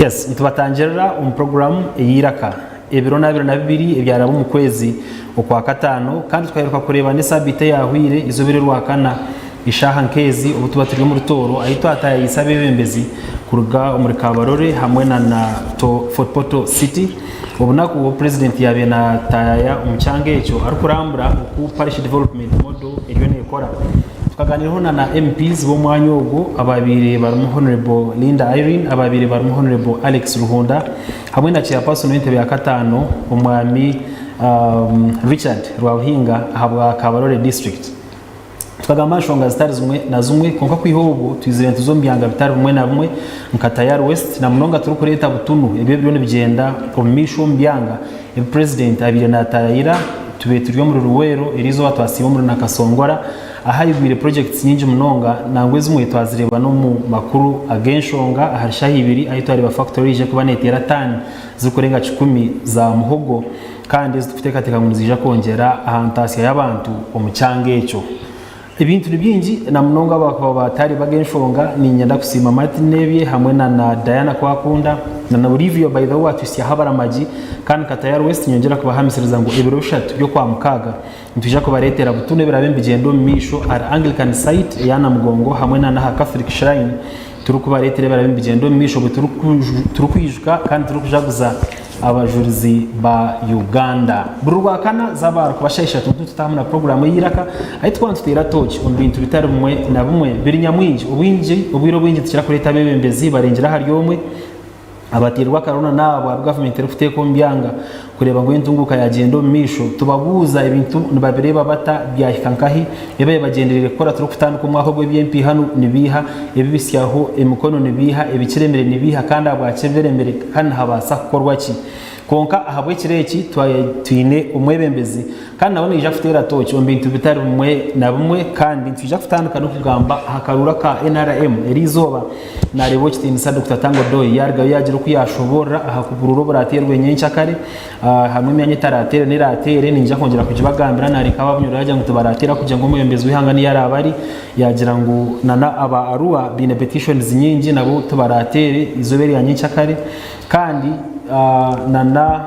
Yes, nitubatangirira omu puroguramu ey'eiraka ebiro n'abiri na bibiri ebyaraba omu kwezi Okwakataano kandi tukaheruka kureeba n'esaabiiti eyaahweire eizooba eri Orwakana eshaaha nk'ezi obu tuba turi omu rutooro ahu twataayaayise abeebembezi kuruga omuri Kabarole hamwe na na Fort Portal City obunaku obu Purezidenti yaabaire naataayaaya omu kyanga ekyo arikurambura oku Parish Development Model eriyo neekora. Tukaganiiraho na na MPs b'omwanya ogwo abaabaire barimu Hon. Linda Irene, abaabaire barimu Hon. Alex Ruhunda hamwe na Chairperson w'entebe ya kataano Omwami Richard Rwabuhinga ahabwa Kabarole District. Tukagamba aha nshonga zitari zimwe na zimwe kwonka kwiha obwo twizire nituza omu byanga bitari bimwe na bimwe nka Tayari West na munonga turikureeta butunu ebyo ebiriyo nibigyenda omu maisho omu byanga ebi Purezidenti abaire naatayayira. Tubaire turi omuri Luweero eriizooba twasiiba omuri Nakasongora ahu aigwire projects nyingi munonga nangwa ezimwe twazireeba n'omu makuru ag'enshonga ahari shaaha ibiri ahu twareeba factory eija kuba neeteera taani zirikurenga kikumi za muhogo kandi ezi turikuteekateeka ngu niziija kwongyera aha ntaasya y'abantu omu kyanga ekyo. Ebintu ni bingi na munonga abakuba batari bag'enshonga. Niinyenda kusiima Martin Nebye hamwe na na Diana Kwakunda na na Olivia by the way owatuhitsyaho abaramagi kandi nka Tayari West nyongyera kubahamisiriza ngu ebiro bishatu by'Okwamukaaga nitwija kubareetera butunu ebiraabe nibigyenda omu maisho ahari Anglican site eya Namugongo hamwe na n'aha Catholic Shrine turikubareetera ebiraabe nibigyenda omu maisho obwe turikwijuka kandi turikujaguza Abajurizi ba Uganda. Buri Rwakana zaaba kuba shaaha ishatu nitutahamu na puroguraamu ey'eiraka ahu turikuba nituteera tooki omu bintu bitari bimwe na bimwe biri nyamwingi. Obwingi obwire obwingi nitukira kureeta abeebembezi barengire ahari omwe abateirwe akarona n'abo abu gavumenti erikuteeka omu byanga kureeba ngu entunguuka yaagyenda omu maisho. Tubabuuza ebintu nibabireeba bata, byahika nkahi, ebi bagyendereire kukora turikutandika omwaka ogw'eby'empiiha nibiiha, ebibitsyaho emikono nibiiha, ebikiremire nibiiha kandi ahabwaki ebiremire kandi nihabaasa kukorwa ki. Kwonka ahabw'ekiro eki twine omwebembezi kandi nawe naija kuteera tooki omu bintu bitari bimwe na bimwe kandi nitwija kutandika n'okugamba aha karuuru aka NRM. Eriizooba naareeba Owekitiinisa Dokita Tanga Odoi yaarugayo yaagira oku yaashoboorora aha buruuru oburateerwe nyenkyakare. Harimu emyanya etarateere n'eraateere niinyija kwongyera kugibagambira naareka ababunyoro yaagira ngu tibarateera kugira ngu omwebembezi w'eihanga niyo araabe ari yaagira ngu nana aba Arua baine petitions nyingi nabo tibarateere eizooba erya nyenkyakare kandi nana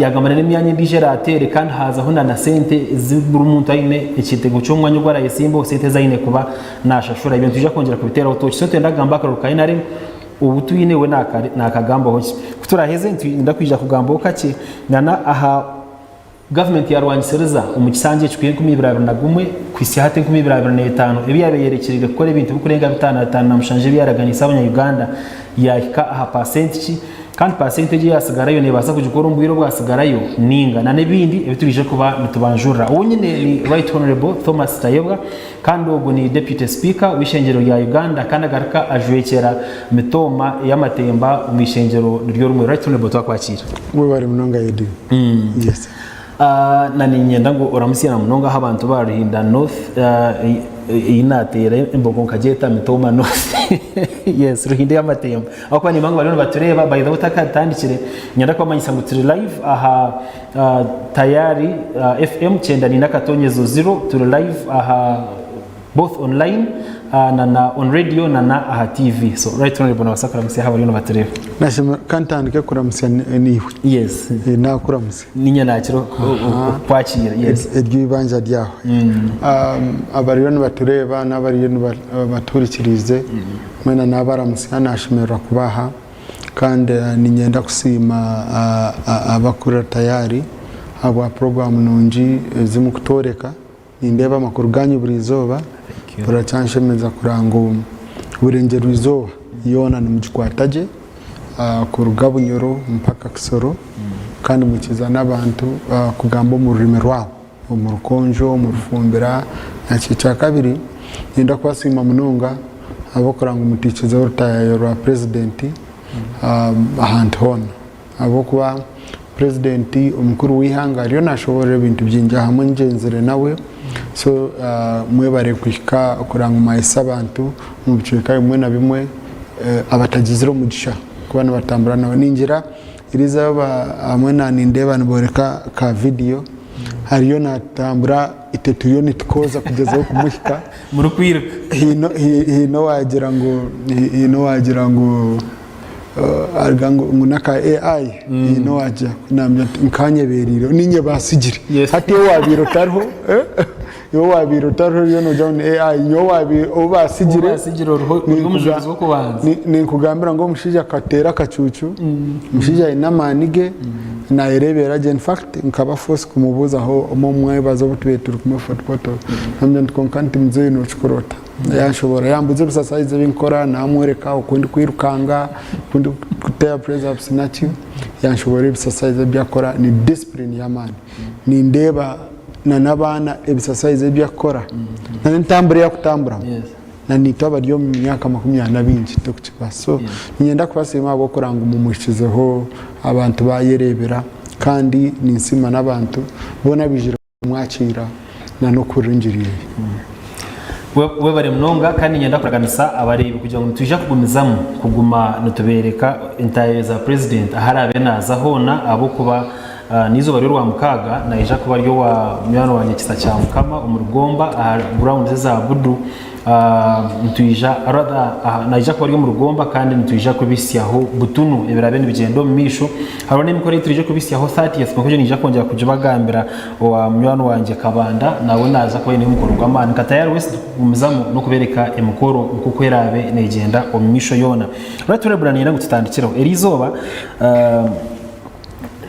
yaagamba nana emyanya endiijo eraateere kandi haazaho nana sente ezi buri muntu aine ekyetengo ky'omwanya ogu araayesimbeho sente ezi aine kuba naashashura ebyo nitwija kwongyera kubiteeraho tooki so nitwenda kugamba aha karuru ka NRM Obu twine we naakagambaho ki? Ku turaaheze nitwenda kwija kugambaho kakye nana aha gavumenti yaarwangisiriza omu kisanja eki kwiha 2021 kuhitsya hati 2025 ebi yaabaire eyerekyereire kukora ebintu birikurenga 557 ebi yaaraganiise abanya Uganda yaahika aha paasenti ki kandi paasenti egyo eyaatsigarayo neebaasa kugikora omu bwire obwatsigarayo nainga nana ebindi ebi turiije kuba nitubanjurira. Ou nyine ni Right Honourable Thomas Tayebwa. Kandi ogu ni Deputy Speaker w'eishengyero rya Uganda kandi agaruka ajwekyera mitooma ey'amatemba omu ishengyero niryo rimwe. Right Honourable twakwakiira. Webare munonga Eddie. Yes. Na niinyenda ngu oramutsye na munonga ahu abantu ba Ruhinda North ei naateera embogo nkagyeta Mitooma North. Yes, Ruhinda ey'amatemba. Ahabw'okuba nimanya ngu bariyo nibatureeba. By the way otakatandikire, niinyenda kubamanyisa ngu turi live aha Tayari FM kyenda n'akatonyezo ziro turi live aha both online na na on radio na na aha TV so right honorable nabasa kuramutsya aha bariyo nibatureba. Nashema kantandike kuramutsya niiwe. Yes. Nakuramutsya. Ninye nakira okukwakira yes. Eryo eibanja ryawe. Abariyo nibatureeba n'abariyo nibatuhurikiriize mwena nabaramutsya nashemererwa kuba aha. Kandi niinyenda kusiima abakurira Tayari ahabwa puroguraamu nungi ezi murikutworeka. Nindeeba amakuru gaanyu buri izooba, birakyanshemeza kureba ngu Burengyerwa-izooba yoona nimugikwata gye kuruga Bunyoro mpaka Kisoro kandi mwikiriza n'abantu kugamba omu rurimi rwabo, omu Rukonjo, omu Rufumbira. Ekyakabiri, niinyenda kubasiima munonga ahabw'okureba ngu mutiikize orutayayo rwa purezidenti ahantu hoona ahabw'okuba purezidenti omukuru w'eihanga ariyo nashoboorora ebintu bingi ahamwe ngyenzire nawe so mwebare kuhika kureba ngu mwahitsya abantu omu bicweka bimwe na bimwe abatagizire omugisha kuba nibatambura nawe. Ningira eriizooba hamwe nanindeeba nibooreka ka vidiyo ariyo natambura itwe turiyo nitukooza kugyezaho kumuhika. Murikwiruka. Haine owaagira ngu haine owaagira ngu Aruga ngu n'aka AI haine owaagira nambwira nti nkanyebereire niinye baatsigire. Hati iwe waabaire otariho iwe waabaire otariho oriyo noogira ngu ni AI nyowe waabaire ou baatsigire ninkugambira ngu omushaija akateera akacuucu, omushaija aine amaani ge naayereebera gye in fact nkaba force kumubuuzaho omu omwebazo obu tubaire turi kumwe Fort Portal namugira nti kwonka nti muzeeyi nookikora ota? Yanshoboorora yambuuza ebisasayizi ebi nkukora namworeka oku ndikwirukanga, oku ndikuteera press ups naki, yanshoboorora ebisasayizi ebi akukora ni discipline y'amaani. Nindeeba na n'abaana ebisasayizi ebi akukora na n'entambura ei akutamburamu na naitwe abari omu myaka 40 baingi titukukibaasa. So niinyenda kubasiima ahabw'okureba ngu mumuhikizeho abantu bayereebera kandi ninsiima n'abantu boona abaijire kumwakiira na n'okuhurira engiri ye. Webare munonga kandi niinyenda kuraganisa abareebi kugira ngu nitwija kugumizamu kuguma nitubeereka entaayo za purezidenti ahu araabe naaza hoona ahabw'okuba n'eizooba ry'orwamukaaga naija kuba ari owa munywani wangye Kisa kya Mukama omuri Gomba aha grounds eza Budu. Nitwija rather naija kuba ari omu rugomba kandi nitwija kubisyaho butunu ebiraabe nibigyenda omu maisho. Hariho n'emikoro ei turaije kubisyaho 30th kwonka egyo niija kwongyera kugibagambira owa munywani wangye Kabanda nawe naaza kuba aine omukoro gw'amaani. Nka Tayari West tukugumizamu n'okubeereka emikoro nk'oku eraabe neegyenda omu maisho yoona. Right Honourable niinyenda ngu tutandikireho. Eriizooba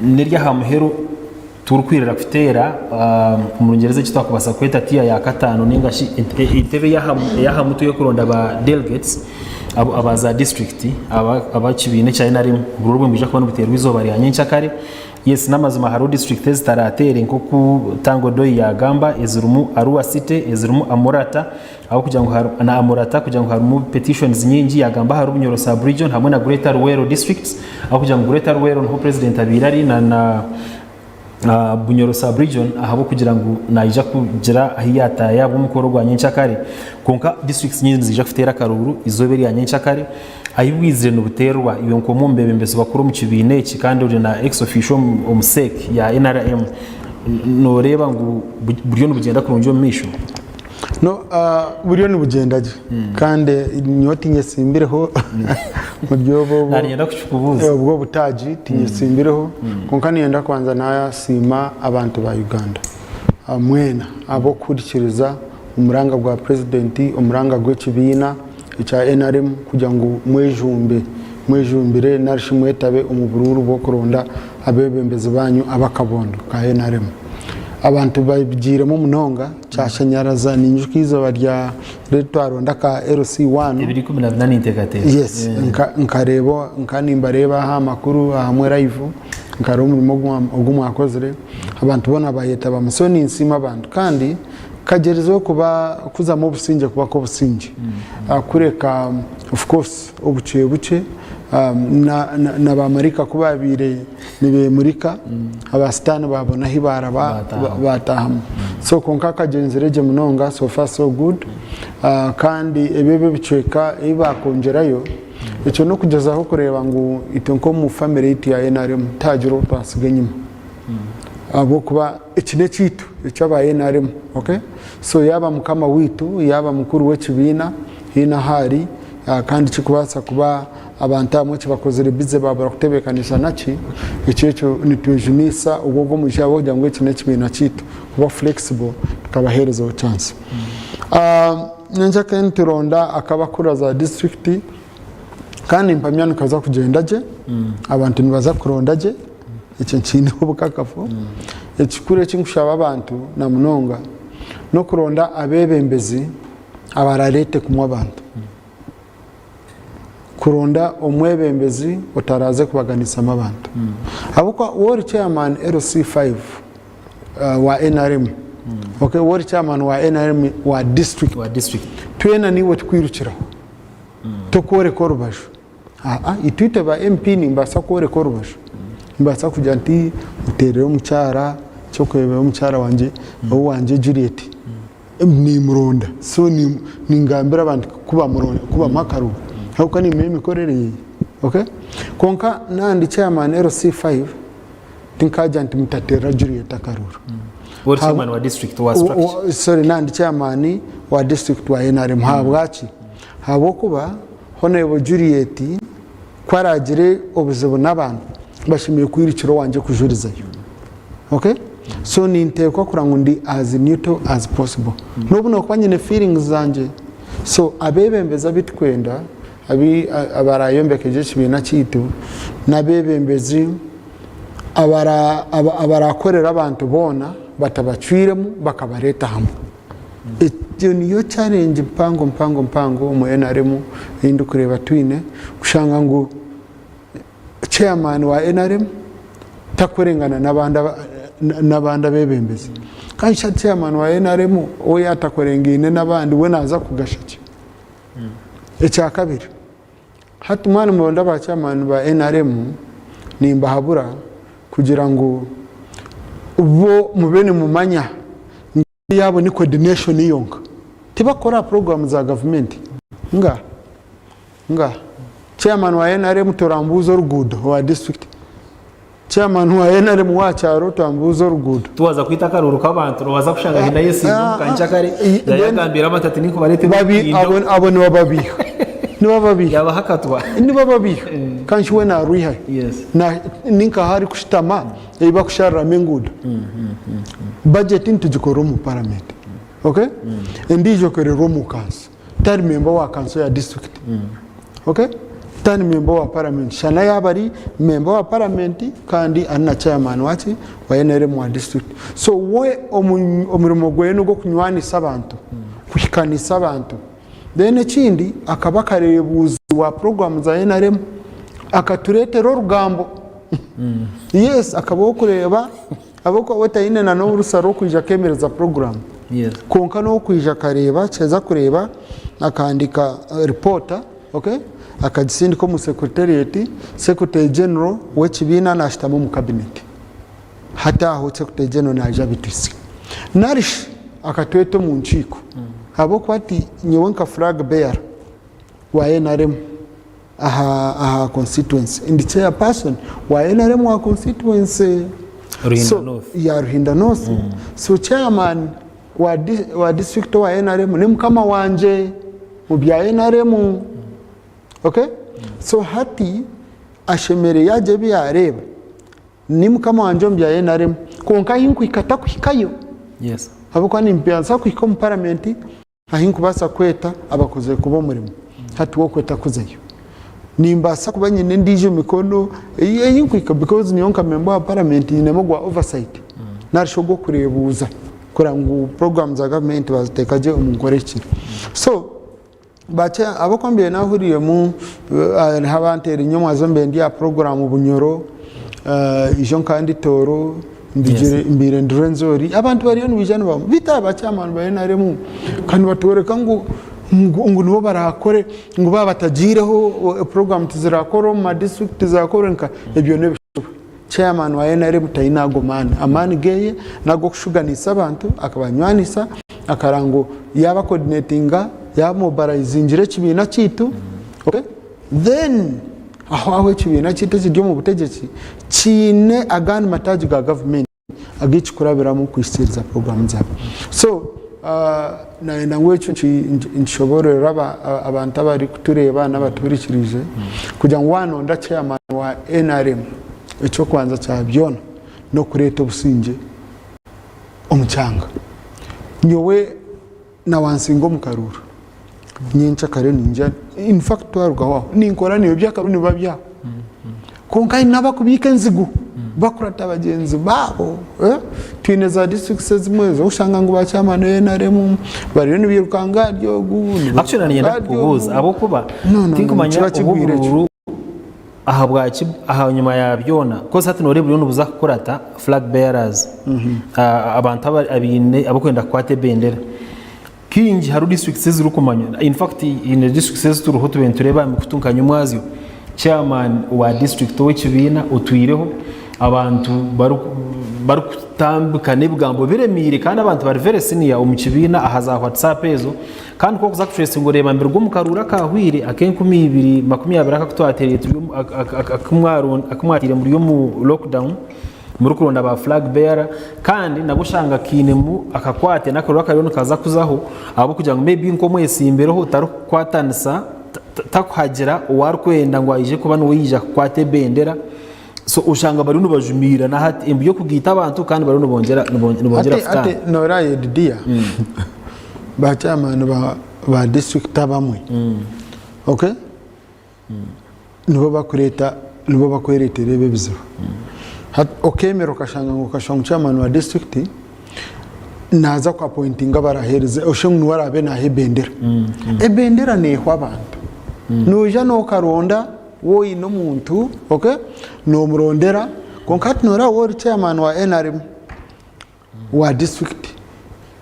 n'ery'aha muheru. Turikwirira kuteera omu Rungyereza eki twakubaasa kweta tiya ya kataano nainga shi entebe ey'aha mutwe ey'okuronda ba delegates aba za disiturikiti ab'ekibiina ekya NRM. Obururu obwo nibwija kuba nibuteerwa eizooba rya nyenkyakare. Yes n'amazima hariho disiturikiti ezitarateere nk'oku Tanga Odoi yaagamba ezirimu Arua City, ezirimu Amorata ahabw'okugira ngu na Amorata kugira ngu harimu petitions nyingi yaagamba ahari Bunyoro sub region hamwe na Greater Luweero districts ahabw'okugira ngu Greater Luweero niho purezidenti abaire ari na na Bunyoro sub region ahabw'okugira ngu naija kugira ahu yaataayo ahabw'omukoro gwa nyenkyakare kwonka districts nyingi niziija kuteera akaruuru eizooba erya nyenkyakare ahu bwizire nibuteerwa iwe nk'omwe omu beebembezi bakuru omu kibiina eki kandi ori na ex officio omu CEC ya NRM nooreeba ngu buriyo nibugyenda kurungi omu maisho? No, buriyo nibugyenda gye kandi nyowe tinyesimbireho muri obwo Nanyenda kukikubuuza. obwo obutaagi tinyesimbireho kwonka niinyenda kubanza nasiima abantu ba Uganda mwena ahabw'okuhurikiriza omuranga gwa purezidenti, omuranga gw'ekibiina ekya NRM kugira ngu mwejumbe, mwejumbire narishi mwetabe omu buruuru bw'okuronda abeebembezi baanyu ab'akabondo ka NRM. Abantu babigiiremu munonga. Kyashanyaraza ninyijuka eizooba rya ri twaronda aka LC1. 2014 ninteekateeka. Yes, nkareeba nka nimbareeba aha makuru ahamwe live nkareeba omurimo ogu mwakozire abantu boona bayetabamu so ninsiima abantu kandi kagyerizeho kuba kuzamu obusingye kuba k'obusingye kureka of course obukye bukye na bamaraika ku babaire nibemurika aba sitaani babona ahu baraba batahamu so kwonka akagyenzire gye munonga so far so good kandi ebi ebi ebicweka ebi bakongyerayo ekyo n'okugyezaho kureeba ngu itwe nk'omu famire yaitu ya NRM tihagira ou twasiga enyima ahabw'okuba eki n'ekyaitu eky'aba NRM okay so yaaba mukama waitu yaaba mukuru w'ekibiina haine ahu ari kandi kikubaasa kuba Abantu abamwe ekibakozire bize babura kutebekanisa naki, ekyo ekyo nitwejunisa obwo ogwo omugisha ahabw'okugira ngu eki n'ekibiina kyaitu kuba flexible tukabaherezaho chance. Nyenkya nituronda akabakura za disiturikiti kandi nimpamya nikaza kugyenda gye, abantu nibaza kuronda gye, ekyo nkiineho obukakafu. Ekikuru eki nkushaba abantu na munonga n'okuronda abeebembezi abarareete kumwe abantu. Kuronda omwebembezi otaraaze kubaganisamu abantu. Ahabw'okuba waaba ori chairman LC5 wa nrm, okay, waaba ori chairman wa nrm wa district, Wa district. twena niiwe tukwirukiraho. Tokworeka orubaju. Aa, itwe itwe ba MP nimbaasa kworeka orubaju. Nimbaasa kugira nti muteerere omukyara, eky'okureeberaho omukyara wangye, owangye Juliet. Nimuronda so ningambira abantu kubamuha akaruru ahabw'okuba nimanya emikorere ye okay kwonka nandi chairman LC5 tinkagira nti mutaterera Juliet akaruru. Ori chairman wa district wa structure. Sorry nandi chairman wa district wa NRM ahabwaki? Ahabw'okuba Honourable Juliet. Ku araagire obuzibu n'abantu, bashemereire kwirukira owangye kujurizayo. Okay? So ninteekwa kurora ngu ndi as neutral as possible. N'obu nokuba nyine feelings zangye. So abeebembezi abu tukwenda, abi abarayombeka egi ekibiina kyaitu, n'abeebembezi abara abarakorera abantu boona batabacwiremu bakabareeta hamwe. Egyo niyo challenge mpango mpango mpango omu NRM ei ndikureeba twine, kushanga ngu chairman wa NRM takorengana n'abandi abeebembezi. Kandi shi chairman wa NRM we yaaba atakorengaine n'abandi we naaza kugasha ki? Ekyakabiri, hati mwaba nimuronda ba chairman ba NRM, nimbahabura kugira ngu bo mube nimumanya ngu yaabo ni coordination yonka. Tibakukora aha puroguraamu za gavumenti. Nga, nga. Chairman wa NRM torambuuza oruguudo owa district. Chairman wa NRM wa kyaro torambuuza oruguudo. Tuwaza kwita akaruuru k'abantu nobaasa kushanga haine ayetsimbire omu kanca kare yayagambira abantu ati ninkubareetera Babi, abo, orutindo abo nibababiiha. Nibababiiha. yabaha akatwa. Nibababiiha. Kandi shi we naarwihayo. Yes. Na, ninkaha arikushutama ei bakushariramu enguudo. Budget nitugikora omu parliament. Okay? Endiijo ekorerwa omu kanso. Tari member wa kanso ya district. Okay? Tari member wa parliament. Shana yaaba ari member wa parliament kandi ari na chairman waki wa NRM wa district. So we omu- omurimo gweye n'ogw'okunywanisa abantu, kuhikanisa abantu. Then ekindi akaba akareebuuzi wa program za NRM akatureetera orugambo. Yes, akaba ow'okureeba ahabw'okuba we taine na n'orusa rw'okwija akeemereza program. Yes. Kwonka n'okwija akareeba, akiheza kureeba akahandiika ripoota, okay, akagisindika omu secretariat, secretary general w'ekibiina naashutama omu cabinet. Hati aho secretary general naija abituhitsya. Narishi akatweta omu nkiiko ahabw'okuba ati nyowe nka flag bearer wa NRM aha aha constituency ndi chairperson wa NRM wa constituency Ruhinda so, North. ya Ruhinda North so chairman wa, di, wa district wa NRM ni mukama wangye mu bya NRM okay so hati ashemereire yagira ebi yareeba Ni mukama wangye omu bya nrm kwonka ahi nkuhika takuhikayo Yes. ahabw'okuba nimbaasa kuhika omu paramenti ahi nkubaasa kweta abakozire kuba omurimo hati we okwe takuzayo. Nimbaasa kuba nyine endiijo mikono ei ei nkuhika because nyowe nka memba wa paramenti nyinemu ogwa oversight narishi ogw'okureebuuza kureba ngu puroguraamu za gavumenti baaziteeka gye omu nkora ehikire. So Bakye ahabw'okuba mbaire nahuriiremu hariho abanteera enyomwazo mbaire ndi aha puroguraamu Bunyoro, ijo nkaba ndi Tooro, Yes. mbaire ndi Rwenzori, abantu bariyo nibaija nibamanya beitu aba ba chairman ba NRM ka nibatworeka ngu ngu nibo barakore ngu baaba batagiireho puroguraamu tizirakorwa omu ma disiturikiti tizirakorwa nka ebyo n'ebishuba. Chairman wa NRM taine ago maani, amaani geye n'ag'okushuganisa abantu akabanywanisa akareba ngu yaaba coordinatinga yaaba mobilizingire ekibiina kyaitu okay? Then aho aho ekibiina kyaitu ekiri omu butegyeki kiine agandi mataagi ga gavumenti agu kikurabiramu kuhikiiriza puroguraamu zaabo. So nayenda ngu ekyo nkishoboororere abantu abarikutureeba n'abatuhurikiriize kugira ngu waanonda chairman wa NRM, eky'okubanza kya byona n'okureeta obusingye omu kyanga. Nyowe nawansinga omu karuuru, nyencakare ningya, in fact twarugaho aho ninkora naiwe eby'akaruuru nibiba byaho. Kwonka haine abakubiika enzigu bakurata bagyenzi baabo. Twine za districts ezimwe ezi orikushanga ngu ba chairman ba NRM bariyo nibairukanga ahari ogu, Actually nibairukanga niinyenda ahari kukubuuza ogu. ahabw'okuba No, no, no, tinkumanya nikiba obu kigwire ekyo. oburuuru ahabwaki ahanyima ya byona coz hati noreeba buriyo nibuza kukurata flag bearers abantu abaine abarikwenda kukwata ebendera. Kaingi hariho districts ezirikumanywa in fact haine districts ezi turiho tubaire nitureeba aha mikutu nka Nyumwazyo, chairman wa district ow'ekibiina otwireho abantu barikutambika n'ebigambo biremiire kandi abantu bari very senior omu kibiina aha za WhatsApp ezo kandi ku orikuza kutracinga oreeba nibiruga omu karuuru akahweire ak'enkumiibiri makumyabiri aku twateire turi omu aku mwateire muri omu lockdown. Murikuronda ba flag bearer kandi nabwo oshanga kainemu akakwate n'akaruru akariyo nikaza kuzaho ahabw'okugira ngu maybe nk'omwetsimbireho tarikukwatanisa. takuhagira ou arikwenda ngu aije kuba niwe yaija kukwata ebendera so oshanga bariyo nibajumiirana hati embu y'okugaita abantu kandi bariyo nibongyera nibongyera Hati hati kutaana. noreeba Yedidiya ba chairman ba ba district abamwe okay nibo bakureeta nibo bakwereetera ebi ebizibu. Hati okeemera okashanga ngu okashusha ngu chairman wa district naaza ku appointinga abaraheereze oshushe ngu niwe araabe naaha ebendera. Ebendera neehwa abantu. Noija nookaronda waaba oine omuntu okay, noomurondera kwonka hati nooreeba waaba ori chairman wa NRM wa district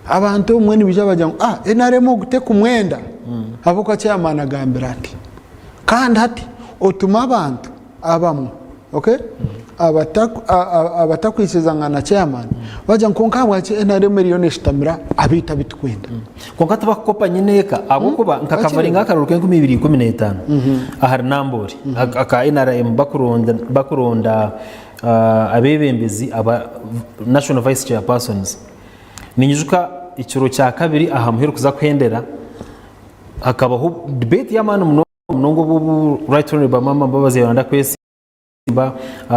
abantu obumwe nibaija bagira ngu ah NRM ogu tekumwenda ahabw'okuba chairman agambire ati. Kandi hati otume abantu abamwe okay abataku abatakwikirizangana na chairman bagira ngu kwonka ahabwaki NRM eriyo neshutamira abaitu abu tukwenda. Kwonka tibakukopa nyineeka ahabw'okuba nka kavaringa akaruru k'enkumi ibiri ikumi n'etaano ahari Namboori aka NRM bakuronda bakuronda abeebembezi aba National Vice Chairpersons. Ninyijuka ekiro kya kabiri aha muheru kuza kuhendera hakabaho debate y'amaani munonga munonga obu obu Right Honourable Amama Mbabazi yayenda kwesimba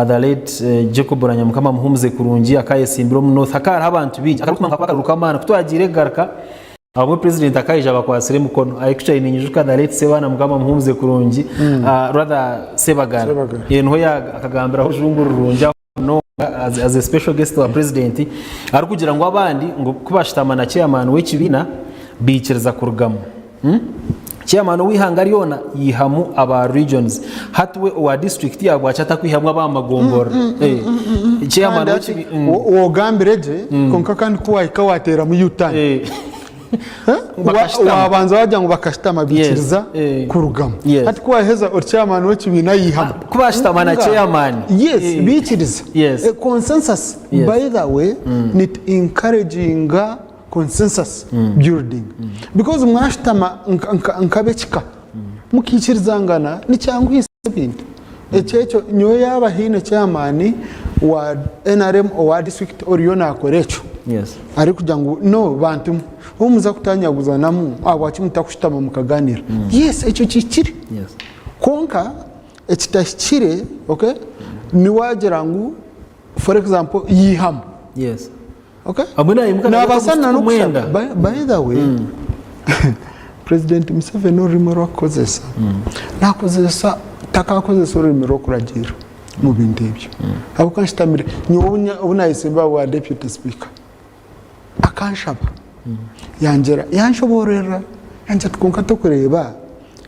the late Jacob Oulanyah Mukama amuhumuze kurungi akayesimbira omu North hakaba hariho abantu baingi akaruru kakaba akaruru k'amaani kutwagiire kugaruka Abamwe president akaija abakwatsire emikono actually ninyijuka the late Sebana Mukama amuhumuze kurungi rather Sebagara Sebagara. Eh, niho ya- akagambiraho orujungu rurungi aho munonga as, as a special guest wa president arikugira ngu abandi ngu kubashutama na chairman w'ekibiina baikiriza kurugamu Hmm? Chairman ow'eihanga ryona yihamu aba regions hati we owa district yaabwaki atakwihamu aba magomborora Eh, chairman Kandi hati, w'ekibi mm. wogambire gye kwonka kandi ku wahika wateeramu U-turn. Eh. Eh? Bakashutama. Wabanza wagira ngu bakashutama baikiriza Eh. kurugamu. Yes. Hati ku waheza ori chairman w'ekibiina ayihamu. Ku bashutama na Nga- chairman. Yes, Eh. baikiriza. Yes. Eh, consensus Yes. by the way nit encouraginga consensus building because mwashutama nk'ab'ekika mukaikirizangana nikyanguhisa ebintu. Ekyo ekyo nyowe yaaba haine chairman wa nrm owa district oriyo nakora ekyo Yes. arikugira ngu no bantu mwe obu muza kutanyaguzanamu ahabwaki mutakushutama mukaganira yes ekyo kihikire Yes. kwonka ekitahikire okay niwagira ngu for example yihamu Yes. Okay? Abwe nayimuka Nabaasa na kumwenda. n'okushaba. By, by the way, President Museveni orurimi oru akukozesa, nakozesa takakozesa orurimi rw'okuragiira omu bintu ebyo. Ahabw'okuba nshutamire, nyowe obu nya- obu nayesimba bwa deputy speaker, akanshaba, yangira, yanshoboororera, yangira ati kwonka tokureeba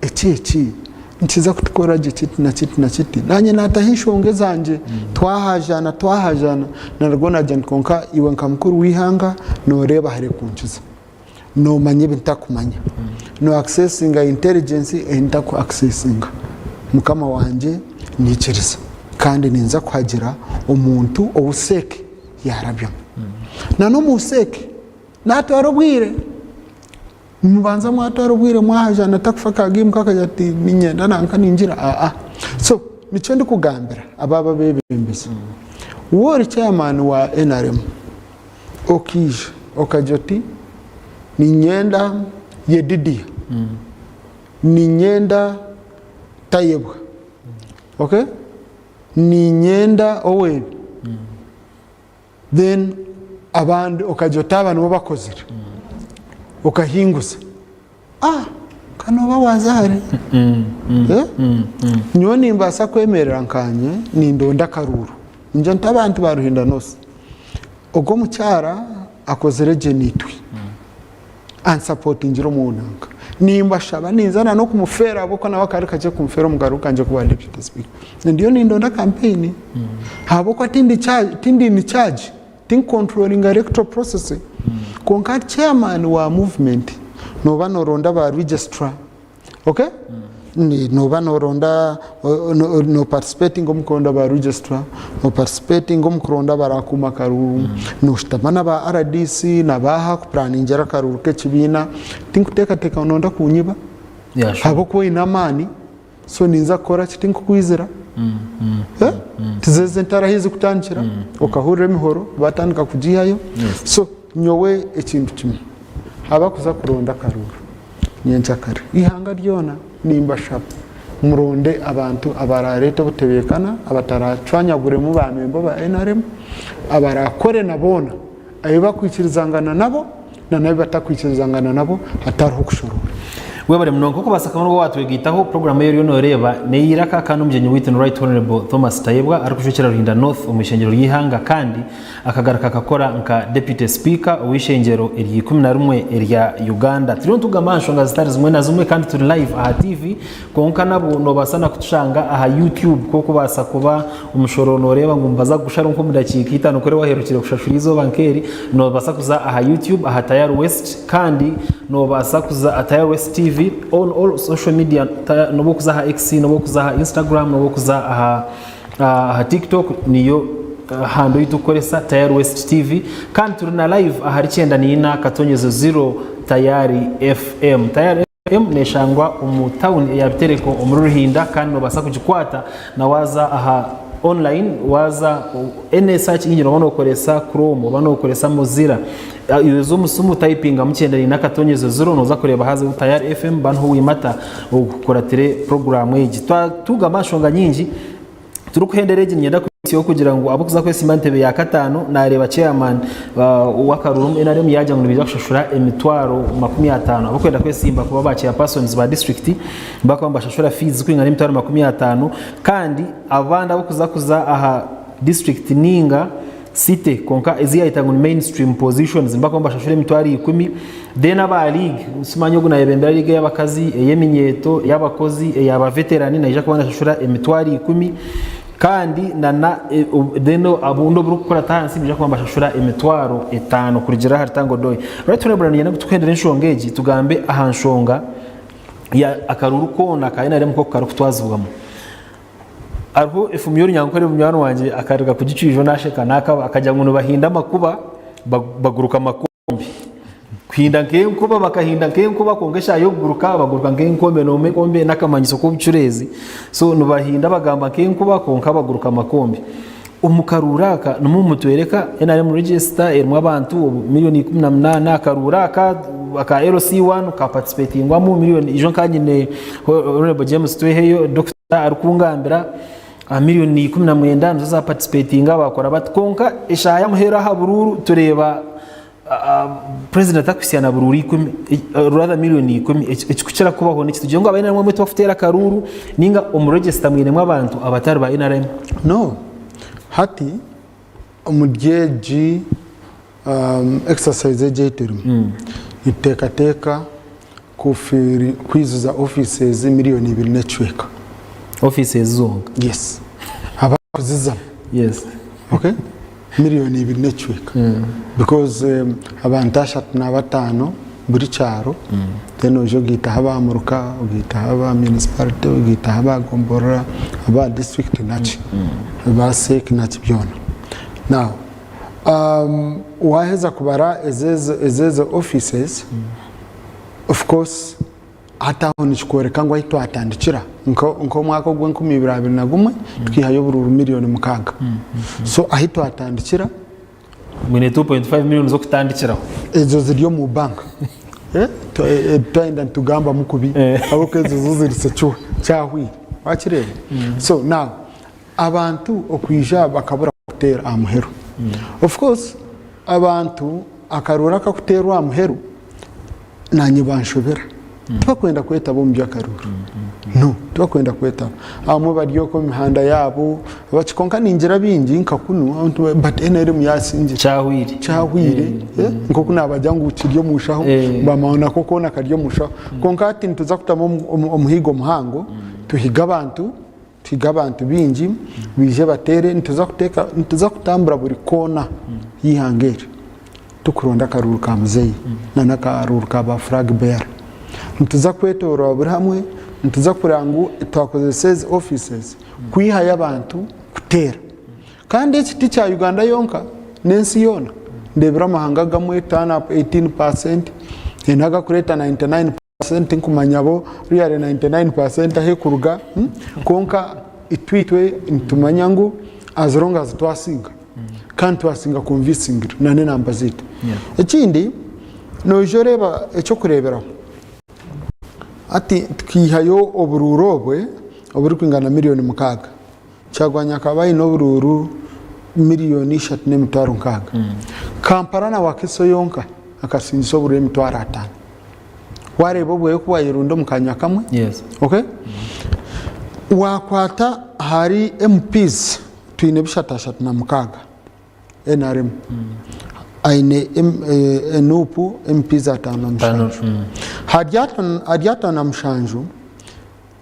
Eki eki nikiza kutukora gye kiti na kiti na kiti. Naanye naataho enshonga ezangye, twahajaana twahajaana, narwo naagira nti kwonka iwe nka mukuru w'eihanga nooreeba hare kunkiza. Noomanya ebi ntakumanya. No accessinga intelligence ei ntaku accessinga. Mukama wangye nyikiriza kandi ninza kuhagira omuntu ou seeke yaarabyamu. Na n'omu seeke naatwara obwire. Nimubanza mwatwara obwire mwahajana takufa akagaimuka akagira ati niinyenda nanka ningira aa. So nikyo ndikugambira aba abebembezi, waaba ori chairman wa nrm okaija okagira oti niinyenda Yedidia, niinyenda Tayebwa, okay, niinyenda Owebi, Then abandi okagira oti aba nibo bakozire okahinguza ah ka nooba waaza hare Eh? Nyowe nimbaasa kwemerera nkanye nindonda akaruuru ningira nti abantu ba Ruhinda North ogu omukyara akozire gye naitwe ansapotingire omu nanka nimbashaba ninza na n'okumufeera ahabw'okuba nawe akaba ari kakye kumufeera omu karuuru kangye k'obwa deputy speaker ndiyo nindonda campaign ahabw'okuba tindi charge tindi in charge tinkucontrollinga electoral process kwonka chairman wa movement nooba nooronda ba registrar Okay? Ni- Nooba nooronda o- no- no participating omu kuronda ba registrar, no participating omu kuronda abarakuuma akaruuru, nooshutama na ba RDC na baaha kupuraningira akaruuru k'ekibiina. Tinkuteekateeka ngu noyenda kunyiba Yeah, sure. ahabw'okuba oine amaani, so ninza kukora ki? Tinkukwizira. Eh? Tizezi entaro ahu zikutandikira, okahurira emihoro baatandika kugiihayo. So nyowe ekintu kimwe, abakuza kuronda akaruuru, nyenkyakare eihanga ryona. Nimbashaba muronde abantu abarareete obutebeekana, abataracwanyaguremu ba memba ba nrm, abarakore na boona abu bakwikirizangana nabo na n'abu batakwikirizangana nabo hatariho kushoroora. Webare munonga nk'okubaasa kuba nibwo watwegaitaho, puroguraamu ei oriyo nooreeba n'ey'eiraka kandi omugyenyi waitu ni Right Honourable Thomas Tayebwa arikujwekyera Ruhinda North omu ishengyero ry'eihanga kandi Akagaruka akakora nka Deputy Speaker ow'eishengyero erya 11 erya Uganda. Turiyo nitugamba aha nshonga zitari zimwe na zimwe kandi turi live aha TV kwonka nabwo nobaasa na kutushanga aha YouTube ku okubaasa kuba omushoro noreeba ngu nibaza kugushara nk'omu dakiika itaano kuri waherukire kushashura eizooba nk'eri nobaasa kuza aha YouTube aha Tayari West kandi nobaasa kuza aha Tayari West TV on all social media nobu okuza aha X nobu okuza aha Instagram nobu okuza aha Aha TikTok niyo hando ei turikukoresa Tayari West TV kandi turi na live ahari 94 katonyezo 0 Tayari FM. Tayari FM neshangwa omu town eya Bitereko omuri Ruhinda kandi nobaasa kugikwata na waaza aha online waaza any search engine oba nokoresa Chrome oba nokoresa Mozilla oza omu simu tayipingamu 94 katonyezo 0 noza kureeba hazeho Tayari FM ba niho waimata okukuratire puroguraamu egi. Twatugamba aha nshonga nyingi turikuhendera egi niinyenda kuhitsyaho kugira ngu abarikuza kwesimba aha ntebe ya kataano naareeba chairman w'akaruuru omu NRM yaagira ngu nibaija kushashura emitwaro 50 abarikwenda kwesimba kuba ba chairpersons ba disiturikiti bakuba nibashashura fiizi zirikwingana emitwaro 50 kandi abandi abarikuza kuza aha disiturikiti ninga City kwonka ezi yayeta ngu ni mainstream positions nibakuba nibashashura emitwaro ikumi then aba league simanya ogu nayebembera league ey'abakazi ey'eminyeeto ey'abakozi eyaba veteran naija kuba nashashura emitwaro ikumi kandi nana then obundi oburikukurata ahansi nibaija kuba nibashashura emitwaro etaano kurugiirira ahari Tanga Odoi. Right Honourable niinyenda ngu tukuhendere enshonga egi tugambe aha nshonga ya akaruuru koona ka NRM nk'oku karikutwazibwamu. Hariho efumu y'orunyankore munywani wangye akaruga kugicwa ijo nasheka nakaba akagira ngu nibahinda amakuba baguruka makombe. Kuhinda nk'enkuba bakahinda nk'enkuba kwonka eshaaha y'okuguruka baguruka nk'enkombe noomanya enkombe n'akamanyiso k'obucureezi so nibahinda bagamba nk'enkuba kwonka baguruka makombe. Omu karuuru aka nimwo mutworeka NRM register erimu abantu miriyoni 18 akaruuru aka aka LC1 ka participatingwamu miriyoni ijo nka nyine Honourable James Tweheyo Doctor arikungambira aha miriyoni 19 nizo za participatinga bakora bati kwonka eshaaha y'amuheru aha buruuru tureeba President atakuhitsya na buruuru ikumi rather miriyoni ikumi ekikukira kubaho niki tugire ngu aba NRM abamwe tibakuteera akaruuru ninga omu register mwinemu abantu abatari ba NRM? No, hati omuri egi exercise egi ei turimu nituteekateeka kwijuza offices miriyoni ibiri n'ekicweka. Offices zonka? Yes, abakuzizamu. Yes. Okay? Miriyoni ibiri n'ekicweka because abantu ashatu nabataano buri kyaro then oije ogaiteho aba muruka, ogaiteho aba municipality, ogaiteho aba gomborora, aba district naki, aba CEC naki byona. Now waheza kubara ezo offices, of course Hati aho nikikworeka ngu ahu twatandikira nk'omwaka ogw'enkumi ibiri 21 tukihayo oburuuru miriyoni mukaaga. So ahu twatandikira. Mwine 2.5 miriyoni z'okutandikiraho. Ezo ziri omu banka. Twayenda nitugambamu kubi ahabw'okuba ezo zo ziri secure kyahwire. Wakireeba? So now abantu okwija bakabura kuteera aha muheru. Of course abantu akaruuru akakuteerwa aha muheru Naanye banshobera. Tibakwenda kwetaba omu by'akaruuru. No, tibakwenda kwetaba. Abamwe bari okwo omu mihanda yaabo, baki kwonka ningira baingi nka kunu abantu but NRM yasingire. Kyahwire. Kyahwire. Eh, nk'oku naabagira ngu kiri omu nshaho, bamanya nako koona kari omu nshaho. Kwonka hati nituza kutamu omuhigo muhango, tuhige abantu, tuhige abantu baingi baije bateere, nituza kuteeka, nituza kutambura buri koona y'eihanga eri. Tukuronda akaruuru ka muzeeyi na n'akaruuru ka ba flag bearer. Nituza kwetooroora buri hamwe, nituza kureba ngu twakozesa ezi offices kwihayo abantu kuteera. Kandi eki ti kya Uganda yonka, n'ensi yoona. Ndeebire amahanga agamwe turn up 18 percent, haine agakureeta 99 percent tinkumanya bo really 99 percent ahu ekuruga, kwonka itwe nitumanya ngu as long as twasinga. Kandi twasinga convincingly na n'enamba zaitu. Ekindi noija oreeba eky'okureeberaho. Hati tukaihayo oburuuru obwe oburikwingana miriyoni mukaaga. Kyagulanyi akaba aine oburuuru miriyoni ishatu n'emitwaro nkaaga. Kampala na Wakiso yonka akasingisa oburuuru emitwaro ataano. Wareeba obweye oku bwayerunda omu kanya kamwe. Yes. Okay? Wakwata ahari MPs twine bishatu ashatu na mukaaga NRM aine NUP MPs ataano na mushanju. Ahari ataano na mushanju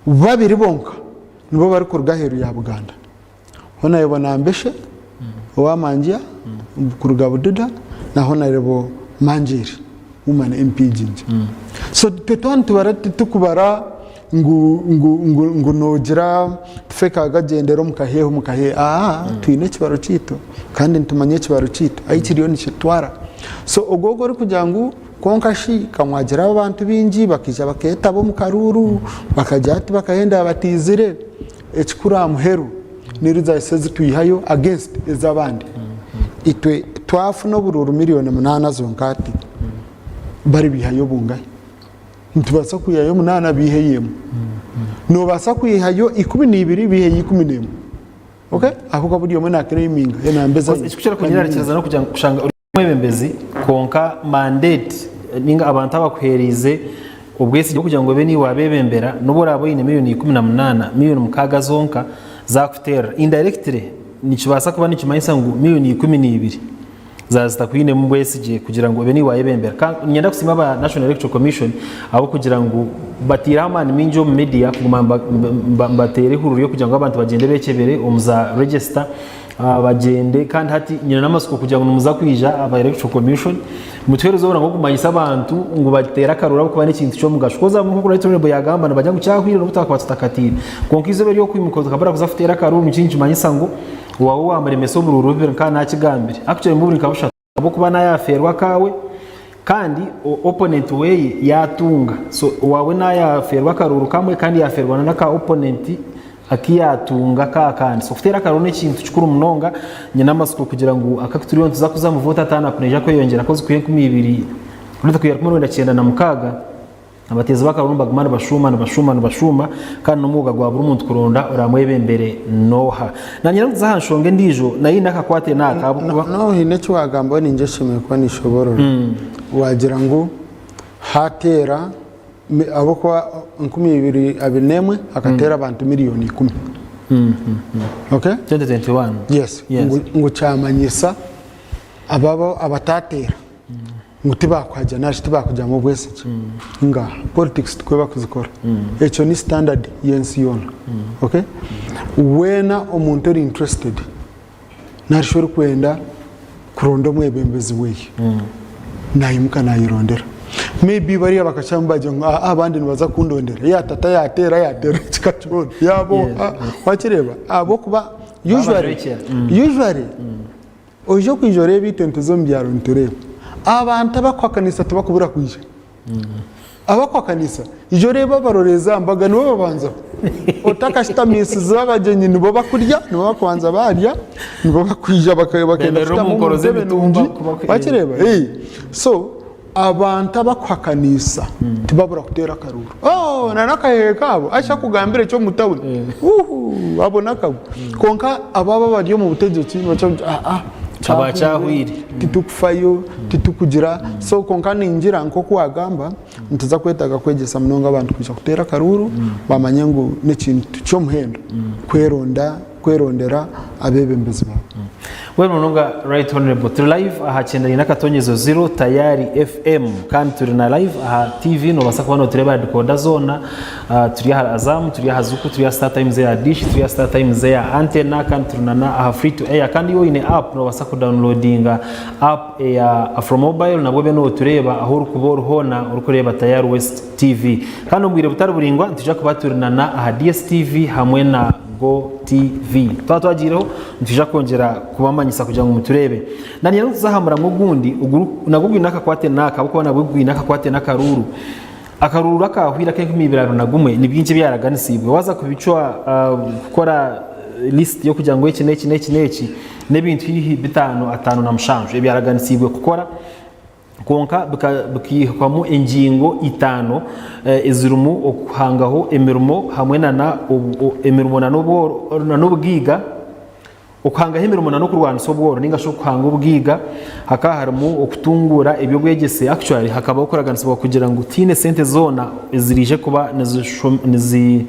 babiri bonka nibo barikuruga aheeru ya Buganda. Honarebo Nambeshe owa Mangia kuruga Bududa na Honarebo Mangieri woman MP Jinja. So itwe twaba nitubara titukubara ngu ngu ngu ngu nogira tufe kagyendera omu kaheeha omu kaheeha aa twine ekibaro kyaitu kandi nitumanya ekibaro kyaitu ahi kiriyo nikitutwara. So ogwo ogwo orikugira ngu kwonka shi kamwagira abantu baingi bakaija bakeetaba omu karuuru bakagira bati bakahenda bataizire. Ekikuru aha muheru ni results ezi twihayo against ez'abandi. Itwe twafuna oburuuru miriyoni munaana zonka hati, bari bihayo bungahi? Nitubaasa kwihayo munaana biiheyo emwe. Noobaasa kwihayo 12 biiheyo 11. Okay? Ahabw'okuba buri omwe naaclaiminga enamba ezi aine. Ekikukira kunyerarikiriza n'okugira ngu kushanga ori omwebembezi kwonka mandate ninga abantu abakuheeriize obwesigye kugira ngu obe niiwe waabebembera n'obu oraabe oine miriyoni 18, miriyoni mukaaga zonka zaakuteerera. Indirectly nikibaasa kuba nikimanyisa ngu miriyoni 12 zaaba zitakwinemu bwesigye kugira ngu obe niiwe waayebembera. Ka niinyenda kusiima aba National Electoral Commission ahabw'okugira ngu bataireho amaani maingi omu media kuguma nibateera ehururu y'okugira ngu abantu bagyende beekyebere omu za register bagyende kandi hati nyine n'amatsiko kugira ngu nimuza kwija aba Electoral Commission mutuheereze oburango bw'okumanyisa abantu ngu bateere akaruru ahabw'okuba n'ekintu ky'omugasho. Ku oza nk'oku Right Honourable yaagamba nibagira ngu kyahwire n'obu twakuba tutakatiire. Kwonka eizooba ery'okwimuka okabura kuza kuteera akaruru nikyo nikimanyisa ngu Owaawe waamuremesa oburuuru bubiri nka naakigambire, akukiremu buri nka bushatu ahabw'okuba naayafeerwa akaawe kandi opponent weeye yaatunga. So owaawe naayafeerwa akaruuru kamwe kandi yaafeerwa n'aka opponent aku yaatunga ka akandi. So kuteera akaruuru n'ekintu kikuru munonga, nyine amatsiko kugira ngu aka aku turiyo nituza kuzamu vote turn up neija kweyongyera coz kwiha 2000 kwiha 1996, Abateezi b'akaruru nibaguma nibashuuma, nibashuuma, nibashuuma, kandi n'omwoga gwa buri muntu kuronda oraamwebembere n'oha. Naanye ndikuza aha nshonga endiijo nayo eine akakwate n'aka ahabw'okuba. No, haine eki waagambaho niingira kishemereire kuba nishoborora. Waagira ngu haateera ahabw'okuba 2021 hakateera abantu miriyoni ikumi. Okay? 2021. Yes. Yes. Ngu, ngu kyamanyisa ababo abataateera. Ngu tibakuhagya nari shi tibakugiramu obwesigye. Ngaaha, politics tikwo bakuzikora. Ekyo ni standard y'ensi yoona. Okay? Weena omuntu ori interested nari shi orikwenda kuronda omwebembezi weye, nayimuka nayerondera. Maybe bariya bakasharamu bagira ngu aa abandi nibaza kundondera, yaatata yaateera yaateera ekika kyona, yaabooha, wakireeba? Ahabw'okuba usually, Baabajwekyera. usually Oije kwija oreebe itwe nituza omu byaro nitureeba. Abantu abakuhakanisa tibakubura kwija. Abakuhakanisa, ija oreebe abaroreezi aha mbaga nibo babanzaho. Otakashutamisize abagyenyi nibo bakurya, nibo bakubanza barya, nibo bakwija bakenda Bemerera kushutama omu omu nkoro ntebe z'emitumba nungi. kuba- Wakireeba? So, abantu abakuhakanisa tibabura kuteera akaruuru. Oh, na n'akahehe kaabo ashi akugambira eky'omu tawuni. Uhu, abo n'akagwe. Kwonka ababa bari omu butegyeki nibakira kugira aa Aba kyahwire. Titukufayo, titukugira. So kwonka ningira nk'oku wagamba, nituza kwetaaga kwegyesa munonga abantu kwija kuteera akaruuru bamanye ngu n'ekintu ky'omuhendo kweronda kwerondera abeebembezi baawe. Webale munonga Right Honourable. Turi live aha 94.0 zero Tayari FM kandi turi na live aha TV nobaasa kuba notureeba aha decoder zoona. Ah, turi aha Azam, turi aha Zuku, turi aha Star Times eya Dish, turi aha Star Times eya Antenna kandi turi na na aha Free to Air kandi iwe oine app nobaasa kudownloadinga app eya Afro Mobile nabwo obe notureeba ahu orikuba ori hoona orikureeba Tayari West TV. Kandi omu bwire butari buraingwa nitwija kuba turi na na aha DSTV hamwe na Go TV. Twaba twagiireho nitwija kwongyera kubamanyisa kugira ngu mutureebe. Nanye nituza aha muramwa ogundi oguru nagwo gwine akakwate n'aka ahabw'okuba nagwo gwine akakwate n'akaruuru. Akaruuru akaahwire ak'enkumi ibiri abiri na gumwe ni bingi ebyaraganisiibwe. Waaza kubicwa kukora lisiti y'okugira ngu eki n'eki n'eki n'eki n'ebintu haihi bitaano ataano na mushanju ebyaraganisiibwe kukora. Kwonka bikaihwamu engingo itaano ezirimu okuhangaho emirimo hamwe nana emirimo nana obugaiga, okuhangaho emirimo nana okurwanisa obworo ninga shi okuhanga obugaiga, hakaba harimu okutunguura eby'obwegyese actually hakabaho okuraganisibwa kugira ngu tihaine sente zoona eziraije kuba nizi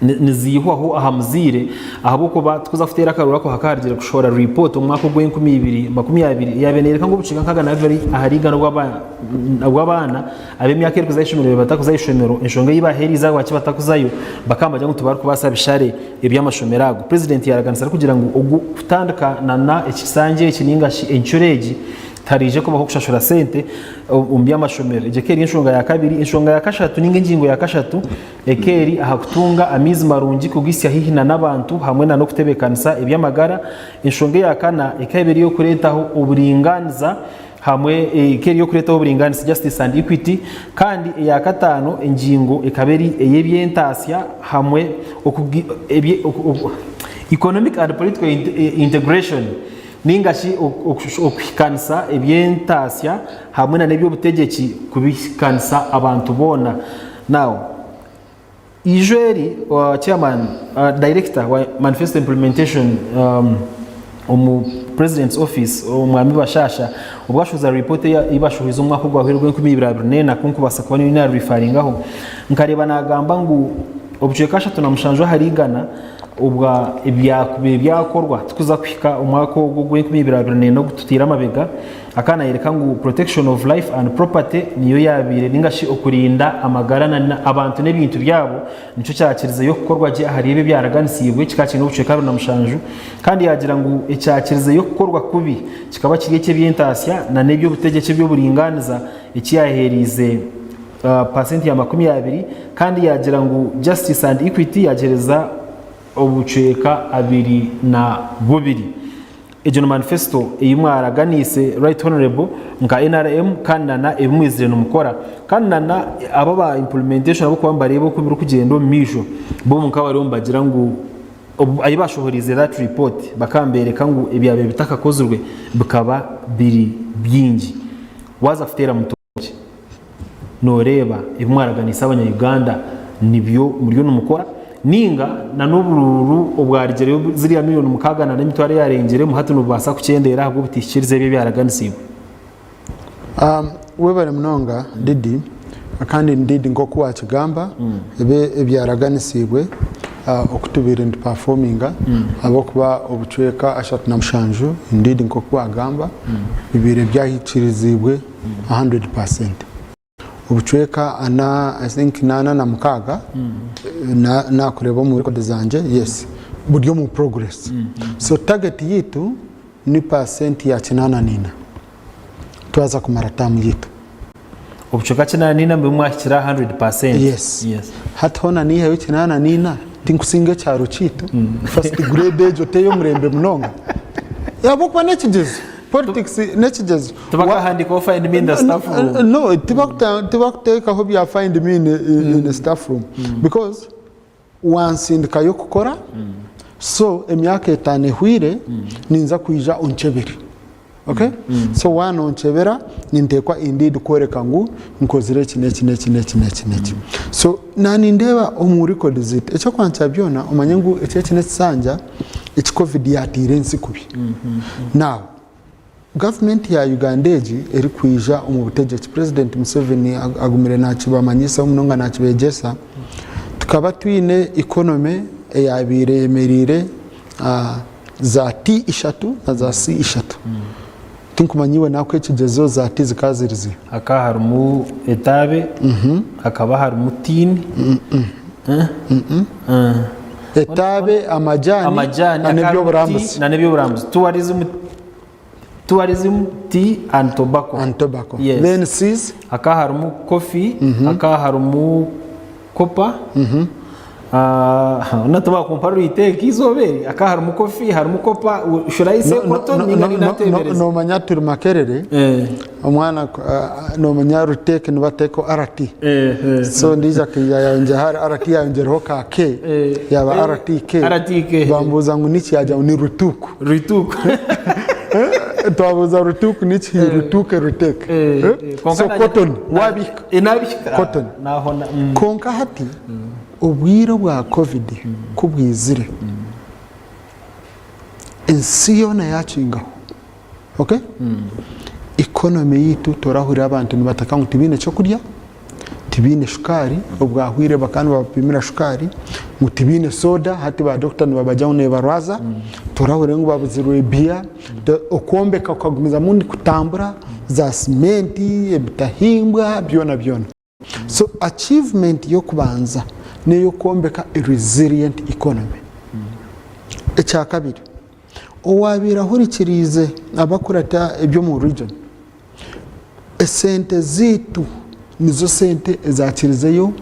niziihwaho aha muzaire ahabw'okuba tikuza kuteera akaruru ako hakaharugire kushohora ripooti omu mwaka ogw'enkumi ibiri makumyabiri eyaabaire neeyoreka ngu obukiika nkaaga na bibiri ahari igana obw'abaana ab'emyaka erikuza aha ishomero batakuza aha ishomero enshonga ei baaheereize ahabwaki batakuzayo bakaba nibagira ngu tibarikubaasa bishare eby'amashomero ago. Purezidenti yaaraganisa arikugira ngu ogu kutandika nana ekisanja eki ninga shi encuro egi tihariije kubaho kushashura sente omu by'amashomero. Egyo ekaba eri enshonga ya kabiri. Enshonga ya kashatu ninga engingo ya kashatu Eka eri aha kutunga amaizi marungi kugisya haihi na n'abantu hamwe na n'okutebeekanisa eby'amagara. Enshonga eya kana ekaba eri ey'okureetaho oburingaaniza hamwe eka eri ey'okureetaho oburingaanisa, justice and equity, kandi eya kataano engingo ekaba eri ey'eby'entaasya hamwe okugi ebye oku economic and political integration ninga shi okuhikaanisa eby'entaasya hamwe na n'eby'obutegyeki kubihikaanisa abantu boona. Now, ijo eri uh, chairman uh, director wa manifesto implementation um, omu president's office omwami Bashasha obwo ashohoza report ei bashohoize omwaka ogwahweire ogw'enkumi ibiri abiri n'ena ku nkubaasa kuba niyo narefaringaho nkareeba nagamba ngu obucweka 37 ahari igana obwa ebyakubaire byakorwa tikuza kuhika omwaka ogwo ogw'enkumi ibiri abiri n'ena ogu tutaire amabega. Akaba nayereka ngu protection of life and property niyo yabaire ninga shi okurinda amagara na abantu n'ebintu byabo nikyo kyakirizeyo kukorwa gye ahari ebyo ebyaraganisiibwe kikaba kiine obucweka 27 kandi yagira ngu ekyakirizeyo kukorwa kubi kikaba kiri eky'eby'entaasya na n'eby'obutegyeki eby'oburingaaniza eki yaheeriize pasenti ya 20 kandi yagira ngu justice and equity yagiheereza obucweka 22. Egyo ni manifesto ei mwaraganiise Right Honourable nka nrm kandi nana ebi mwizire nimukora. Kandi nana abo aba implementation ahabw'okuba nibareeba oku birikugyenda omu maisho bo nka bariyo nibagira ngu ahi bashohoriize that report bakaba nibeereka ngu ebyabaire bitakakozirwe bikaba biri bingi. Waaza kuteera mutookye. Noreeba ebi mwaraganiise abanya Uganda nibyo muriyo nimukora ninga na n'oburuuru obwarigireyo ziriya miriyoni mukaaga na n'emitwaro eyarengyeremu hati nibubaasa kukyendeera ahabw'obutihikiriza ebyo ebyaraganisiibwe? Webare munonga Didi kandi indeed nk'oku wakigamba ebi ebyaraganisiibwe oku tubaire nitu performinga ahabw'okuba obucweka 37 indeed nk'oku wagamba bibaire byahikiriziibwe 100%. Obucweka ana I think n'ana na mukaaga nakureeba omu record zangye yes buri omu progress. So target yaitu ni percent ya kinaana n'ina twaza kumara term yaitu. Obucweka kinaana n'ina mube mwahikire aha 100%. Yes. Hati hoona naihayo kinaana n'ina tinkusinga ekyaro kyaitu first grade egyo tey'omurembe munonga ahabw'okuba n'ekigyezo. Politics n'ekigyezo. Tibakahandikaho find me in the staff room. No, tibakuteekaho bya find me in, in, in the staff room because wansindikayo kukora so emyaka etaano ehwire ninza kwija onkyebere. Okay? So waana onkyebera ninteekwa indeed kworeka ngu nkozire eki n'eki n'eki n'eki n'eki n'eki. So nanindeeba omu record zaitu eky'okwankya byona omanye ngu eki eki n'ekisanja eki covid yateire ensi kubi. Now, gavumenti ya Uganda egi erikwija omu butegyeki, President Museveni agumire nakibamanyisaho munonga nakibegyesa, tukaba twine economy eyabaire eyemereire za T ishatu na za C ishatu. Tinkumanya iwe nakuha ekigyezo za T zikaba ziri ziiha? Hakaba harimu etaabe, hakaba harimu tiini. Etaabe, amajaani Amajaani, na n'eby'oburambuzi. Na n'eby'oburambuzi. Tourism, tourism, tea and tobacco. And tobacco. Yes. Then C's? Hakaba harimu coffee, hakaba harimu copper. Ah, na tibakumpa rwiteeka eizooba eri hakaba harimu coffee, harimu copper, should I say cotton ninga ninateebereza? Nomanya turi Makerere, omwana nomanya retake nibateekaho RT. So ondiijo akaija yayongyeraho RT yayongyeraho ka K yaaba RTK. RTK. Bambuuza ngu niki yagira ngu ni rutuku. Rutuku. Twabuuza rutuku niki? Rutuke ruteke. So cotton wabihika? Nabihika. Cotton. Nahona. Kwonka hati obwire obwa covid ku bwizire, ensi yoona yakingaho. Okay? Economy yaitu torahurira abantu nibataka ngu tibaine kyokurya, tibaine shukaari, obwahwire bakaba nibabapimira shukaari, ngu tibaine soda, hati ba doctor nibabagira ngu nebarwaza, torahurira ngu babuzirwe beer, okwombeka kukagumizamu nikutambura, za cement, ebitahimbwa, byona byona. So achievement y'okubanza n'ey'okwombeka a resilient economy. Ekyakabiri, owaabaire ahurikiriize abakurata eby'omu region, esente zaitu nizo sente ezaakirizeyo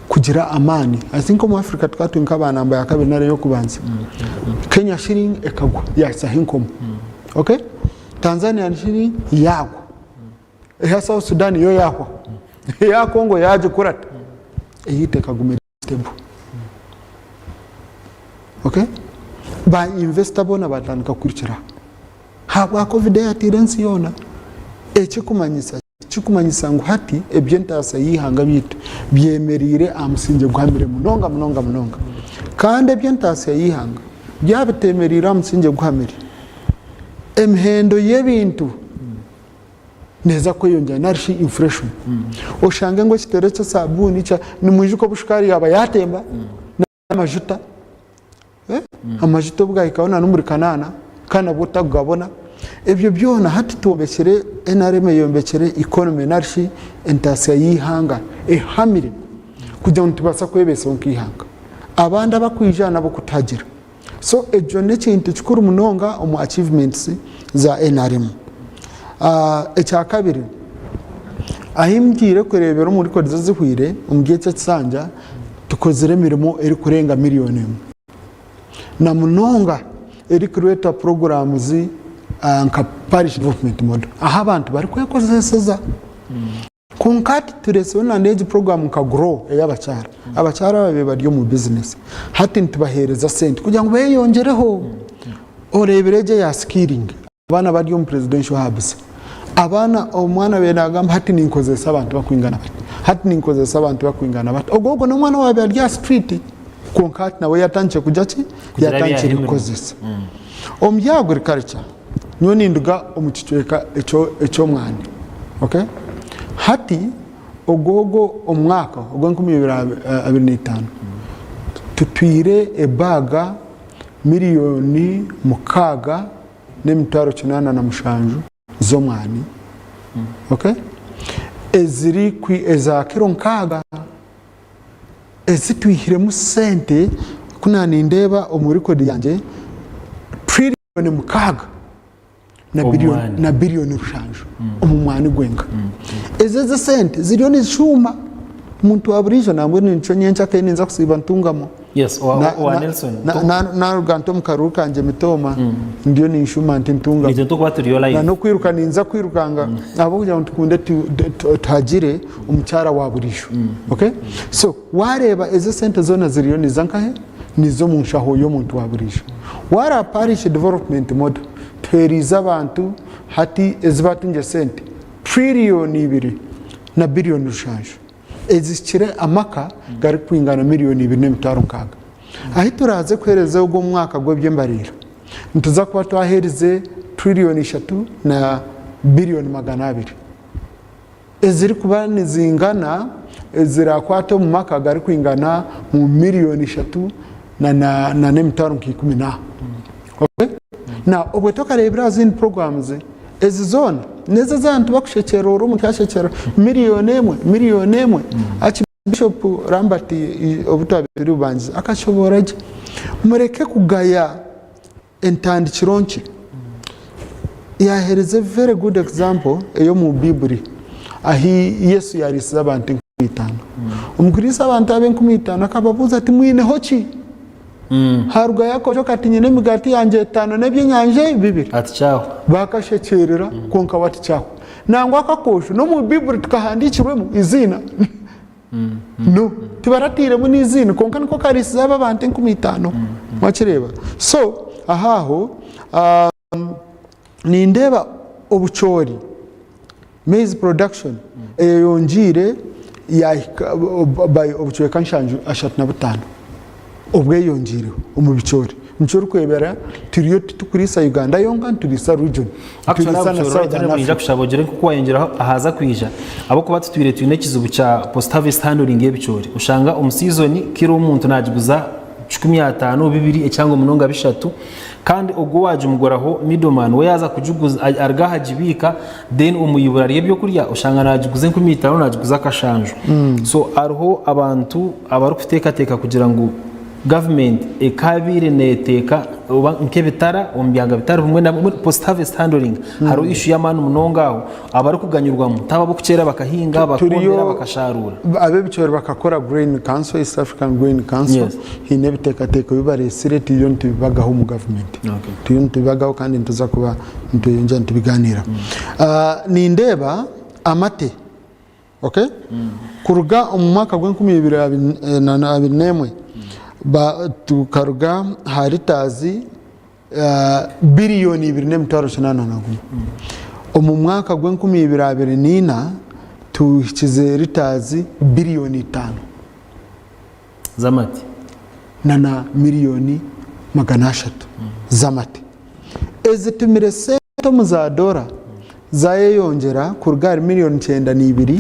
kugira amaani. I think omu Africa tukaba turi nk'aba namba ya kabiri nari ey'okubanza. Kenya shilling ekagwa yaahitsyaho enkomo. Okay? Tanzanian shilling yaagwa. Eya South Sudan yo yahwaho, eya Congo yagikurata, eyaitu ekaguma eri stable. Okay? Ba investor boona batandika kwirukira aha ahabwa covid eyatiire ensi yoona. Ekikumanyisa ki? Kikumanyisa ngu hati eby'entaasya y'eihanga byaitu byemereire aha musingye guhamire munonga munonga munonga. Kandi eby'entaasya y'eihanga byaba bitemereire aha musingye guhamire, emihendo y'ebintu neeza kweyongyera nari shi inflation. Oshange ngu ekitero ky'esabuuni kya nimwijuka obu shukaari yaaba yaatemba n'amajuta, amajuta obu gaahikaho na n'omuri kanaana kandi nabwo otakugabona. Ebyo byona hati twombekire NRM eyombekire economy nari shi entaasya y'eihanga ehamire kugira ngu nitubaasa kwebeesaho nk'eihanga. Abandi abakwija nabo kutuhagira. So ekyo n'ekintu kikuru munonga omu achievements za nrm. Ekyakabiri, ahu ngiire kureebera omu records ezihweire omuri eki ekisanja, tukozire emirimo erikurenga miriyoni emwe. Na munonga erikureetwa programs nka parish development model ahu abantu barikwekozeseza. Kwonka hati turetsireho na n'egi puroguramu nka Grow ey'abakyara. Abakyara ababaire bari omu bizinesi hati nitubaheereza sente kugira ngu beyongyereho. Oreebire egi eya skilling, abaana bari omu presidential hubs, abaana omwana abaire nagamba hati ninkozesa abantu bakwingana bati, hati ninkozesa abantu bakwingana bati, ogwo ogwo n'omwana owaabaire ari aha street kwonka hati nawe yatandikire kugira ki? Kugira ebi Yatandikire yaha emirimo. kukozesa. Omu bya agriculture, Nyowe ninduga omu kicweka eky'omwani. Okay? Hati ogwo ogwo omwaka ogw'enkumi ibiri abiri n'eitaano tutwire ebaaga miriyoni mukaaga n'emitwaro 87 z'omwani. Okay? Eziri eza kiro nkaaga ezi twihiremu sente ku naanindeeba omu rekodi yangye Tiriyoni mukaaga na biriyoni rushanju omu mwani gwenka. Ezo ezo esente ziriyo nizishuuma omuntu wa buriijo nambwenu nikyo nyencakare ninza kusiiba ntungamu. Yes, owa, owa Nelson. Naruga nti omu karuuru kangye mitooma ndiyo ninshuuma nti ntungamu. Nitwe tukuba turiyo Na live. n'okwiruka ninza kwirukanga ahabw'okugira ngu tukunde tuhagire omukyara wa buriijo. Okay? So wareeba ezo esente zoona ziriyo niza nkahe? Niza omu nshaho y'omuntu wa buriijo. Wareeba Parish Development Model, tuheereize abantu hati ezi baatungire sente tiriyoni ibiri na biriyoni rushanju ezihikire amaka garikwingana miriyoni ibiri n'emitwaro nkaaga. Ahi turaaze kuheereza ogu omwaka gw'eby'embariira, nituza kuba twaheerize tiriyoni ishatu na biriyoni 200. Ezirikuba nizingana ezirakwate omu maka garikwingana mu miriyoni ishatu na n'emitwaro nka ikumi na. Okay? Now, obwe tokareebire aha zindi programs ezi zoona n'ezi ez'abantu bakushekyerera omuntu yashekyerera miriyoni emwe, miriyoni emwe. Archbishop Lambert obu twabaire turi Bubangizi akashoboora gye. Mureke kugaya entandikiro nkye. Yaaheereza a very good example ey'omu Baiburi ahu Yesu yaariisize abantu enkumi itaano. Omu kuriisa abantu abo enkumi itaano akababuuza ati, Mwineho ki? Haarugayo akoojo kati, Nyine emigaati yangye etaano n'eby'enyanja bibiri. Ati kyahwa. Baakashekyerera, kwonka we ati kyahwa. Nangwa ako akoojo n'omu Baiburi tikahandiikirwemu eiziina. No, tibaratairemu n'eiziina kwonka niko kariisize abo abantu 5000. Wakireeba? So, aho aho. Nindeeba obucoori, maize production, eyeyongyeire yahika by obucweka nshanju ashatu na butaano obweyongyeireho omu bicoori. Nikyo orikureebera turiyo titukuriisa Uganda yonka nituriisa region, Actually nituriisa na obucoori Southern ninyija Africa. kushaba ogire nk'oku wayongyeraho ahaza kwija ahabw'okuba tutwire twine ekizibu kya post harvest handling y'ebicoori. Oshanga omu season kiro omuntu nagiguza 15, bibiri ekihango munonga bishatu Kandi ogwo owaagimugoraho middleman we yaaza kugiguza aruga aha agibiika then omu ibura ry'ebyokurya oshanga naagiguza 5000 naagiguza akashanju. So hariho abantu abarikuteekateeka kugira ngu gavumenti ekaabaire neeteeka oba nk'ebitara omu byanga bitari bimwe na bimwe post harvest handling hariho issue y'amaani munonga aho abarikuganyirwamu tabo ab'okukyera bakahinga bakondera Turiyo bakasharuura. ab'ebicoori bakakora Grain Council, East African Grain Council, Yes. Haine ebiteekateeko ebi bareetsire turiyo nitubibagaho omu gavumenti. Turiyo nitubibagaho kandi nituza kuba nitweyongyera nitubigaaniiraho. Nindeeba amate okay? Kuruga omu mwaka gw'enkumi ibiri na abiri n'emwe tukaruga aha litaazi Biriyoni ibiri n'emitwaro kinaana na gumwe. Omu mwaka gw'enkumi ibiri abiri n'eina tuhikize litaazi biriyoni itaano. Z'amate. Na miriyoni 300 z'amate. Ezitumire sente omu za doora zayeyongyera kuruga ahari miriyoni 92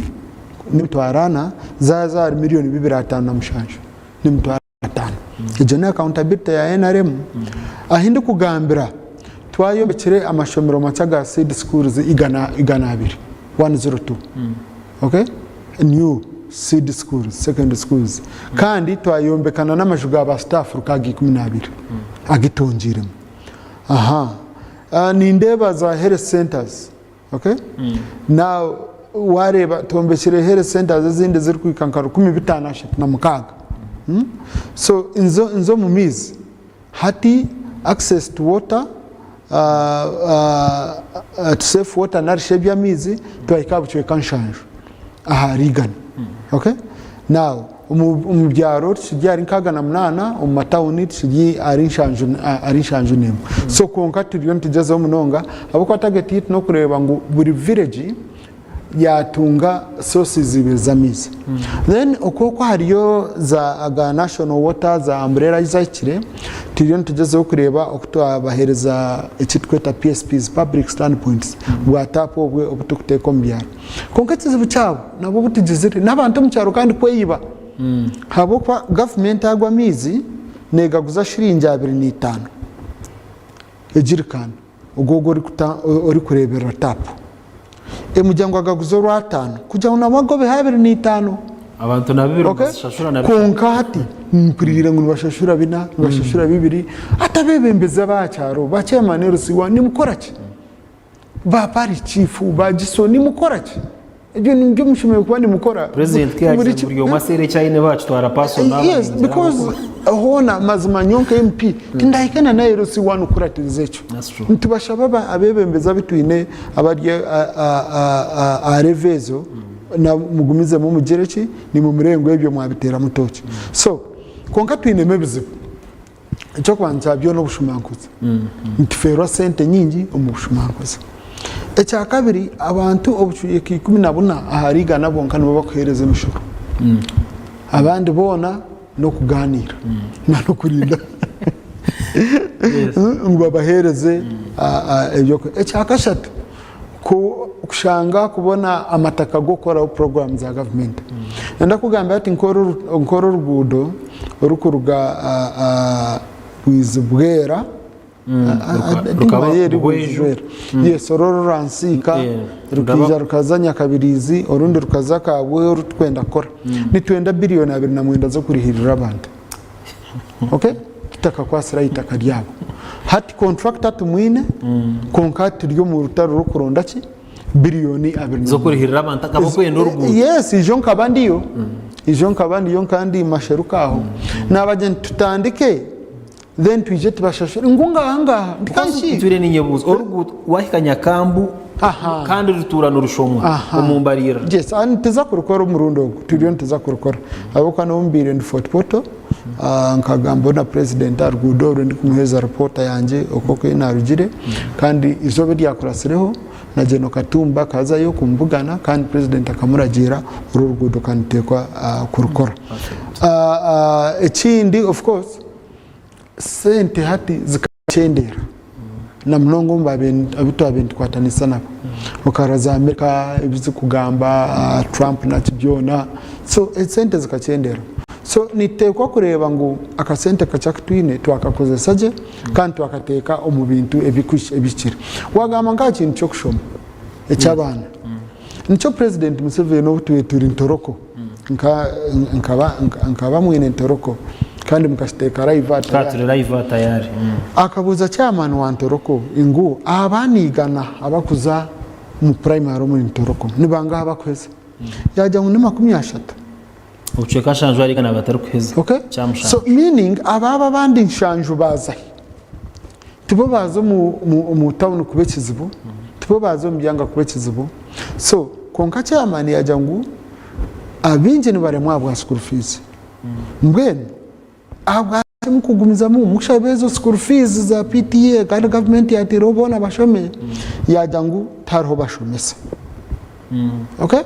n'emitwaro ana zaaza ahari miriyoni 257 n'emitwaro ataano. Egyo ni accountability ya nrm. Ahi ndikugambira twayombekire amashomero makye aga seed schools 200, 102, okay? New seed schools, secondary schools. Kandi twayombeka na n'amaju ga ba staff 612 agitongyeiremu. Aha. Nindeeba za health centers. Okay? Now wareeba twombekire health centers ezindi ezirikuhika nka 1536. So nzo nzo omu maizi hati access to water to safe water narishi eby'amaizi twahika aha bucweka nshanju ahari igana. Okay? Now omu byaro tukiri ahari 68, omu matawuni tukiri ahari 71. So kwonka turiyo nitugyezaho munonga ahabw'okuba target yaitu n'okureeba ngu buri village yatunga sources ibiri z'amaizi. Then okwo okwo hariyo za aga national water za umbrella ahi zahikire, turiyo nitugyezaho kureeba oku twabaheereza eki turikweta PSPs, public stand points, bwa taapu obwe obu turikuteeka omu byaro. Kwonka ekizibu kyabo nabwo obu tugizire n'abantu omu kyaro kandi kweyiba ahabw'okuba gavumenti ago amaizi negaguza shiringi 25 ejirikaani ogwo ogwo orikureeberera taapu. Emugira ngu agaguze orwataano kugira ngu nabwo agobeho 25. Abantu na bibiri nibazishashura na bishatu. Kwonka hati mpuriire ngu nibashashura bina, nibashashura bibiri. Hati abeebembezi ab'aha kyaro ba chairman LC1 nimukora ki? Ba parish chief, ba GISO nimukora ki? Ebyo nibyo mushemereire kuba nimukora. President ku yagize ngu buri omwe aseere eki aine bakitwara personal Yes, because hoona mazima nyowe nka MP tindahika na na LC one kukuratiriza ekyo. That's true. Nitubashaba abebembezi abu twine abari aha level ezo mugumizemu mugire ki nimwe ngu ebyo mwabiteeramu tooki. So kwonka twinemu ebizibu. Eky'okubanza kya byona obushumankuzi. Nitufeerwa sente nyingi omu bushumankuzi. Ekyakabiri abantu obucweka 14 ahari igana bonka nibo bakuheereza emishoro. Abandi boona n'okugaaniira n'okurinda ngu babaheereze ebyokurya. Ekyakashatu kushanga kubona amataka g'okukoraho puroguraamu za gavumenti. Nenda kukugambira ati nk'oru oruguudo orurikuruga Bwizibwera, Rukaba Buhweju. Yes, oru orwa Nsiika rukaija rukaza Nyakabiriizi orundi rukaza Kabwe oru turikwenda kukora. Nitwenda biriyoni 29 z'okurihiirira abantu. Okay? Tutakakwasire aha itaka ryabo. Hati contractor tumwine kwonka hati turi omu rutaro rw'okuronda ki? Biriyoni 29. Z'okurihirira abantu akaba okwenda oruguuto. Yes, ijo nkaba ndiyo. Ijo nkaba ndiyo nkaba ndi masheruka aho. Nabagira nti tutandike then twije tubashashure. Ngu ngaha ngaha. Nti kanshi. Ntwire ninyebuuza oruguuto wahika Nyakambu Aha. kandi rutuura nirushomwa Aha. omu mbariirira. Yes, and nituza kurukora omurundi ogu. Turiyo nituza kurukora. Ahabw'okuba n'obu mbaire ndi Fort Portal. Nkagambaho na Purezidenti aha ruguudo orwo ndikumuheereza ripoota yangye okwo oku naarugire kandi eizooba eryakuratsireho na Gen. Katumba akazayo kumubugana kandi Purezidenti akamuragiira oru oruguudo ka nituteekwa kurukora. Ekindi of course sente hati zikakyendeera na munonga omu abu twabaire nitukwatanisa nabo. Okarora za America ebi zirikugamba, Trump naki byona, so esente zikakyendeera. So nituteekwa kureeba ngu akasente kakye aku twine twakakozesa gye kandi twakateeka omu bintu ebihikire. Waagamba nk'aha kintu ky'okushoma eky'abaana, nikyo Purezidenti Museveni obu tubaire turi Ntoroko, nkaba mwine Ntoroko kandi mukakiteeka live aha Tukaba turi live aha tayari. Akabuuza chairman wa Ntoroko ngu abaana igana abakuza omu primary omuri Ntoroko nibangahi abakuheza? Yaagira ngu ni 30. Obucweka nshanju ahari igana batarikuheza. Okay? Kya mushanju. So meaning abaaba abandi nshanju baazahi? Tibo baaza omu, omu, omu town kuba ekizibu, tibo baaza omu byanga kuba ekizibu. So kwonka chairman yaagira ngu abaingi nibaremwa ahabwa school fees. Mbwenu ahabwaki mukugumizamu mukushaba ezo school fees za PTA kandi government yateireho boona bashome? Yaagira ngu tihariho bashomesa. Okay?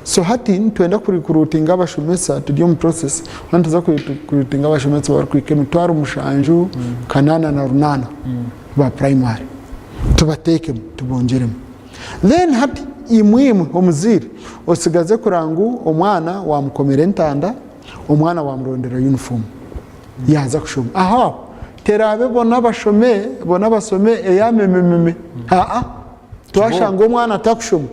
So hati nitwenda ku recruitinga abashomesa turi omu process hati nituza ku recruitinga abashomesa abarikuhika 7000 808 ba primary tubateekemu tubongyeremu. Then hati imwe imwe omuzaire osigaze kureba ngu omwana wamukomera entanda, omwana wamurondera uniform yaaza kushoma. Aho aho teraabe bona bashome bona basome eya memememe aa. Twashanga omwana atakushoma,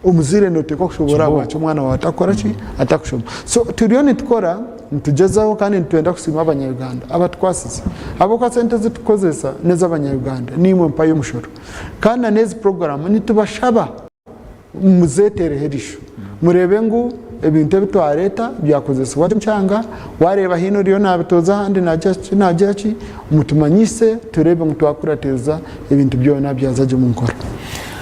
omuzaire noteekwa kushoboorora ahabwaki omwana waawe atakukora ki? Atakushoma. So turiyo nitukora, nitugyezaho kandi nitwenda kusiima abanya-Uganda abatukwasize. Ahabw'okuba sente ezi tukukozesa n'ez'abanya-Uganda, niimwe mpayo omushoro. Kandi na n'ezi puroguraamu nitubashaba muzeetereho eriisho. Mureebe ngu ebintu ebi twareeta byakozesibwa gye omu kyanga, waareeba haine oriyo naabitooza ahandi naagira ki naagira ki, mutumanyise tureebe ngu twakuratiriza ebintu byona byaza gye omu nkora.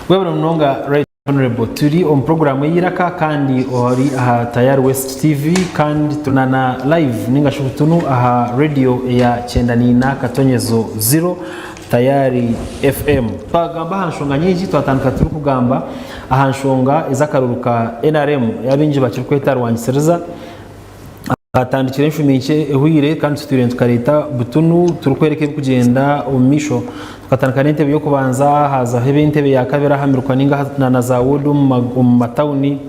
Webale munonga Right Honourable. Turi omu puroguraamu ey'eiraka kandi ori aha Tayari West TV kandi turi na live ninga shi butunu aha radio eya 94.0 Tayari FM. Twagamba aha nshonga nyingi, twatandika turikugamba aha nshonga ez'akaruru ka NRM ei abaingi bakirikweta rwangisiriza. Hatandikire enshumi nkye ehweire kandi tutwire nitukareeta butunu turikworeka ebirikugyenda omu maisho. Tukatandika n'entebe y'okubanza haazaho eb'entebe ya kabiri aha miruka ninga na za ward omu matawuni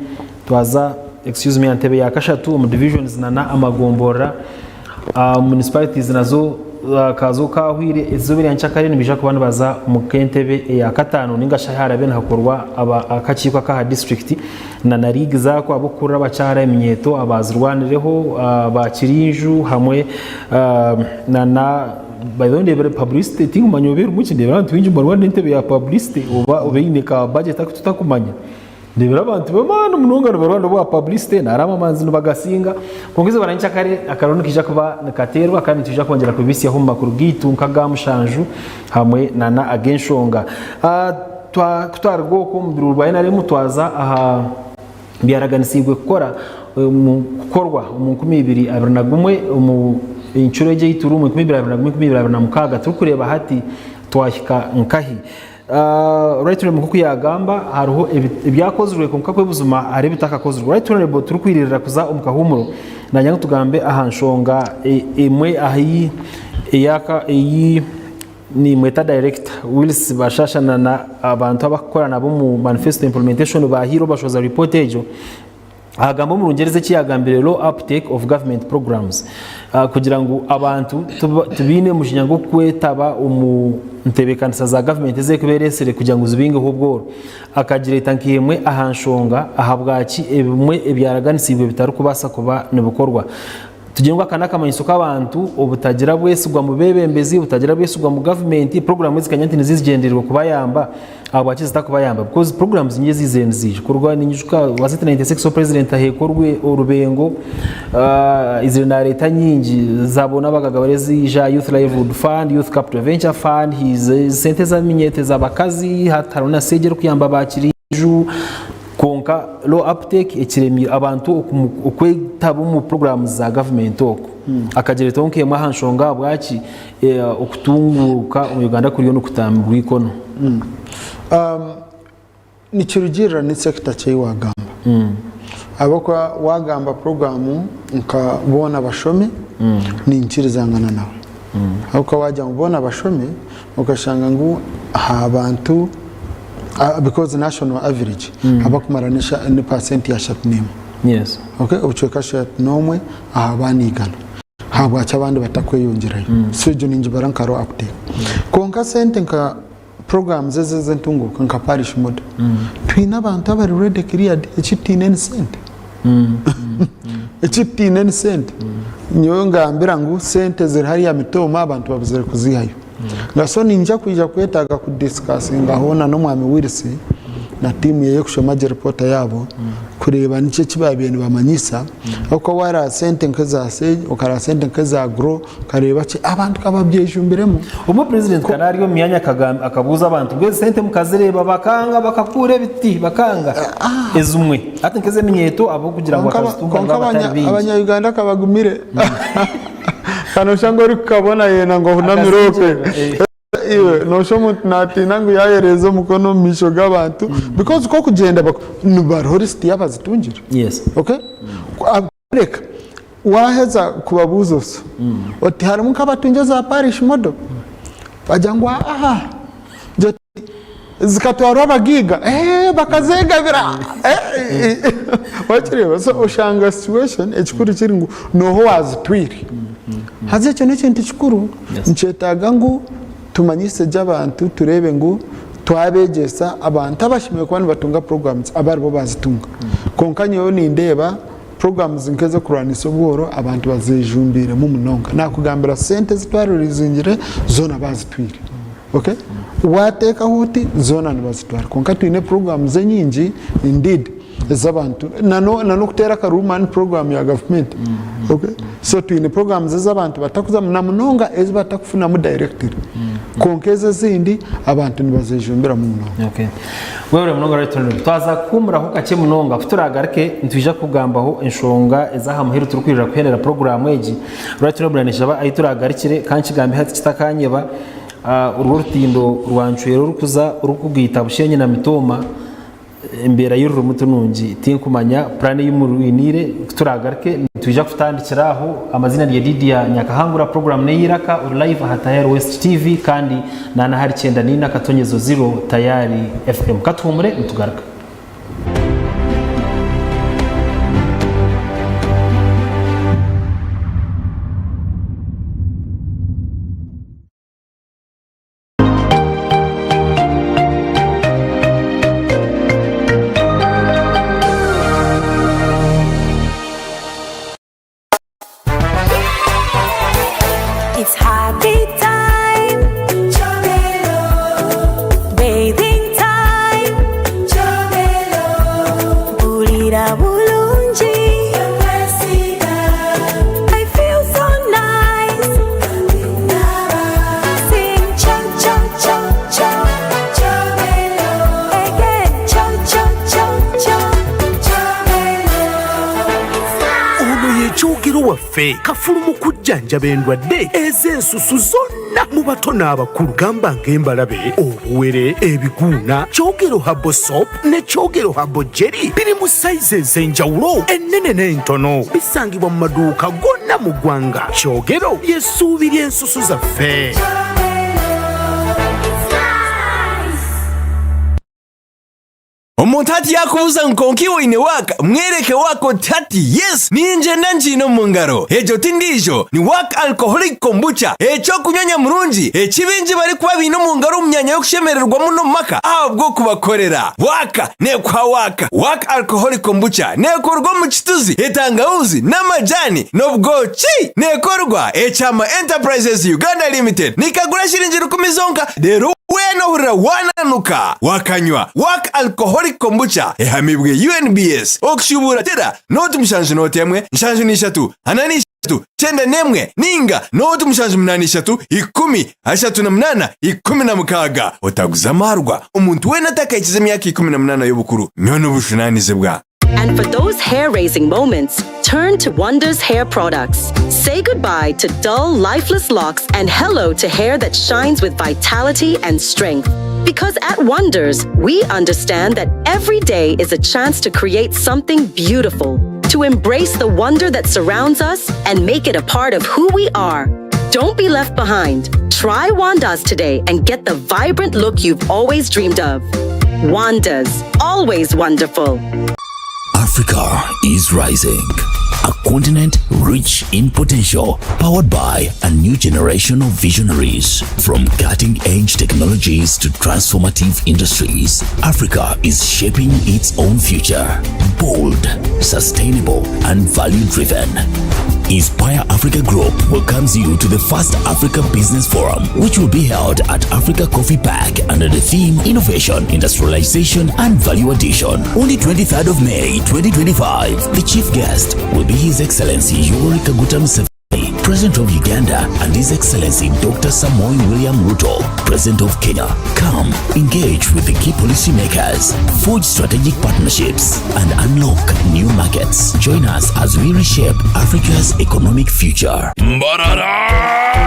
twaza excuse me aha ntebe ya kashatu omu divisions na amagomborora. Municipalities nazo kazo kahwire eizooba erya nkyakare nibaija kuba nibaza omu k'entebe eya kataano ninga shi ahu harabe nihakorwa akakiiko ak'aha disiturikiti na na liigi zaako ab'okukurira abakyara eminyeeto abaazirwanireho ba Kirinju hamwe na na by the way ndebire publicity tinkumanya oba erimu ki ndebire abantu baingi nibarwanira entebe ya publicity oba eine ka budget aku tutakumanya. Ndeebire abantu b'amaani munonga nibarwana obwa publicity naraaba amanzi nibagasinga kwonka eizooba rya nyenkyakare akaruru nikaija kuba nikateerwa kandi nitwija kwongyera kubihitsyaho omu makuru gaitu nk'aga mushanju hamwe nana ag'enshonga. Ku twaruga okwo omu biro bwa NRM twaza aha byaraganisiibwe kukora kukorwa omu 2021 omu encuro egi ei turimu 2021, 2026 turikureeba hati twahika nkahi. Right Honourable nk'oku yaagamba hariho ebyakozirwe kwonka kwe buzima hariho ebitakakozirwe. Right Honourable turikwiririra kuza omu kahuumuro nanyenda ngu tugambe aha nshonga emwe ahi ei nimweta director Wills Bashasha na abantu abakukora nabo omu manifesto implementation bahaire obashoza report egyo. Agamba omu Rungyereza eki yaagambire low uptake of government programs kugira ngu abantu tibaine mujinya gw'okwetaba omu ntebeekanisa za gavumenti ez'erikuba ereetsire kugira ngu zibingeho obworo. Akagireeta nk'emwe aha nshonga ahabwaki ebimwe ebyaraganisiibwe bitarikubaasa kuba nibikorwa. Tugire ngu aka n'akamanyiso k'abantu obutagira bwesigwa mu beebembezi, obutagira bwesigwa mu gavumenti, puroguraamu ezikanya nti nizo ezigyendereirwe kubayamba, ahabwaki zitakubayamba? Because puroguraamu nyingi eziizire niziija kuruga ninyijuka was it 96 obu purezidenti aheeka orubengo, aizire naareeta nyingi za boona abagaga bariyo ziija, youth livelihood fund, youth capital venture fund, sente ez'eminyeeto ez'abakazi, hati hariho na seegi erikuyamba ba kiriiju. Kwonka. Kwonka low uptake ekiremire abantu okwetaba omu programs za gavumenti oku. Akagireetaho nk'emwe aha nshonga ahabwaki okutunguuka omu Uganda kuriyo nikutambirwa eikono. Nikirugiirira ni sector ki ei waagamba. Ahabw'okuba waagamba puroguraamu nka boona bashome, ninkirizangana nawe. Ahabw'okuba waagira ngu boona bashome, okashanga ngu aha bantu because national average abakumara ni paasenti ashatu n'emwe. Yes. Okay, obucweka ashatu n'omwe aha baana igana. Habwaki abandi batakweyongyerayo? So egyo ningibara nka low uptake. Kwonka sente nka Programs ezi ez'entunguuka nka parish model twine abantu abari ready cleared eki tutaine ni sente eki tutaine ni sente nyowe ngambira ngu sente ziri hariya mitooma abantu babuzire kuzihayo nga so ninja kwija kwetaaga ku discussinga hoona n'omwami Wills na tiimu yeye kushoma gye ripoota yaabo kureeba niki eki baabaire nibamanyisa ahabw'okuba wareeba sente nk'eza sage okareeba sente nk'eza grow Nkareeba ki abantu ka babyejumbiremu. Obumwe president kare ari omu myanya akabuuza abantu ngu ezi sente mukazireeba bakanga bakakuura ebiti bakanga ezimwe hati nk'ezeminyeeto ahabw'okugira ngu bakazitunga Kwonka nibaba batari baingi. abanya Uganda kabagumire ka noshusha ngu orikukabona yena ngu ohunamire okwe iwe noshusha omuntu natiina ngu yayereeza omukono omu maisho g'abantu because ku okugyenda bariho lisiti y'abazitungire Yes. okay Kureka waaheza kubabuuza oso oti harimu nk'abatungi eza parish model? Bagira ngu aaha. Ogira oti zikatwarwa abagaiga? Eeh bakazegabira. Wakireeba? So oshanga situation ekikuru kiri ngu nooha owaazitwire. Haza ekyo n'ekintu kikuru, nikyetaaga ngu tumanyise gye abantu tureebe ngu twabeegyesa abantu abashemereire kuba nibatunga programs abe aribo baazitunga. Kwonka nyowe nindeeba Programs nk'ez'okurwanisa obworo abantu bazejumbiiremu munonga. Nakugambira sente ezi twarurizingire zoona bazitwire. Okay? Wateekaho oti zoona nibazitwara. Kwonka twine programs enyingi indeed ez'abantu na n'okuteera akaruru mani program ya gavumenti. Okay? So twine programs ez'abantu batakuzamu na munonga ezi batakufunamu directly. Kwonka ezo ezindi abantu nibazejumbiramu munonga. Okay. Webale munonga Right Honorable. Twaza kuhumuraho kakye munonga ku turagaruke nitwija kugambaho enshonga ez'aha muheru turikwirira kuhendera puroguraamu egi. Right Honorable nishaba ahi turagarukire ka nkigambe hati kitakanyeba ah, urwo orutindo rwa Ncwera orukuza orikugaita Bushenyi na Mitooma embeera y'orurimu ti nungi tinkumanya puraani ei murwiniire ku turagaruke nitwija kutandikira aho. Amaziina ni Yedidia Nyakahangura, puroguraamu n'ey'eiraka ori live aha Tayari West TV kandi Nana ahari 94 akatonyezo ziro Tayari FM. Katuhumure nitugaruka. It's happy time Bathing time Mpurira bulungi I feel so nice Sing cho cho cho cho Again cho cho cho cho Ono ye Kyogero waffe kafulu mu kujjanjaba endwadde ez'ensusu zonna mu bato n'abakulu gamba ng'embalabe, obuwere, ebiguuna. Kyogero Herbal Soap ne Kyogero Herbal Jelly biri mu sayizi ez'enjawulo ennene n'entono. Bisangibwa mu maduuka gonna mu ggwanga. Kyogero ly'essuubi ly'ensusu zaffe. Omuntu hati yaakubuuza ngu kwonka iwe oine waaka, mwereke waaka oti hati yes ningyenda ngiine omu ngaro. Egyo ti ndiijo, ni Waaka Alcoholic Kombucha, eky'okunywa nyamurungi eki baingi barikuba baine omu ngaro omu myanya y'okushemererwamu n'omu maka ahabw'okubakorera. Waaka neekuha waaka. Waaka Alcoholic Kombucha neekorwa omu kituzi, etangawuzi, n'amajaani, n'obwoki. Neekorwa Ekyama Enterprises Uganda Limited. Nikagura shiringi rukumi zonka reero weena ohurira waananuka wakanywa. Waaka Alcoholic Kombucha ehamibwe UNBS. Okushubuura tera nooti mushanju nooti emwe, nshanju n'ishatu, ana n'ishatu. ashatu, 91 ninga nooti 783 10 38 16. Otaguza amaarwa omuntu weena atakahikize emyaka 18 y'obukuru. Nyowe n'obujunaanizibwa. And for those hair raising moments, turn to Wonders Hair Products. Say goodbye to dull, lifeless locks and hello to hair that shines with vitality and strength. Because at Wonders, we understand that every day is a chance to create something beautiful, to embrace the wonder that surrounds us and make it a part of who we are. Don't be left behind. Try Wandas today and get the vibrant look you've always dreamed of. Wandas, always wonderful. Africa is rising. A continent rich in potential, powered by a new generation of visionaries. From cutting edge technologies to transformative industries, Africa is shaping its own future. Bold, sustainable, and value driven. Inspire Africa Group welcomes you to the first Africa Business Forum, which will be held at Africa Coffee Park under the theme Innovation, Industrialization, and Value Addition on the 23rd of May 2025. The chief guest will be His Excellency Yoweri Kaguta Museveni. President of Uganda and His Excellency Dr. Samoei William Ruto, President of Kenya. Come, engage with the key policymakers, forge strategic partnerships, and unlock new markets. Join us as we reshape Africa's economic future. Mbarara!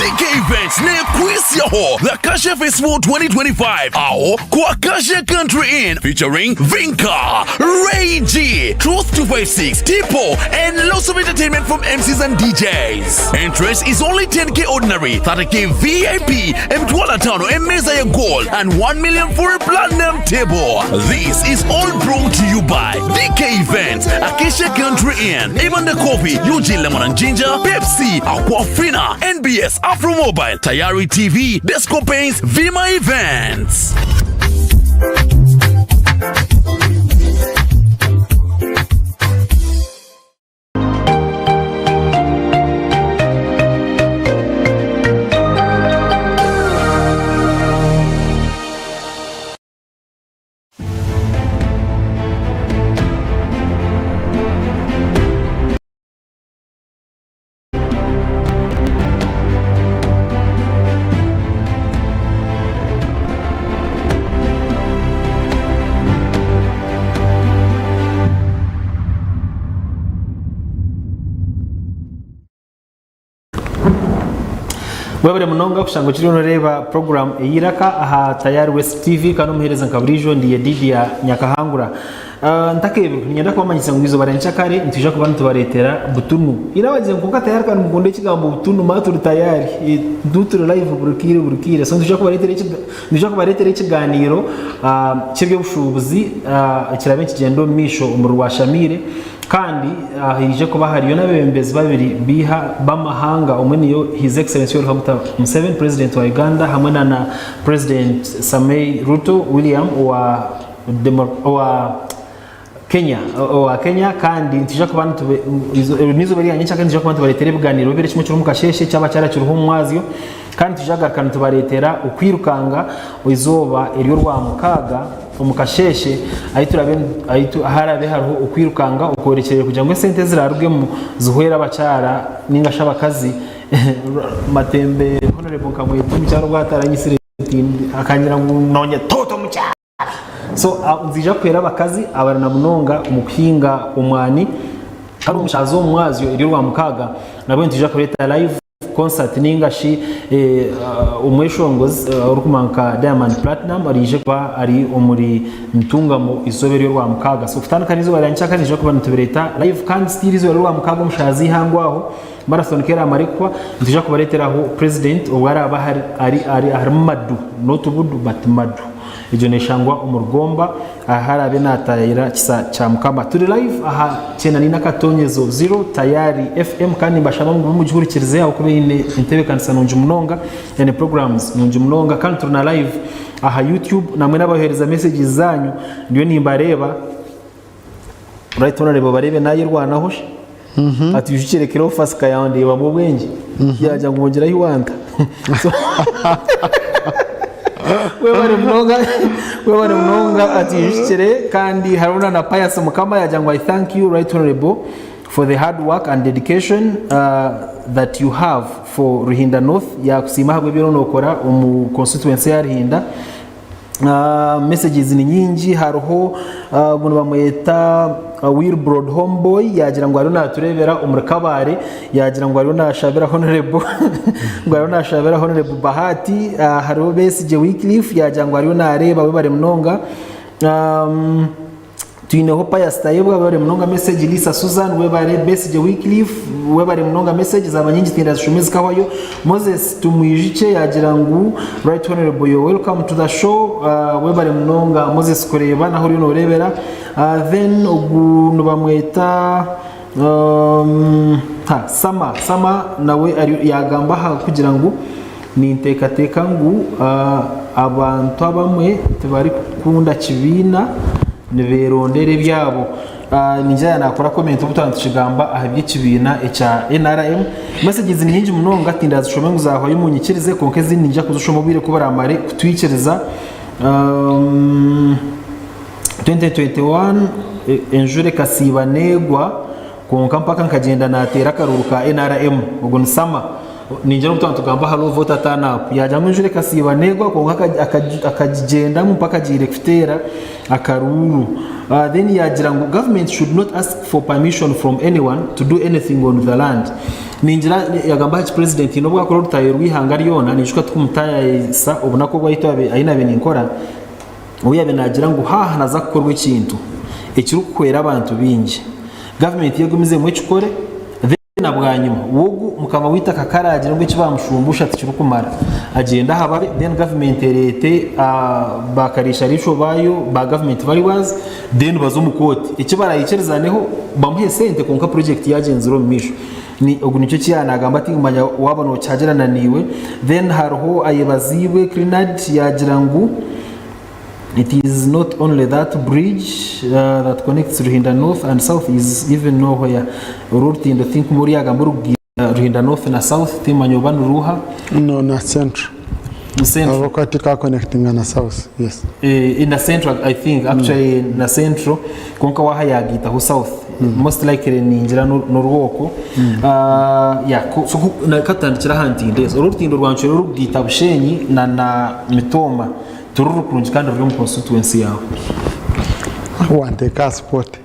DK Events nekwisiaho the Acacia Festival 2025 aho ku Acacia Country Inn featuring Vinka, Ray G, Truth 256, Tipo, and lots of entertainment from MCs and DJs. Entrance is only 10k ordinary, 30k VIP, Mtwala Tano, and Meza ya Gold, and 1 million for a platinum table. This is all brought to you by DK Events, Acacia Country Inn, Even the Coffee, UG Lemon and Ginger, Pepsi, Aquafina, NBS, Afro Mobile, Tayari TV, Desco Paints, Vima Events. Webare munonga kushanga okiriyo noreeba program ey'eiraka aha Tayari West TV kandi omuheereza nka buriijo ndi Yedidia Nyakahangura. Ah, ntakeebirwe niinyenda kubamanyisa ngu eizooba rya nkyakare nitwija kuba nitubareetera butunu. Haine abagize ngu kwonka Tayari kandi mukunda ekigambo butunu mara turi tayari. Eh, tu turi live buri kaire buri kaire. So nitwija kubareetera ekiga nitwija kubareetera ekigaaniiro ah, ky'eby'obushuubuzi ah, ekiraabe nikigyenda omu maisho omuri Rwashamaire. Kandi haije kuba hariyo n'abebembezi babiri b'iha b'amahanga omwe niyo His Excellency Yoweri Kaguta Museveni President wa Uganda hamwe na na President Samoei Ruto William owa owa Kenya owa Kenya kandi nitwija kuba nitube n'izooba erya nyenkya nitwija kuba nitubareetera ebiganiro bibiri ekimwe kiri omu kasheeshe kyaba kyarakiriho omu mwazyo kandi nitwija kugaruka nitubareetera okwirukanga eizooba ery'orwamukaaga Omu kasheeshe ahu turaabe ahu haraabe hariho okwirukanga okworekyereire kugira ngu esente eziraarugemu zihwere abakyara nainga shi abakazi Matembe Honourable nkamweta omukyara ogu ataranyitsire akangira ngu nonya toto omukyara so niziija kuhwera abakazi abari na munonga omu kuhinga omwani kandi omu shaaha z'omu mwazyo eri orwamukaaga nabwo nitwija kureeta live Concert ninga shi omweshongozi orikumanywa nka Diamond Platnumz araije kuba ari omuri Ntungamo izooba eri orwamukaaga. So kutandika n'eizooba rya nkyakare nitwija kuba nitubireeta live kandi still eizooba ry'orwamukaaga omu shaaha z'eihangwe aho marathon ku eraamare kuhwa nitwija kubareeteraho president obu araabe ari ari ahari Madu not Budu but Madu. Egyo neshangwa omu Rugomba ahu araabe naataayayira kisa kya Mukama. Turi live aha kyenda n'akatonyezo ziro Tayari FM kandi nimbashaba ngu mugihurikirize ahabw'okuba eine entebeekanisa nungi munonga eine programs nungi munonga kandi turi na live aha YouTube namwe n'abaheereza messages zaanyu ndiyo nimbareeba. Right honorable bareebe nayerwanaho shi ati ijukire Cleophas kayandeebamu obwengye yagira ngu bongyeraho iwanta So, webare munonga webare munonga ati ijukire kandi hariho na na Pius Mukama yagira ngu I thank you right honorable. for the hard work and dedication that you have for Ruhinda North yakusiima ahabw'ebi oriyo nokora omu constituency ya Ruhinda. Messages ni nyingi hariho ogu nibamweta Wilbrod Homeboy yagira ngu ariyo natureebera omuri Kabale yagira ngu ariyo nashabira Honorable ngu ariyo nashabira Honorable Bahati hariho Besigye Wycliffe yagira ngu ariyo nareeba webare munonga. Twineho Pius Tayebwa webare munonga message, Lisa Susan webare, Besigye Wycliffe webare munonga message zaba nyingi tindazishome zikahwayo, Moses Tumwijukye yagira ngu right honorable you're welcome to the show uh, webare munonga Moses kureeba naho oriyo norebera uh, then ogu nibamweta um, ha, Sama Sama nawe ari yagamba aha kugira ngu Ninteekateeka ngu abantu abamwe tibarikukunda kibiina, niberondera ebyabo. Ningira yaaba nakora comment obu twaba nitukigamba aha by'ekibiina ekya nrm. Messages ni nyingi munonga tindazishome ngu zahwayo munyikirize kwonka ezindi niinyija kuzishoma obwire kuburamare kutwikiriza. 2021 enjura ekasiiba negwa kwonka mpaka nkagyenda nateera akaruuru ka nrm. Ogu ni Summer. Ningira ngu twaba nitugamba aha low voter turn up yagira ngu enjura ekasiiba negwa kwonka akagigyendamu mpaka agiire kuteera akaruuru. Then yagira ngu government should not ask for permission from anyone to do anything on the land. Ningira yagamba aha ki president haine obu akora orutaayo rw'eihanga ryona niijuka tukumutaayayisa obunaku obu ahu naabaire ninkora obu yaabaire naagira ngu haaha naza kukorwa ekintu ekirikuhwera abantu baingi government yo egumizemu ekikore then Na bwanyima, wogu mukama w'eitaka ku araagire ngu eki baamushumbusha tikirikumara, agyende aha babe, then gavumenti ereete bakariishariisho baayo ba gavumenti valuers, then baze omu kooti. Eki baraaikirizaneho bamuhe sente kwonka purojekiti yaagyenzire omu maisho. Ni ogu nikyo eki yaaba naagamba tinkumanya waaba nookihagirana naiwe. Then hariho Ayebaziibwe Crinard yaagira ngu. It is not only that bridge that connects Ruhinda North and South is even nowhere. Oru orutindo tinkumanya oru yagamba orukugaita Ruhinda North na South timmanya oba niruuha. No na Central. Ni Central. Ahabw'okuba tika connectinga na South. Yes. Eh, na Central I think actually na Central kwonka waha yagaitaho South. Most likely ningira n'orwokwo. Ah, yeah, so katutandikire aha ntindo ezo. Oru orutindo rwa Ncwera orukugaita Bushenyi na na Mitooma. Tururi kurungi kandi ruri omu constituency yaawe. Wanteeka aha spot.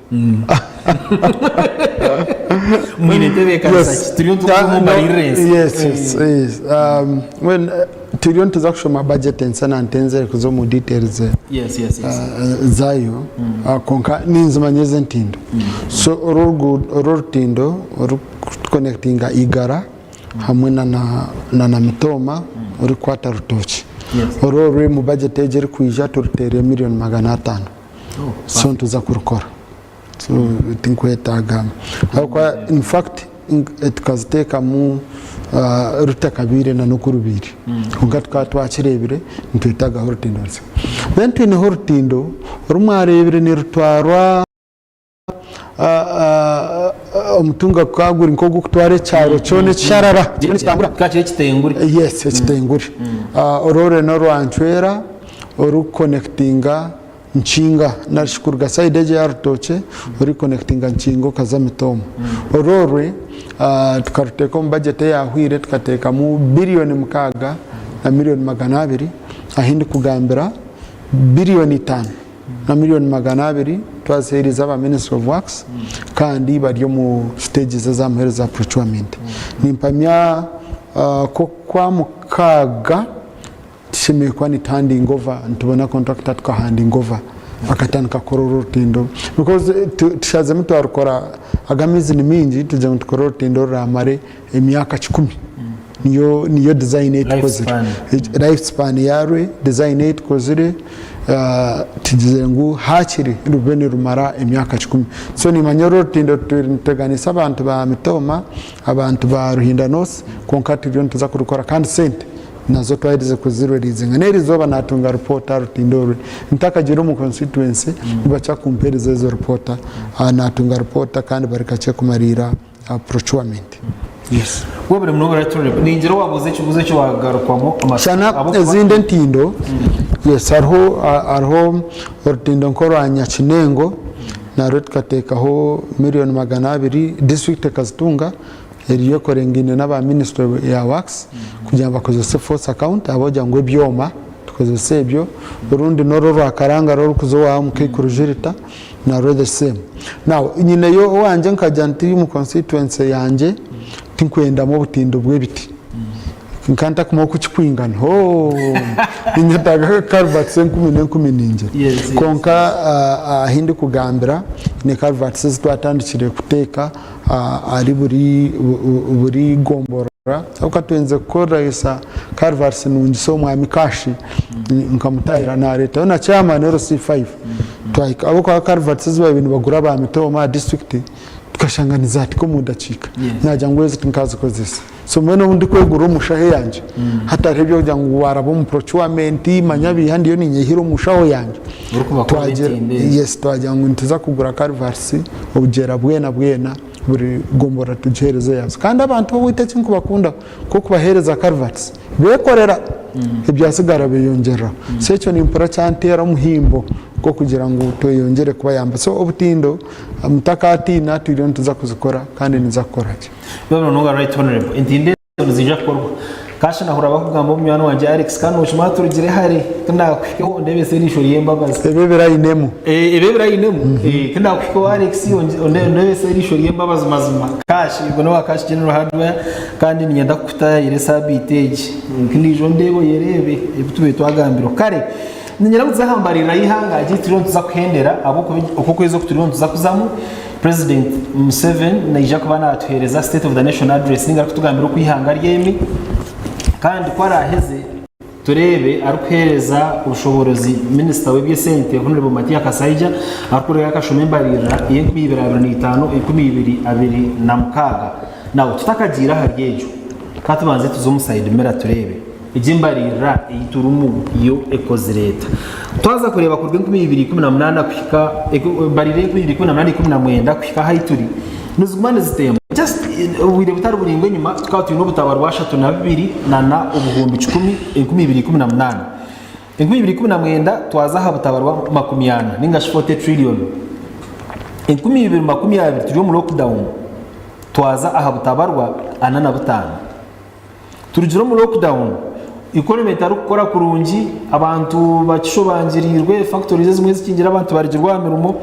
Mwine ntebeekanisa ki? Turiyo nituza omu mbarira ensi. Yes, yes, yes. Um, when, eh, turiyo nituza kushoma budget ensi na ntenzere kuza omu details eh, Yes, yes, yes. zaayo Ah, kwonka ninzimanya ezi entindo so oru orugu- oru orutindo orukuconnectinga igara hamwe na na mitooma orikukwata rutookye. Oru oruri omu budget egi erikwija turuteire miriyoni 500 so nituza kurukora. So tinkwetaaga ahabw'okuba in fact tukaziteekamu rutakabaire na n'oku rubaire kwonka tukaba twakireebire nitwetaagaho orutindo rusya. Then twineho orutindo oru mwareebire nirutwarwa. Omutunga gukaba guri nk'ogw'okutwara ekyaro kyona ekisharara kyona nikitambura. Kikaba kiri ekitengure. Yes, ekitengure. Oru orwe n'orwa Ncwera orikukonekitinga Nkinga nari shi kuruga sayidi egi eya Rutookye orikukonekitinga Nkinga okaza Mitooma. Oru orwe tukaruteeka omu bajeti eyaahweire tukateekamu biriyoni 6 na miriyoni 200 ahu ndikugambira biriyoni 5. na miriyoni 200 twaziheerize aba Ministry of Works kandi bari omu stages eza muheru za procurement. Nimpamya ku Okwamukaaga tushemereire kuba nitu handing over nitubona contractor tuka handing over akatandika kukora oru orutindo because tushazemu twarukora aga amaizi ni mingi tugira ngu tukore orutindo oruramare emyaka kikumi niyo niyo design ei tukozire life span yarwe design ei tukozire tugizire ngu hakiri rube nirumara emyaka kikumi so nimanya oru orutindo tutwire nituteganisa abantu ba Mitooma abantu ba Ruhinda North kwonka turiyo nituza kurukora kandi sente nazo twaherize kuzireleasinga n'erizooba natunga report aha rutindo orwe ntakagiire omu constituency nibakya kumpereza ezo report natunga report kandi bari kakye kumariira procurement. Yes. Webare munonga Right Honorable. Ningira wabuuza ekibuuzo eki wagarukwamo amatsiko. Shana Ahabw'okuba- ezindi entindo yes hariho hariho orutindo nk'orwa Nyakinengo Narwo tukateekaho miriyoni 200 disiturikiti ekazitunga eriyo ekorengaine n'aba minisitule ya works kugira ngu bakozese force account ahabw'okugira ngu ebyoma tukozese ebyo orundi n'oru orwa Karangara orurikuza owa Mukaikuru Jurita narwo the same. Now nyineyo owangye nkagira nti omu constituency yangye tinkwendamu obutindo bw'ebiti. Nka ntakumanya oku kikwingana hoo ninyetaaga culverts enkumi n'enkumi ningira. Kwonka ahi ndikugambira ni culverts ezi twatandikire kuteeka ahari buri buri gomborora ahabw'okuba twenze kukoresa culverts nungi so Mwami Kashi nkamutahira nareetayo na chairman LC5 twahika ahabw'okuba culverts ezi baabaire nibagura ba Mitooma aha district tukashanga nizatika omu dakiika nagira ngu ezi tinkazikozesa. So mbwenu obu ndikwegurira omu shaho eyangye hatariho eby'okugira ngu waaraba omu procurement manya biiha ndiyo niinyehira omu shaho yangye. Orikubakora Twagira entindo ezi. yes twagira ngu nituza kugura culverts obugyera bwena bwena buri gomborora tugiheereze eyaazo. Kandi abantu b'owaitu eki ndikubakundaho ku orikubaheereza culverts beekorera ebyatsigara beeyongyereraho. So ekyo nimpurira kyanteera omuhimbo gw'okugira ngu tweyongyere kubayamba. So obutindo mutakaatiina turiyo nituza kuzikora kandi niza kukora gye. Biba munonga right honorable entinde ezo niziija kukorwa kashi nahurira bakugamba omunywani wangye Alex kandi noshuma turugire hare tinakuhikaho ondebese eriisho ry'embabazi Ebi ebirayinemu. Eh, ebi ebirayinemu eh, tinakuhikaho Alex ondebese eriisho ry'embabazi mazima kashi ogwo n'owa Kashi General Hardware kandi niinyenda kukutayayira esabiiti egi nkiija ondeebe oyereebe ebi tubaire twagambirwe kare niinyenda ngu tuze aha mbaririra y'eihanga egi turiyo nituza kuhendera ahabw'okuba oku okwezi oku turiyo nituza kuzamu President Museveni naija kuba natuhereza State of the Nation Address ninga arikutugambira oku eihanga ryemi kandi ku araheze tureebe arikuhereza obushoborozi minisita w'eby'esente Hon. Matia Kasaija arikureeba akashoma embaririra ey'enkumi ibiri abiri n'eitaano enkumi ibiri abiri na mukaaga. Now tutakagiire ahari egyo katubanze tuze omu side mirror tureebe. Egi embaririra ei turimu yo ekozire eta? Twaza kureeba kuruga 2018 kuhika embaririra 2018 19 kuhika ahu turi niziguma nizitemba. Just obwire butari buraingwa enyima tukaba twine obutaba rwashatu na bibiri na obuhumbi kikumi 2018. 2019 twaza aha butaba rwa 40 ninga shi 40 trillion. 2020 turi omu lockdown twaza aha butabarwa 45. Turugire omu lockdown, economy etarikukora kurungi, abantu bakishobangiriirwe, factories ezimwe zikingire abantu barugirwe aha mirimo,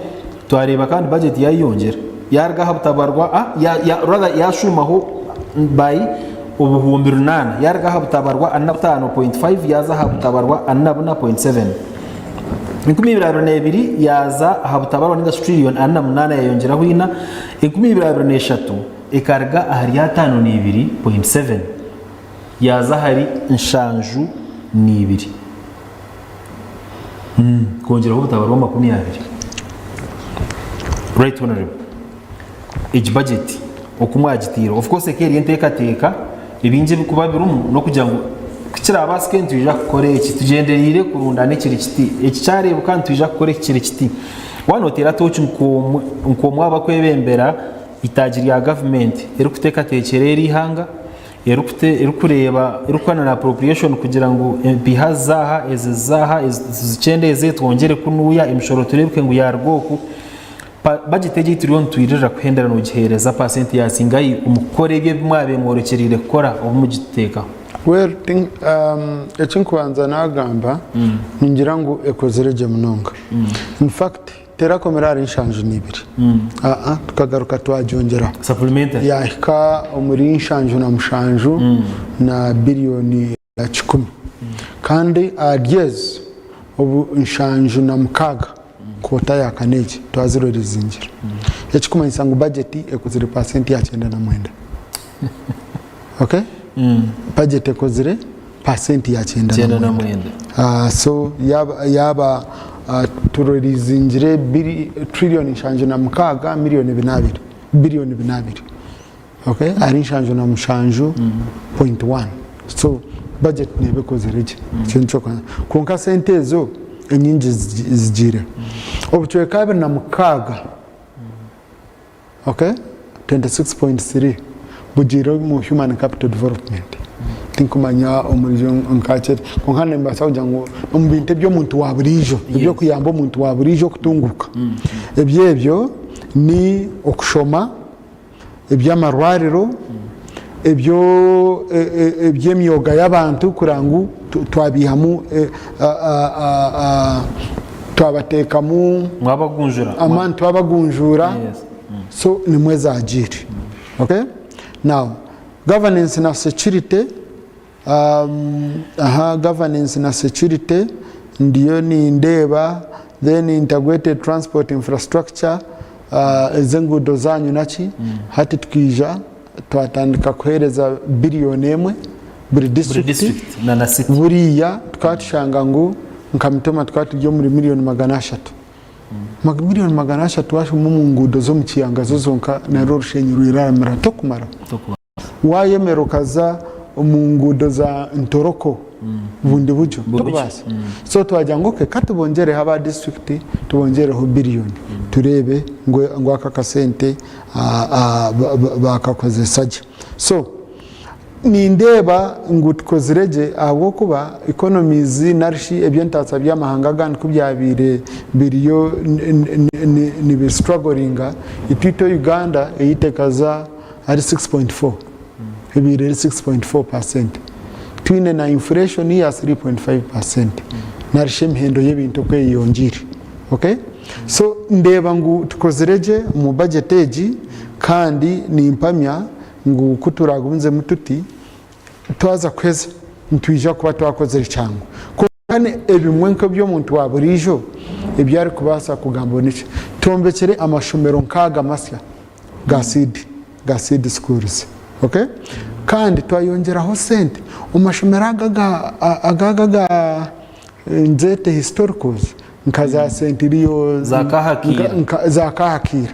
twareeba kandi budget yayeyongyera yaruga aha butabarwa ah, ya, ya, rather yashuumaho by 8,000 yaruga aha butabarwa 45.5 yaaza aha butabarwa 44.7. 2022 yaaza aha butabarwa ninga shi trillion 48 yayongyeraho ina, 2023 Ekaruga ahari 52.7 yaaza ahari 72. Kwongyeraho obutabarwa 20. Right Honourable, egi budget oku mwagiteire, of course eka eri enteekateeka, ebingi ebirikuba birimu n'okugira ngu ku kirabaasike nitwija kukora eki, tugyendereire kurundaana ekiri kiti, eki kyareebeka nitwija kukora eki kiri kiti. Waaba nooteera tooki nk'omwe aha barikwebembera Eitaagi rya gavumenti erikuteekateekyera eri eihanga, erikureeba, erikukora na appropriation kugira ngu empiiha zaaha, ezi zaaha, ezi tuzikyendeeze twongyere kunuuya, emishoro tureebeke ngu yaaruga oku. Budget egi ei turiyo nitwirira kuhendera noogiheereza paasenti ya zingahi omu kukora ebyo ebi mwabaire mworekyereire kukora obu mugiteekaho? Well, eki nkubanza naagamba, ningira ngu ekozire gye munonga. In fact, Terakomire ahari nshanju n'ibiri. Aa, tukagaruka twagyongyeraho. Supplementary. Yahika omuri 77 na biriyoni kikumi. Kandi ahari ezo, obu 76 kwota ya kana egi twazirorizingira. Ekikumanyisa ngu bajeti ekozire paasenti ya 99. Okay? Bajeti ekozire paasenti ya 99. So yaaba yaaba turorizingire biri trillion 76 million binaabiri billion binaabiri okay ahari 77.1 so budget neeba ekozire gye ekyo nikyo kwonka sente ezo enyingi zigiireho obucweka 26 Okay, 26.3 bugiire omu human capital development. Tinkumanya omurijo nkakyeta kwonka nimbaasa kugira ngu omu bintu eby'omuntu wa buriijo eby'okuyamba omuntu wa buriijo okutunguuka ebyo ebyo ni okushoma, eby'amarwariro, ebyo eby'emyoga y'abantu kureba ngu twabiihamu twabateekamu Mwabagunjura. amaani twabagunjuura so nimwo zaagiire okay now Governance na security aha governance na security ndiyo nindeeba then integrated transport infrastructure ez'enguudo zanyu naki hati tukaija twatandika kuheereza billion emwe buri Buri district district na na city. buriya tukaba tushanga ngu nka Mitooma tukaba turi omuri million 300. Million 300 washoma omu nguudo z'omu kiyanga zo zonka narwo orushenyi rwiraramira tokumara. Wayemera okaza omu nguudo za Ntoroko bundi buryo tokubaasa. So twagira ngu okay katubongyereho aba district tubongyereho billion tureebe ngu aka akasente bakakozesa gye. So Nindeeba ngu tukozire gye ahabw'okuba economies narishi eby'entaatsa by'amahanga agandi ku byabaire biriyo nibi strugglinga, itwe itwe Uganda eyaitu ekaza ahari 6.4, ebaire eri 6.4 percent. Twine na inflation ya 3.5 percent narishi emihendo y'ebintu oku eyeyongyeire. Okay? So ndeeba ngu tukozire gye omu budget egi kandi nimpamya ngu ku turaagumizemu tuti, twaza kuheza nitwija kuba twakozire kyangu. Kwonka ebimwe nk'eby'omuntu wa buriijo ebi arikubaasa kugamba niki? Twombekire amashomero nk'aga masya ga seed, ga seed schools. Okay? Kandi twayongyeraho sente omu mashomero aga aga aga nzeete historicals nka za Sentiriyo Za Kahakiira. nka- nka- za Kahakiira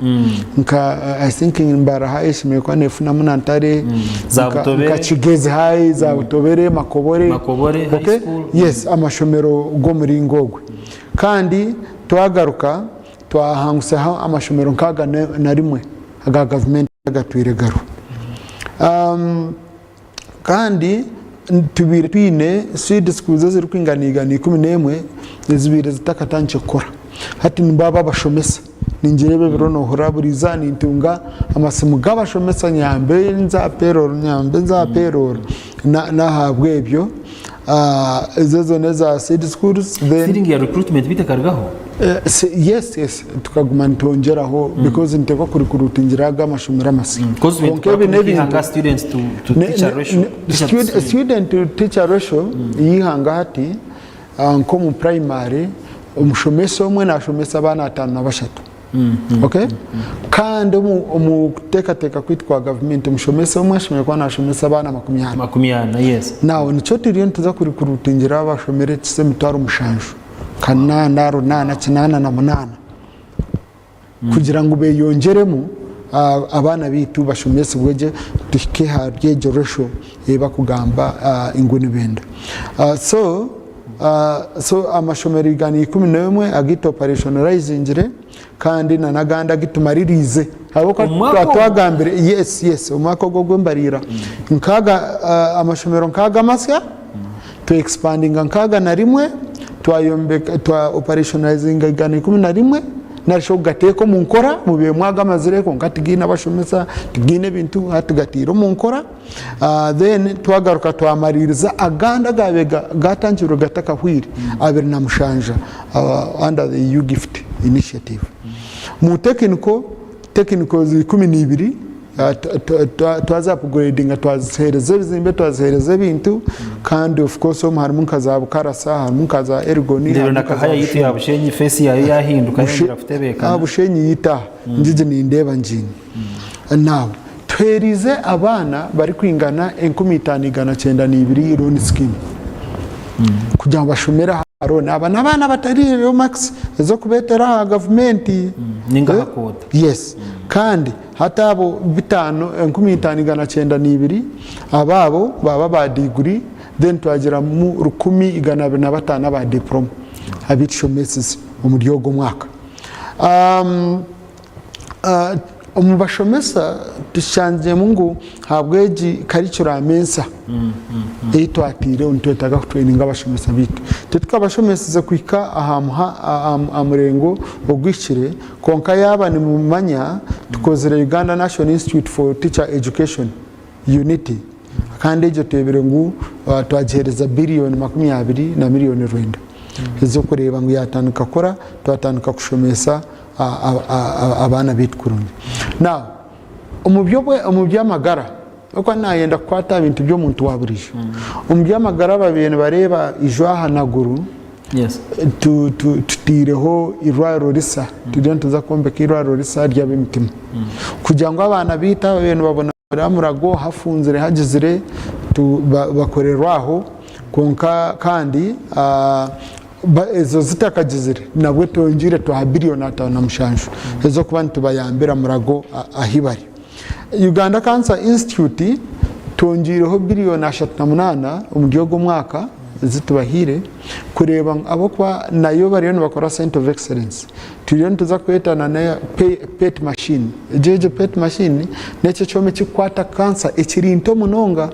nka I think Mbara High eshemereire kuba nefunamu na Ntare Za nka- Butobere. nka Kigezi High za Butobere Makobore Makobore High Okay? School. yes amashomero g'omuringo ogwe kandi twagaruka twahangusaho amashomero nkaaga na- na rimwe aga gavumenti agatwire gariho Um, Kandi tubaire twine seed schools ezirikwingana 111 ezibaire zitakatandikire kukora. Hati nibo abashomesa. Ningireeba ebiro nohurira buri izooba nintunga amasimu g'abashomesa nyambe nze aha payroll nyambe nze aha payroll n'ahabw'ebyo ezo zoona eza seed schools then. Ceiling ya recruitment beitu ekarugaho? Yes yes tukaguma nitwongyeraho because nituteekwa ku recruitingira aga amashomero amasya. Because Kwonka ebi n'ebintu students to, to teacher ratio. Teacher to student. Student to teacher ratio y'eihanga hati nk'omu primary omushomesa omwe nashomesa abaana 53. Okay? Kandi omu omu kuteekateeka kwaitu kwa gavumenti omushomesa omwe ashemereire kuba nashomesa abaana 40. 40, yes. Now nikyo turiyo nituza ku recruitingira abashomire ekisa 7000. 8, 8, 88 kugira ngu beyongyeremu abaana baitu bashomesibwe gye tuhike ahari egyo ratio ei bakugamba ngu nibenda. So so amashomero 111 agu operationalizingire kandi na n'agandi agu tumaririize ahabw'okuba Omu mwaka twaba ogu? twagambire yes yes omwaka ogu ogw'embariira nk'aga amashomero nk'aga amasya Twa expandinga 61, twayombeka, twa operationalizinga 111, nari shi okugateeka omu nkora, mubiire mwagamazire kwonka tigaine abashomesa, tigaine ebintu, hati tugataire omu nkora. Then twagaruka twamariiriza agandi agaabaire gaatangirwe gatakahweire, 27 under the U-Gift initiative. Mu technical, technicals 12, Twaza apuguredinga twaziheereza ebizimbe twaziheereza ebintu kandi of course omu harimu nka za Bukarasa harimu nka za Elgon Ndeeba na Kahaya yaitu ya Bushenyi face yayo yahinduka yayongyera kutebeekana. Bushenyi yaitu aha ngigi nindeeba ngiine. Now tuheeriize abaana barikwingana 5992 loan scheme kugira ngu bashomere aha loan. Aba n'abaana abatariireyo marks ez'okubeetera aha gavumenti. Ninga aha koota. Yes kandi Hati abo bitaano, 5192 abaabo baaba aba diiguri, then twagiramu 1225 aba diporoma abu tushomesize omuri ogwo mwaka. Omu bashomesa tushanziremu ngu ahabw'egi curriculum ensya ei twataireho nitwetaaga kutureyininga abashomesa baitu. Titukabashomesize kuhika aha murengo oguhikire kwonka yaaba nimumanya tukozire Uganda National Institute for Teacher Education, UNITE, kandi egyo tureebire ngu twagiheereza biriyoni 20 na miriyoni rwenda ez'okureeba ngu yaatandika kukora twatandika kushomesa abaana baitu kurungi. Now omu by'amagara ahabw'okuba nayenda kukwata aha bintu by'omuntu wa buriijo. Omu by'amagara babaire nibareeba ijo aha Naguru tutaireho eirwariro risa, turiyo nituza kwombeka eirwariro risa ry'ab'emitima kugira ngu abaana baitu ababaire nibabonabonera Murago hafunzire hagizire bakorerwe aho kwonka kandi Ezo zitakagizire nabwo twongyeire twaha biriyoni 57 ez'okuba nitubayambira Murago ahi bari. Uganda Cancer Institute twongyeireho biriyoni 38 omuri ogu omwaka ezi tubahaire kureeba ngu ahabw'okuba nayo bariyo nibakora Centre of Excellence turiyo nituza kweta na PET machine. Egyo PET machine n'ekyo ekyoma ekirikukwata cancer ekiri nto munonga.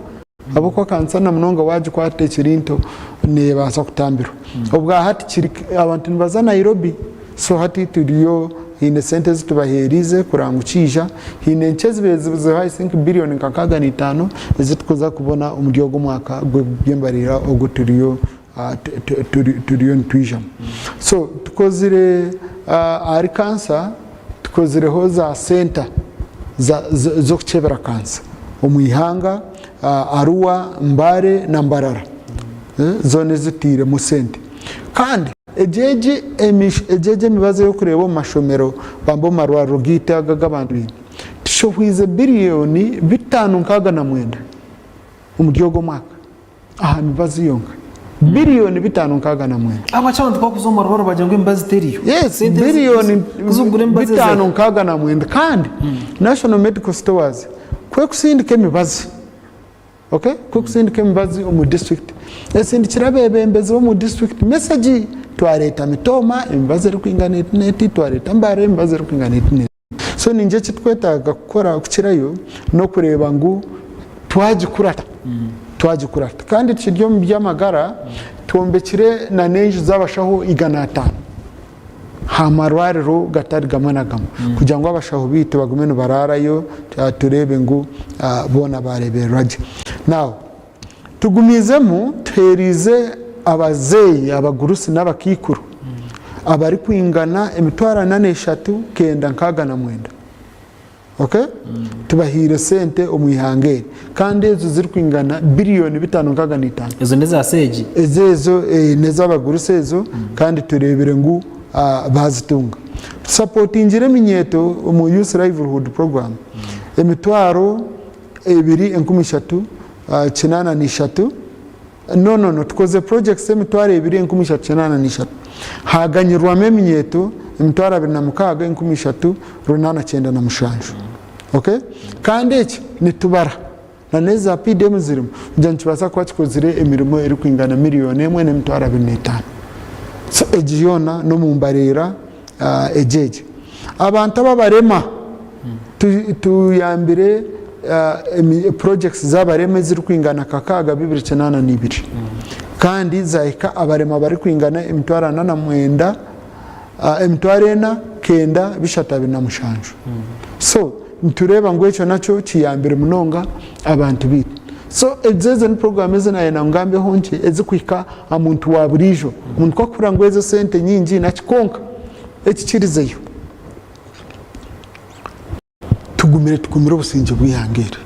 Ahabw'okuba kansa na munonga waagikwata ekiri nto neebaasa kutambirwa. Obwa hati kiri abantu nibaza Nairobi so hati turiyo haine sente ezi tubaheeriize kureba ngu kiija. Haine nkye ezibaire zibuzireho I think biriyoni nka 65 ezi turikuza kubona omuri ogu omwaka gw'embaririra ogu turiyo turiyo nitwijamu. So tukozire ahari kansa tukozireho za senta z'okukyebera kansa omu ihanga Arua, Mbale na Mbarara zoona ezitairemu sente. Kandi egi egi emibazi ey'okureeba omu mashomero bambe omu marwariro gaitu aga ag'abantu baine tushohwize biriyoni 569 omuri ogu omwaka. aha mibazi yonka biriyoni 569. Ahabwaki abantu bakuza omu marwariro bagira ngu emibazi teriyo? Yes, Sente ezi- biriyoni kuzigura emibazi ezaihe? 569 kandi National Medical Stores kwekusindika emibazi okay kwekusindika emibazi omu district esindikire abebembezi b'omu district message twareeta Mitooma emibazi erikwingana eti n'eti twareeta Mbale emibazi erikwingana eti n'eti. So ningira eki tukwetaaga kukora kukirayo n'okureeba ngu twagikurata twagikurata kandi tukiri omu by'amagara twombekire na n'enju z'abashaho 500 aha marwariro gatari gamwe na gamwe kugira ngu abashaho baitu bagume nibaraarayo tureebe ngu boona baareebererwa gye. Now Tugumiizemu tuheereize abazeeyi, abagurusi n'abakaikuru abarikwingana 43,969. Ok? Tubahaire sente omu ihanga eri kandi ezo zirikwingana biriyoni 565. Ezo n'eza seegi? Ezo ezo n'ez'abagurusi ezo kandi tureebire ngu baazitunga. Tusapotingire eminyeeto omu Youth Livelihood Program 23,383 no no no tukoze projects 23,383 haganyirwamu eminyeeto 26,397 okay kandi eki nitubara na n'eza PDM zirimu kugira ngu nikibaasa kuba kikozire emirimo erikwingana 1,025,000 so egi yoona n'omumbaririra egi egi abantu ababarema Tuyambire projects z'abarema ezirikwingana kakaaga 282 kandi zahika abarema barikwingana 449 4,937 so nitureeba ngu ekyo nakyo kiyambire munonga abantu baitu. So ezo ezo ni puroguraamu ezi naayenda ngu ngambeho nkye ezikuhika aha muntu wa buriijo. Omuntu ku arikuhurira ngu ezo esente nyingi naki kwonka ekikirizeyo. Tugumire tukumire obusingye bw'eihanga eri.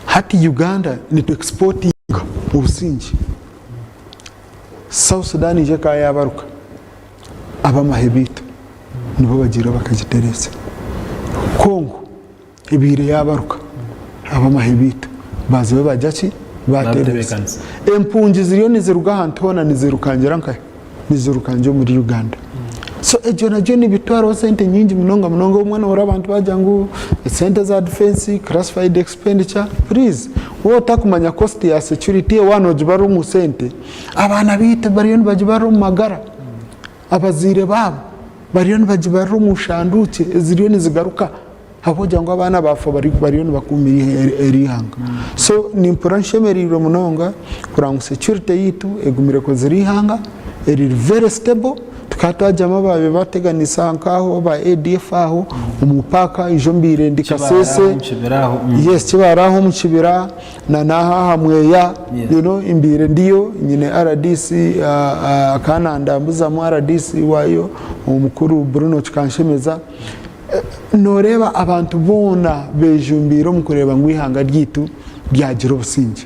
Hati Uganda nitu exportinga obusingye. South Sudan ija ekaba yabaruka, abamahe baitu nibo bagiire bakagitereeza. Congo ebaire yabaruka, abamahe baitu baazayo bagira ki? Baatereeza. Empungi ziriyo niziruga ahantu hoona nizirukangira nkahi? Nizirukangira omuri Uganda. So egyo nagyo nibitwaraho sente nyingi munonga munonga obumwe nohurira abantu bagira ngu esente za defense, classified expenditure, please waaba otakumanya cost ya security waaba nogibarira omu sente, abaana baitu bariyo nibagibarira omu magara, abazaire baabo. Bariyo nibagibarira omu shanduukye eziriyo nizigaruka ahabw'okugira ngu abaana baafa bariyo nibakuumira eri ihanga. So nimpurira nshemereirwe munonga kureba ngu security yaitu egumire ekozire eihanga eriri very stable. Tukaba twagyamu abaabaire bateganisa nk'aho aba ADF aho omu paaka ijo mbaire ndi Kasese. Yes, Kibaare aho omu kibira. Na n'aha aha Mweya, you know, mbaire ndiyo, nyine rdc akaba nandambuzamu rdc waayo omukuru Bruno Kikanshemeza. Nooreeba abantu boona beejumbiire omu kureeba ngu eihanga ryaitu ryagira obusingye.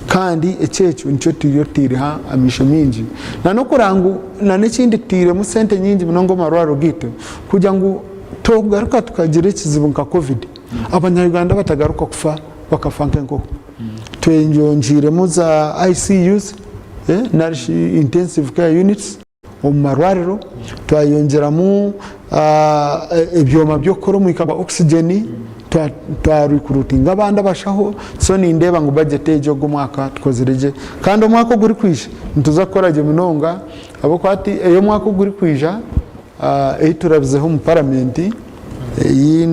Kandi eki ekyo nikyo turiyo tutaireho amaisho maingi. Na n'okureba ngu na n'ekindi tutairemu sente nyingi munonga omu marwariro gaitu kugira ngu twagaruka tukagira ekizibu nka covid, Abanya-Uganda batagaruka kufa. bakafa nk'enkoko. Tweyongiiremu za ICUs nari shi Intensive Care Units omu marwariro, twayongyeramu ebyoma by'okukora omwika gwa oxygen, twa recruitinga abandi abashaho, so nindeeba ngu budget egi ogu omwaka tukozire gye kandi omwaka ogurikwija nituza kukora gye munonga ahabw'okuba hati ey'omwaka ogurikwija Ei turabizeho omu paramenti ei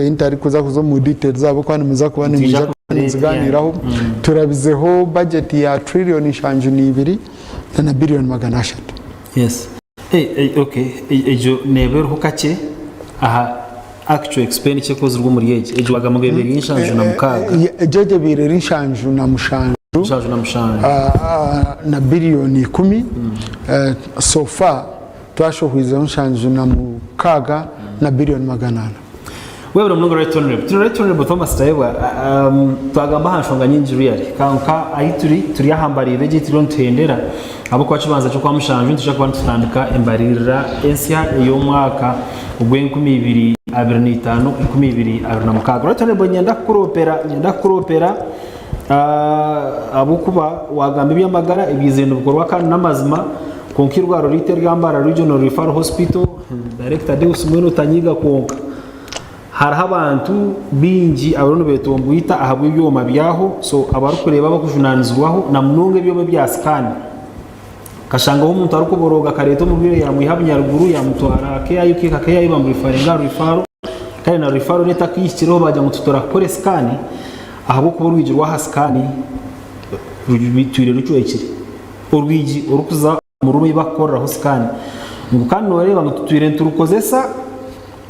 ntarikuza kuza omu details ahabw'okuba nimuza kuba nimwija kuba nimuzigaaniiraho, turabizeho bajeti ya trillion 72 na billion 300. Yes. Okay, egyo neeba eriho kakye aha actual expenditure ekozirwe omuri egi. Egyo wagamba ngu ebaire eri 76. Egyo egyo ebaire eri 77. 77. Na billion 10. So far Twashohwizeho 76 na biliyoni 400. Webare munonga Right Honourable. Turi Right Honourable Thomas Tayebwa, um, twagamba aha nshonga nyingi really. Konka ahi turi, turi aha mbaririra egi turiyo nituhendera ahabw'okuba kibanza ky'okwa mushanju nitwija kuba nitutandika embaririra ensya ey'omwaka ogw'enkumi ibiri abiri n'eitaano enkumi ibiri abiri na mukaaga. Right Honourable niinyenda kukuroopera, niinyenda kukuroopera Ahabw'okuba waagamba eby'amagara ebiizire nibikorwa kandi n'amazima, kwonka eirwariro ryaitu erya Mbarara Regional Referral Hospital, Dayirekita Deus mbwenu otanyiiga kwonka hariho abantu baingi abariyo nibetomboita ahabw'ebyoma byaho so abarikureeba abarikujunaanizibwaho na munonga ebyoma ebya sikaani. Okashangaho omuntu arikuborooga akareeta omurwaire yaamwiha Bunyaruguru yaamutwara KIUK, KIU bamurifaringa aha referral kare na referral etakahikireho baagira ngu titurakukore sikaani ahabw'okuba orwigi rw'aha sikaani rutwire rucwekire. Orwigi orurikuza omu ruumu ei barikukoreraho sikaani. Ngu kandi nooreeba ngu tutwire niturukozesa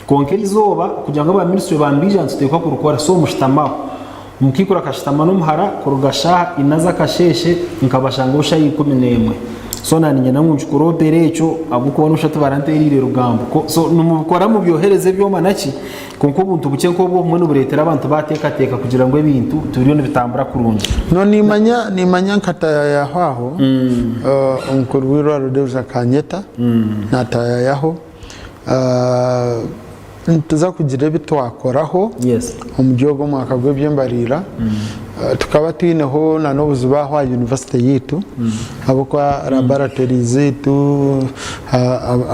kwonka erizooba kugira ngu aba minisitule bambiija nituteekwa kurukora so mushutame aho. Omukaikuru akashutama n'omuhara kuruga shaaha ina z'akasheeshe nkabashanga shaaha 11. So na niinyenda ngu nkikuroopere ekyo ahabw'okuba noshusha tibaranteereire rugambo. So nimubikora mubyohereze ebyoma naki Kwonka obuntu bukye nk'obwo obumwe nibureetera abantu baateekateeka kugira ngu ebintu tibiriyo nibitambura kurungi. No nimanya nimanya nkatayayaho aho omukuru w'eirwariro Deus akanyeta natayayaho nituza kugira ebi twakoraho Yes. omuri ogu omwaka gw'eby'embariira tukaba twineho na n'obuzibu aho aha university yaitu ahabw'okuba laboratory zaitu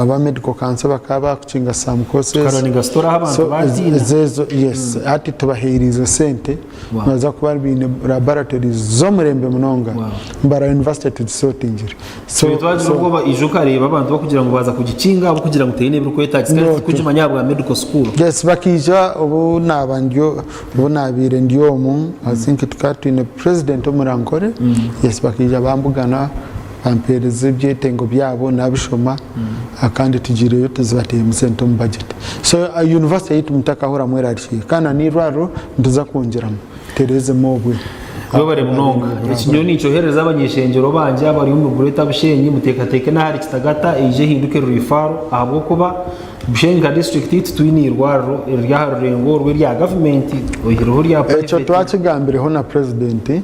aba medical council bakaba bakukinga some courses Tukarunninga story ahu abantu So, baatiina. ezo yes hati tubaheeriize sente Wow. nibaza kuba baine laboratories z'omurembe munonga Wow. Mbarara University tugisortingire so, Twe twagira so, obwoba ijo okareeba abantu bakugira ngu baaza kugikinga ahabw'okugira ngu teine ebirikwetaagisa No, kandi tikugimanya ahabwa medical school. Yes, bakaija obu naaba ndi obu naabaire ndi omu I think tukaba twine president omuri Ankole yes bakaija bambugana bampeereza ebyetengo byabo nabishoma kandi tugiireyo tuzibateiremu sente omu budget so university yaitu mutakahuramu erarikire kandi na n'eirwariro nituza kwongyeramu tutereezemu obwe Webare munonga. Eki nyowe ninkyoherereza abanyeshengyero bangye abari omu Greater Bushenyi muteekateeke n'ahari Kitagata eije ehinduke referral ahabw'okuba Bushenyi nka disiturikiti titwine eirwariro eriri aha rurengo orwo erya gavumenti oihireho erya Ekyo private. twakigambireho na purezidenti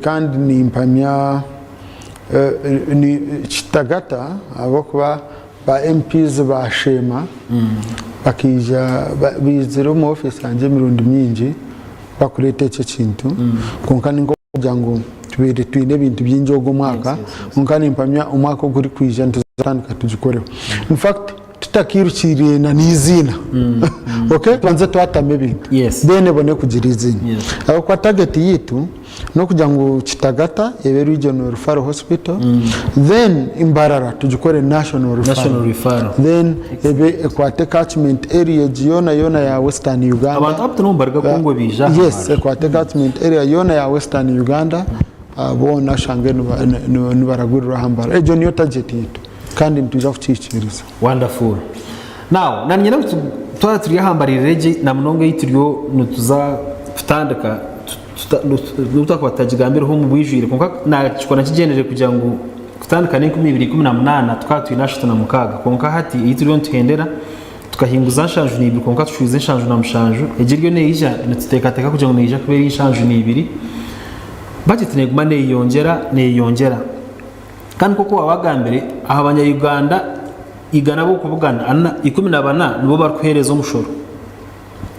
kandi nimpamya Kitagata ahabw'okuba ba MPs ba Sheema bakaija baizire omu ofiisi yangye emirundi mingi bakureeta ekyo ekintu kwonka ninkokugira ngu tubaire twine ebintu bingi ogu omwaka kwonka nimpamya omwaka ogurikwija nituza kutandika tugikoreho. In fact. Tutakairukiriire na n'eiziina. Okay? Tubanze twatama ebintu. Yes. Then ebone kugira eiziina. Yes. Ahabw'okuba target yaitu n'okugira ngu Kitagata ebe Regional Referral Hospital, then Mbarara tugikore National Referral. National Referral. Then ebe ekwate catchment area egi yoona yoona ya Western Uganda. Abantu abu tinomu baruga Congo baija aha Yes, Mbarara. ekwate catchment area yoona ya Western Uganda, boona oshange nibaragurirwa aha Mbarara. Egyo niyo target yaitu kandi nitwija kukihikiiriza. Wonderful. Now, na niinyenda ngu twaba turi aha mbaririra egi na munonga ei turiyo nituza kutandika n'obu twakuba tutagigambireho omu bwijwire kwonka nakikora nkigyenderire kugira ngu kutandika n'enkumi ibiri ikumi na munaana tukaba twine 36 kwonka hati ei turiyo nituhendera tukahinguza 72 kwonka tushwize 77 egi eriyo neija nituteekateeka kugira ngu neija kuba eri 72 budget neguma neyeyongyera neyeyongyera Kandi nk'oku waabagambire, aha Banya-Uganda igana ab'okubugana, ana, 14 nibo barikuheereza omushoro.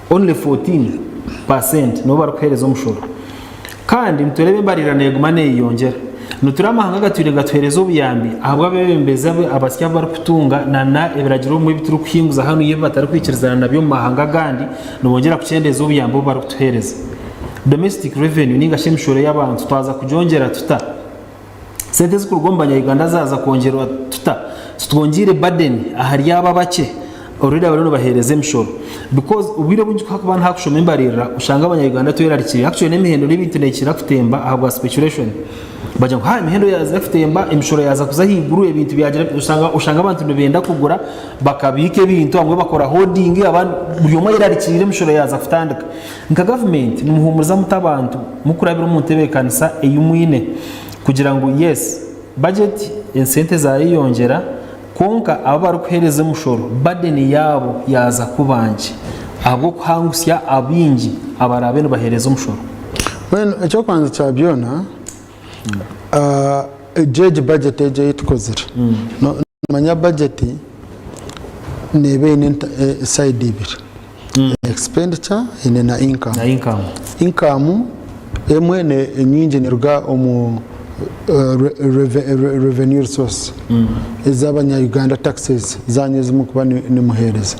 Only 14 per cent nibo barikuheereza omushoro. Kandi nitureeba embaririra neeguma neeyeyongyera. Nitureeba amahanga agatwire nigatuheereza obuyambi ahabw'abeebembezi abu abasya abu barikutunga na na ebiragiro obumwe ebi turikuhinguza hanuya ebi batarikwikirizana nabyo omu mahanga agandi, nibongyera kukyendeeza obuyambi obu barikutuheereza. Domestic revenue ninga shi emishoro y'abantu twaza kugyongyera tuta? Sente ezikuruga omu banya-Uganda zaaza kwongyerwa tuta? Titwongyeire burden ahari abo abakye already abariyo nibaheereza emishoro because obwire obwingi ku hakuba nihakushoma embaririra oshanga abanya-Uganda twerarikirire actually n'emihendo n'ebintu neekira kutemba ahabwa speculation bagira ngu haa emihendo yaaza kutemba emishoro yaaza kuza ahaiguru ebintu byagira oshanga oshanga abantu nibenda kugura bakabiika ebintu abamwe bakora hoarding abandi buri omwe ayerarikirire emishoro yaaza kutandika. Nka gavumenti nimuhuumuriza muta abantu mukurabira omu ntebeekanisa ei mwine kugira ngu yes budget esente zayeyongyera kwonka abo abarikuheereza emushoro burden yaabo yaaza kuba nkye ahabw'okuhangusya abaingi abaraabe nibaheereza omushoro? Mbwenu eky'okubanza kya byona, egyo egi budget egyo ei tukozire, noomanya budget neeba eine side ibiri. Expenditure eine na income. Na income. Income emwe enyingi neruga omu revenue resource ez'abanya Uganda taxes zanyu ezimukuba nimuhereza.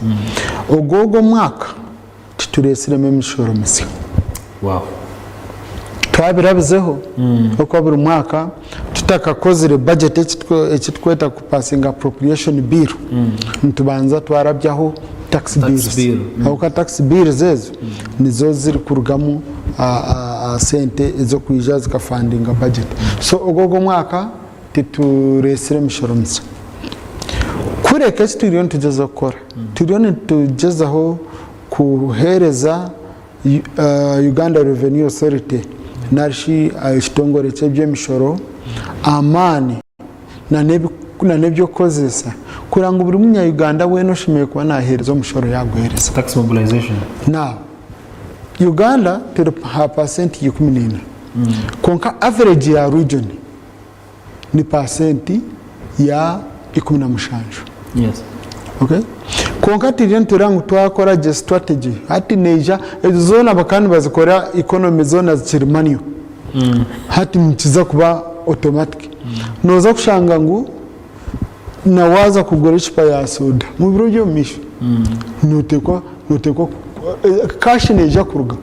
Ogu ogu omwaka tituresiremu emishoro misya. Wow. Twabirabizeho ahabw'okuba buri mwaka tutakakozire budget ekiturikweta kupasinga appropriation bill nitubanza twarabyaho tax bills bill. Ahabw'okuba tax bills ezo nizo zirikurugamu sente ez'okwija zikafandinga budget. So ogu ogwo omwaka titureetsire mishoro misya. Kureka eki turiyo nitugyezaho kukora, turiyo nitugyezaho kuheereza Uganda Revenue Authority narishi ekitongore ky'eby'emishoro amaani n'eby'okukozesa kureba ngu buri munya Uganda weena oshemereire kuba naheereza omushoro yaguheereza. Tax mobilization. Now, Uganda turi aha pasenti ya 14 kwonka average ya region ni pasenti ya 17. Yes. Okay? Kwonka turiyo nitureeba ngu twakora gye strategy hati neija ezo zoona bakaba nibazikora economy zoona zikiri manual hati nikiza kuba automatic nooza kushanga ngu na waaza kugura ecupa ya soda mu biro by'omu maisho noteekwa noteekwa cash neija kuruga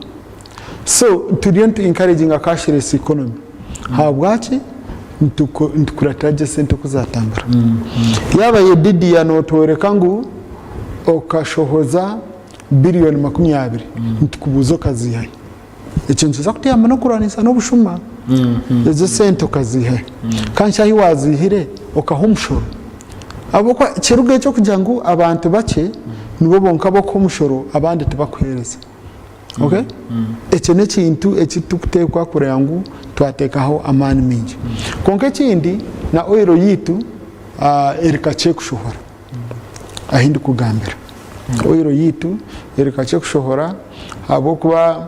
so turiyo nitu encouraginga cashless economy Ahabwaki? Nitukuratira gye esente oku zatambura. Yaaba Yedidiya notworeka ngu okashohoza biriyoni 20, nitukubuuza okaziiha hi? Ekyo nikiza kutuyamba n'okurwanisa n'obushuma. Ezo esente okaziiha hi? Kandi shi ahi waziihire okaha omushoro? Ahabw'okuba kiruga eky'okugira ngu abantu bakye nibo bonka abarikuha omushoro abandi tibakuheereza. Okay? Ekyo n'ekintu eki turikuteekwa kureeba ngu twateekaho amaani maingi. Kwonka ekindi na oil yaitu eri kakye kushohora ahu ndikugambira. Oil yaitu eri kakye kushohora ahabw'okuba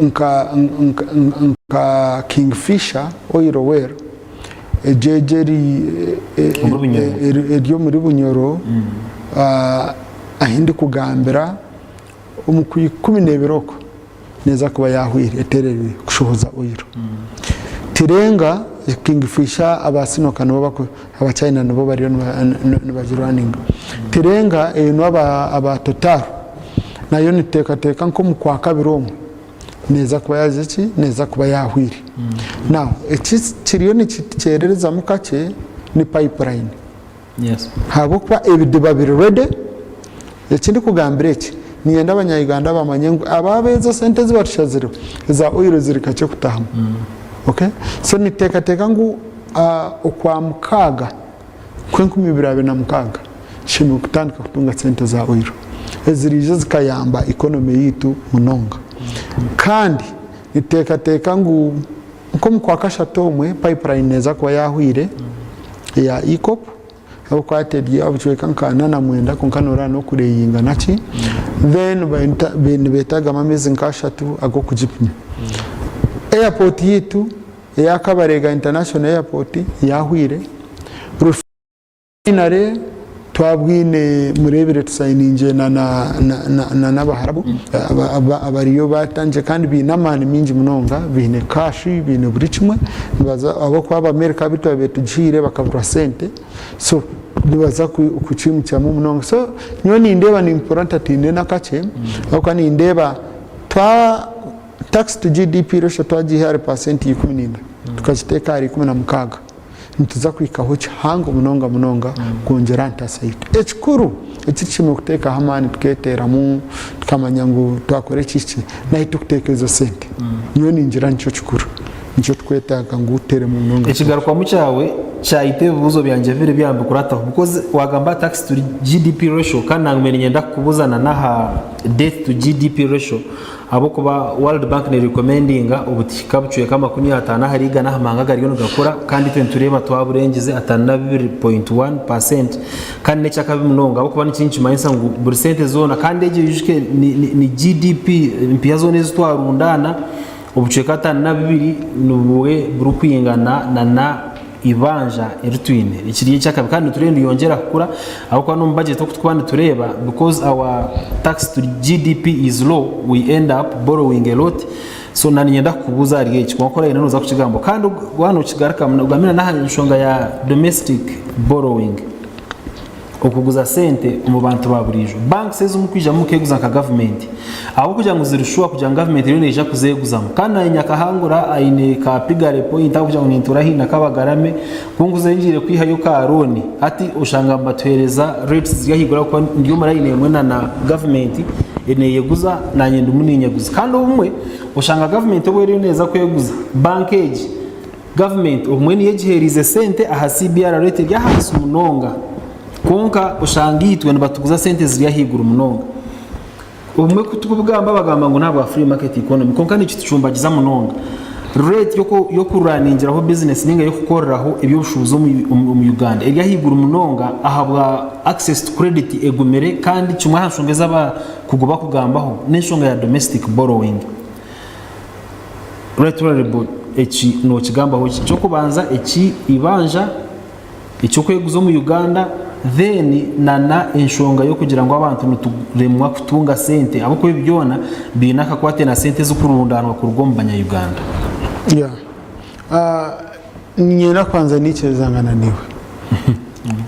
nka nka Kingfisher oil well egyo egyo eri Omuri Bunyoro. eri omuri Bunyoro ahu ndikugambira Omu Kwikumineebiri okwo neeza kuba yaahweire etereriire kushohoza oiro. Tirenga, Kingfisher aba Sinoka nibo baku, Abachina nibo bariyo nibagirwaninga. Tirenga einwe aba Total nayo nituteekateeka nk'omu Kwakabiri omwe neeza kuba yaagize ki? Neeza kuba yaahwire. Now eki kiriyo nikitukyerereza kakye ni pipeline. Ahabw'okuba ebidiba biri ready, eki ndikugambira eki, niinyenda abanya-Uganda bamanye ngu aba abeezo sente ezi batushazireho eza oil ziri kakye kutahamu. Okay? So nituteekateeka ngu Okwamukaaga kw'enkumi ibiri abiri na mukaaga tushemereire kutandika kutunga sente za oil eziriija zikayamba economy yaitu munonga. Kandi nituteekateeka ngu Nk'omu Kwakashatu omwe, pipeline neeza kuba yaahweire eya EACOP ahabw'okuba hati eri aha bucweka nka ana na mwenda kwonka nooreeba n'okureyinga naki. Then nibeetaagamu ameezi nk'ashatu ag'okugipima. Airport yaitu eya Kabalega International Airport yaahweire. Refinery twabwine mureebire tusayiningire na na n'abaharabu abariyo batangire kandi baine amaani maingi munonga baine cash baine buri kimwe nibaza ahabw'okuba abamerika abu twabaire tugihaire bakaburwa sente so nibaza kukiimukyamu munonga so nyowe nindeeba nimpurira ntatiinire n'akakye ahabw'okuba nindeeba twa tax to GDP ratio twagiiha ahari paasenti 14 tukagiteeka ahari 16. Nituza kuhikaho kihango munonga munonga kwongyera aha ntaasya yaitu. Ekikuru eki tushemereire kuteekaho amaani tukeeteeramu tukamanya ngu twakora ekihikire n'ahu turikuteeka ezo sente. Nyowe ningira nikyo kikuru, nikyo turikwetaaga ngu tuteeremu munonga. Ekigarukwamu kyawe kyayita ebibuuzo byangye bibiri ebi nabikurataaho because wagamba aha tax to GDP ratio kandi nanguma niinyenda kukubuuza na n'aha debt to GDP ratio. Ahabw'okuba World Bank nerekomendinga obutikika bucweka 50 ahari igana aha mahanga agariyo nigakura kandi itwe nitureeba twaburengize 52.1% kandi n'ekyakabi munonga ahabw'okuba niki nikimanyisa ngu buri sente zoona kandi egyo oijuke ni, ni, ni GDP empiiha zoona ezi twarundaana obucweka 52 nibwe burikwingana na na eibanja eri twine. Eki riri eky'akabi kandi nitureeba niriyongyera kukura ahabw'okuba n'omu budget oku turikuba nitureeba because our tax to GDP is low we end up borrowing a lot so na niinyenda kukubuuza ahari eki kwonka orayenda nooza kukigambaho kandi waaba nookigarukamu ogambe na n'aha nshonga ya domestic borrowing. Okuguza sente omu bantu ba buriijo. Banks ezi mukwijamu mukeguza nka gavumenti ahabw'okugira ngu ziri sure kugira ngu gavumenti eriyo neija kuzeguzamu. Kandi naanye nyakahangura aine ka pigare point ahabw'okugira ngu nintuura haihi na Kabagarame ku nkuze ngiire kwihayo ka loan hati oshanga nibatuheereza rates ziri ahaiguru ahabw'okuba ndi omu line emwe na na gavumenti neeyeguza naanye ndimu ninyeguza. Kandi obumwe oshanga gavumenti obu eriyo neeza kweguza bank egi Gavumenti obumwe niyo egiheereize sente aha CBR rate eri ahansi munonga kwonka oshanga itwe nibatuguza sente ziri ahaiguru munonga. Obumwe ku turikubigamba bagamba ngu n'ahabwa free market economy kwonka nikitucumbagiza munonga. Rate y'okuraningiraho bizinesi ninga y'okukoreraho eby'obushuubuzi omu Uganda eri ahaiguru munonga ahabwa access to credit egumire kandi kimwe aha nshonga ezi abakugu bakugambaho n'enshonga ya domestic borrowing. Right Honourable eki nokigambaho ki? Ekyokubanza eki eibanja ekyokweguza omu Uganda then nana enshonga yokugira ngu abantu nituremwa kutunga sente ahabwokuba ebi byona biine akakwate na sente ezikurundanwa kuruga omu banya Uganda. Yeah. Ah, niinyenda kubanza niikirizangana naiwe.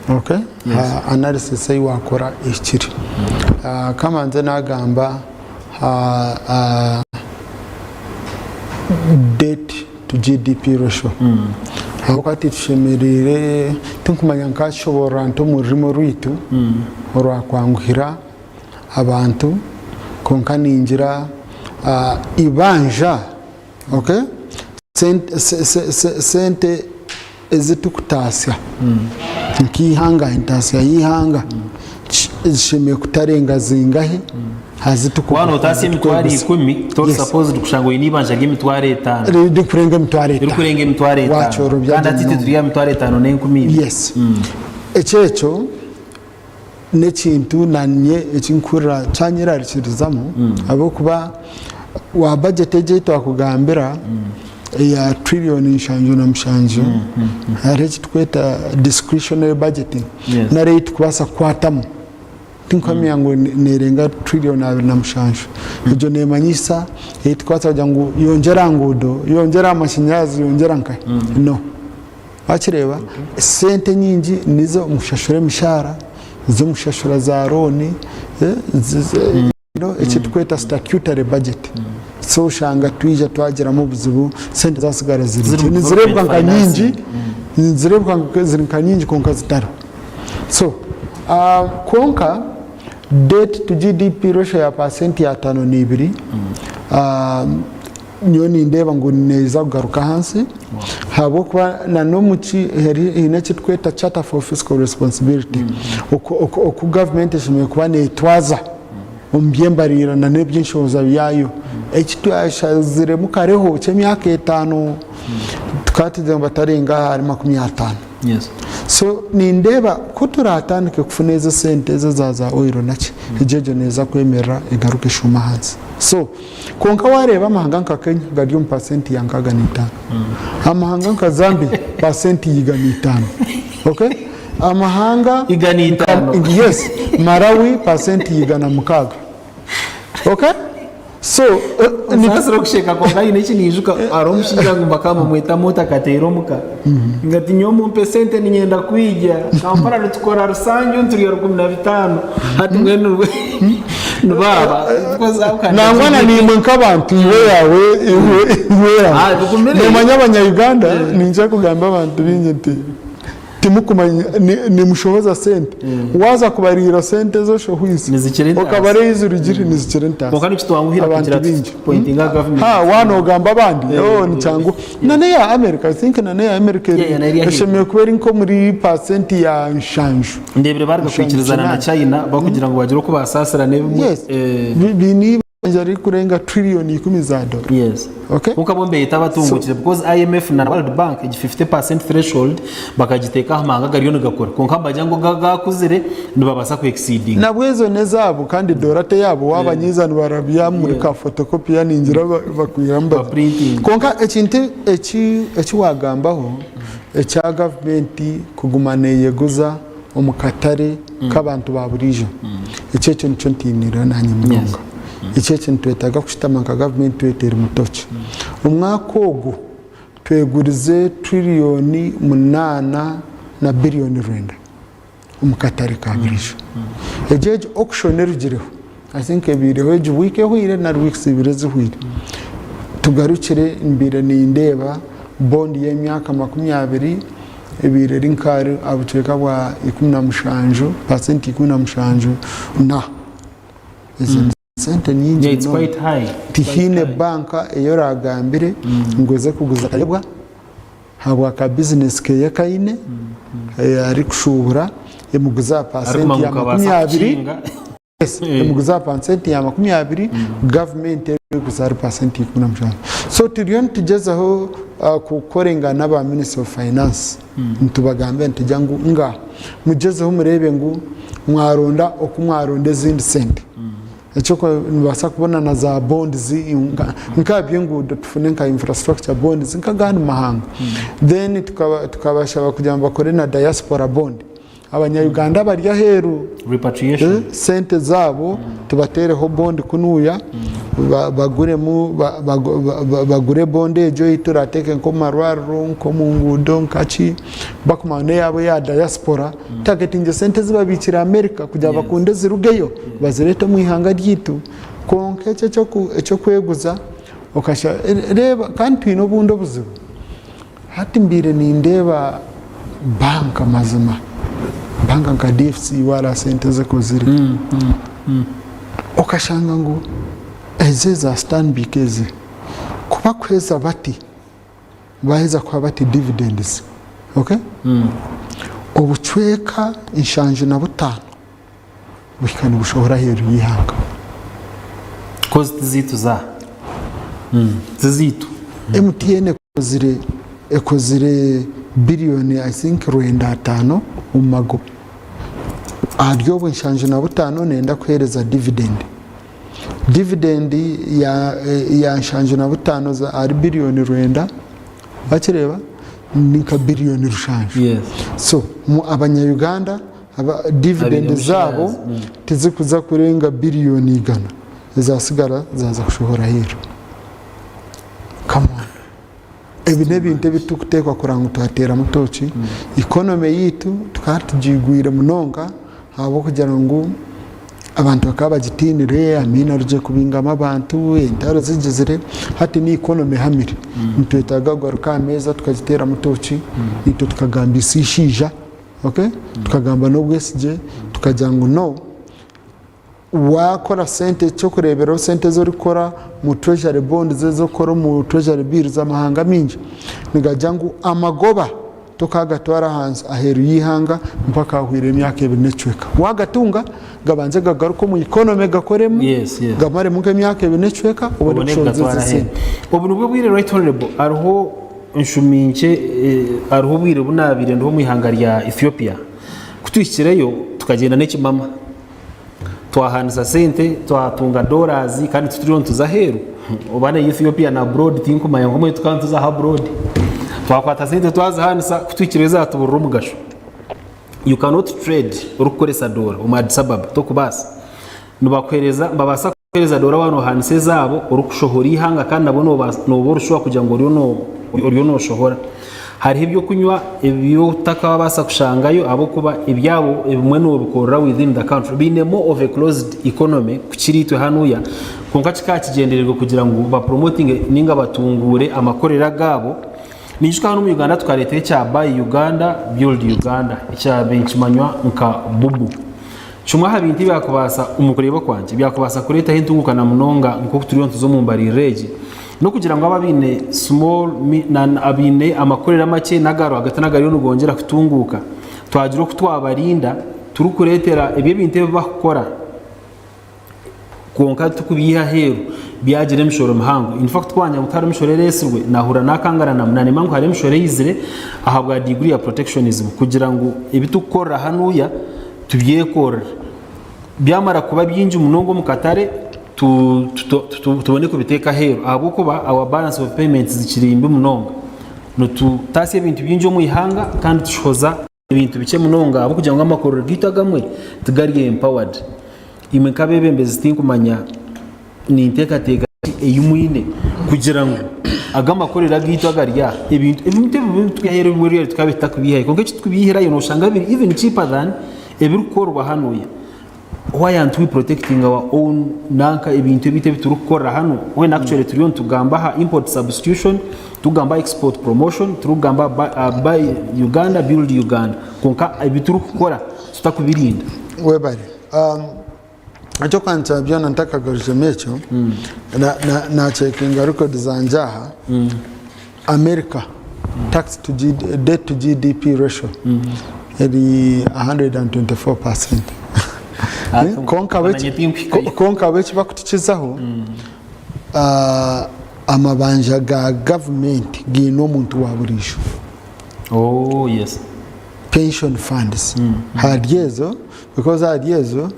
Okay? Ah, analysis ei waakora ehikire. Ah, kamanze naagamba debt to GDP ratio ahabw'okuba titushemereire tinkumanya nkashoboorora nta omu rurimi orwaitu orwakwanguhira abantu kwonka ningira eibanja okay sente ezi turikutaasya nk'eihanga, entaasya y'eihanga zishemereire kutarenga zingahi ahu turikuguza. Waaba nootaasya emitwaro ikumi, tori supposed kushanga oine eibanja ry'emitwaro etaano. Ririkurenga emitwaro etaano. Ririkurenga emitwaro etaano. Waakyorobya Kandi gye hati itwe munonga. turi aha mitwaro etaano n'enkumi ibiri. Yes. Ekyo ekyo n'ekintu naanye eki nkuhurira kyanyerarikirizamu ahabw'okuba wa budget egi ei twakugambira eya trillion 77 hariho eki turikweta discretionary budgeting Yes. nari ei turikubaasa kukwatamu tinkuhamya ngu neerenga trillion 27 egyo neemanyisa ei turikubaasa kugira ngu yongyera aha nguudo yongyera aha mashanyarazi yongyera nkahi no. Wakireeba? Sente nyingi nizo omu kushashura emishaara, Z'omushashura za looni, eki turikweta statutory budget. So oshanga twija twagiramu obuzibu, sente zasigara ziri Ziri nkye. mu Nizireebwa development nka nyingi, financing. nizireebwa nka ziri nka nyingi kwonka zitariho. So kwonka debt to GDP ratio ya pasenti ya 52, Nyowe nindeeba ngu neeza kugaruka ahansi ahabw'okuba na n'omu ki haine eki turikweta Charter for Fiscal Responsibility oku gavumenti eshemereire kuba neetwaza omu by'embariira na n'eby'enshohoza byayo. Eki twashaziremu kareho ky'emyaka etaano tukaba tugira ngu batarenga ahari 50. So nindeeba ku turatandike kufuna ezo esente ezo eza za oil naki, egyo egyo neeza kwemerera egaruke eshuume ahansi. So. Kwonka waareeba amahanga nka Kenya gari omu pasenti ya 65. Amahanga nka Zambia pasenti ya 105. Okay? Amahanga 105. Yes, Malawi pasenti ya 106. Okay? So, eh, ni- Nsaasira okusheka kwonka haine eki niijuka hariho omushaija ngu bakaba bamweta Moto akateera omuka ngu ati nyowe mumpe sente niinyenda kwija Kampala nitukora rusanju niturya 15 hati mbwenu nibaaba Nangwa na naimwe nk'abantu iwe yaawe iwe iwe Ah, yaawe bigumire. noomanya abanya-Uganda ninkira kugamba abantu baingi nti timukumanya ni- nimushohoza sente waaza kubariira sente ezi oshohoize Nizikira entaasa. okabara ei zirugire nizikira entaasa Kwonka nikitwanguhira Abantu kugira tuti baingi. pointinga government. Ha, waaba noogamba abandi oh, nikyanguha na n'eya America I think na n'eya America Yeah, yeah, nayo eri ahaiguru. eshemereire kuba eri nk'omuri paasenti ya nshanju. Ndeebire bariga kwikirizana na China bakugira ngu bagire oku basaasirana ebimwe. Yes. Biine eibanja ririkurenga trillion ikumi za dola. Yes. Okay? Kwonka bo nibeeyeta abatungukire because IMF na World Bank egi 50% threshold bakagiteeka aha mahanga agariyo nigakura. Kwonka nibagira ngu agakuzire nibabaasa ku exceedinga. Nabwo ezo n'ezaabo kandi dola t'eyaabo waabanyiiza nibarabya omuri ka photocopy ningira bakwihamu Ba printing. Kwonka ekintu eki eki waagambaho ekya gavumenti kuguma neeyeguza omu katare k'abantu ba buriijo, ekyo ekyo nikyo ntiinireho naanye munonga. Ekyo ekyo nitwetaaga kushutama nka gavumenti tweteeremu toki. Omwaka ogu twegurize tiriyoni munaana na biriyoni rwenda omu katare ka buriijo. Egyo egyo auction erugireho, I think ebaireho egi wiiki ehweire nari weeks ibiri ezihweire. Tugarukire mbaire nindeeba bond y'emyaka 20 ebaire eri nka aha bucweka bwa 17, pasenti 17 na. Ezo ni sente nyingi Yeah, it's munonga. quite high. Tihaine banka ei oragambire ngu eze kuguza Tayebwa ahabwa ka bizinesi keye aku aine arikushuubura emuguze aha pasenti Arikumanya ya ngu kabaasa 20. kukinga. Yes, emuguze aha pasenti ya 20, gavumenti erikuguza ahari pasenti ya 17. So turiyo nitugyezaho kukorenga n'aba Ministry of Finance nitubagambira nitugira ngu nga mugyezeho mureebe ngu mwaronda oku mwaronda ezindi sente. Ekyo nibaasa kubona na za bonds nka by'enguudo tufune nka infrastructure bonds nk'agandi mahanga. Then tukabashaba kugira ngu bakore na diaspora bond. Abanya Uganda abari aheeru Repatriation. sente zaabo tubateereho bond kunuuya baguremu bagure bond egyo ei turateeke nk'omu marwariro nk'omu nguudo nkaki bakumanya n'eyaabo eya diaspora targetinge sente ezi babiikire America kugira bakunde zirugeyo bazireete omu ihanga ryaitu kwonka ekyo eky'okweguza okasha reeba kandi twine obundi obuzibu. Hati mbaire nindeeba banka mazima banka nka DFCU hariya sente ezekozire okashanga ngu ezi eza Stanbic ezi kubakuheza bati baheza kuha bati dividends okay obucweka 75 buhika nibushohora aheeru y'eihanga. Kozi tiziitu za tiziitu. MTN ekozire ekozire biliyoni I think 95 omu magoba. Ahari obwo 75 neyenda kuheereza dividend. Dividend ya ya 75 ahari biliyoni 9 wakireeba ni nka biliyoni 7. Yes. So mu abanya Uganda aba dividend Abaine zaabo shares, tizikuza kurenga biliyoni igana ezasigara zaaza kushohora aheeru. Come on. Ebi n'ebintu ebi turikuteekwa kureba ngu twateeramu tooki. Economy yaitu tukaba tugigwire munonga. Ahabw'okugira ngu abantu bakaba bagitiinire, Amiini arugire kubingamu abantu, entaro zigizire, hati ni economy ehamire. Nitwetaaga kugaruka aha meeza tukagiteeramu tooki, naitwe tukagambisa eishaija, okay? Tukagamba n'obwesigye, tukagira ngu no, waakora sente eky'okureeberaho sente ezi orikukora omu treasury bonds ezi orikukora omu treasury bills amahanga maingi nigagira ngu amagoba Tokaagatwara ahansi aheeru y'eihanga mpaka hahweire emyaka ebiri n'ekicweka. Waagatunga, gabanze gagaruke omu economy gakoremu, Yes, yes. gamaremu nk'emyaka ebiri n'ekicweka obone Obone kushohoza ezo kugatwara aheeru. sente. Obu nibwo bwire Right Honourable, hariho enshumi nkye, eh, hariho obwire obu naabaire ndiho omu ihanga rya Ethiopia. Ku tuhikireyo tukagyenda n'ekimama. Twahaanisa sente, twatunga dollars kandi tituriyo nituza aheeru. Oba na Ethiopia na abroad tinkumanya kwonka mbwenu tukaba nituza aha abroad. Twakwata sente twazihaanisa ku tuhikireyo zatuburira omugasho. You cannot trade orikukoresa doora omu Addis Ababa tokubaasa. Nibakuheereza nibabaasa kukuheereza doora waaba noohaanisa ezaabo orikushohora eihanga kandi nabwo nooba nooba ori sure kugira ngu oriyo no oriyo nooshohora. Hariho ebyokunywa ebi otakabaasa kushangayo ahabw'okuba ebyabo ebimwe noobikorera within the country. Baine more of a closed economy kukira itwe hanuya kwonka kikaba kigyendereirwe kugira ngu bapromotinge ninga batunguure amakorero agaabo. Ninyijuka hanu omu Uganda tukareetaho ekya Buy Uganda, Build Uganda ekyabaire nikimanywa nka BUBU. Kimwe aha bintu ebyakubaasa, omu kureeba kwangye, ebyakubaasa kureetaho entunguuka na munonga nk'oku turiyo nituza omu mbaririra egi, n'okugira ngu abo abaine small abaine amakorero amakye n'aga rwagati n'agariyo nigongyera kutunguuka, twagira oku twabarinda turikureetera ebi ebintu ebi barikukora kwonka turikubiiha aheeru byagira emishoro mihango. In fact ku wagira ngu tihariho mishoro ereetsirwe, naahurira naakangarana naanimanya ngu hariho emishoro eizire ahabwa degree ya protectionism kugira ngu ebi turikukorera hanuya tubyekorere. Byamara kuba bingi munonga omu katare tubone kubiteeka aheeru ahabw'okuba our balance of payments zikiri mbi munonga. Nitutaasya ebintu bingi omu ihanga kandi tushohoza ebintu bikye munonga ahabw'okugira ngu amakorero gaitu agamwe tigari empowered. Imwe nk'abeebembezi tinkumanya ni nteekateeka ki ei mwine kugira ngu aga amakorero agaitu agari aha ebintu ebintu ebi twihayo ebimwe really tukaba tutakubiihayo kwonka eki tukubiihirayo noshanga biri even cheaper than ebirikukorwa hanuya. Why aren't we protecting our own nanka ebintu ebitu ebi turikukorera hanu when actually turiyo nitugamba aha import substitution, tugamba export promotion, turikugamba buy Uganda, build Uganda kwonka ebi turikukora tutakubirinda. Webare. Eky'okuhandiikira byona ntakagarukiremu ekyo, naacekinga record zangye aha, America tax to debt to GDP ratio eri 124 percent. Kwonka bo eki barikutukizaho, amabanja ga gavumenti gaine omuntu wa buriijo. Oh, yes. Pension funds ahari ezo because ahari ezo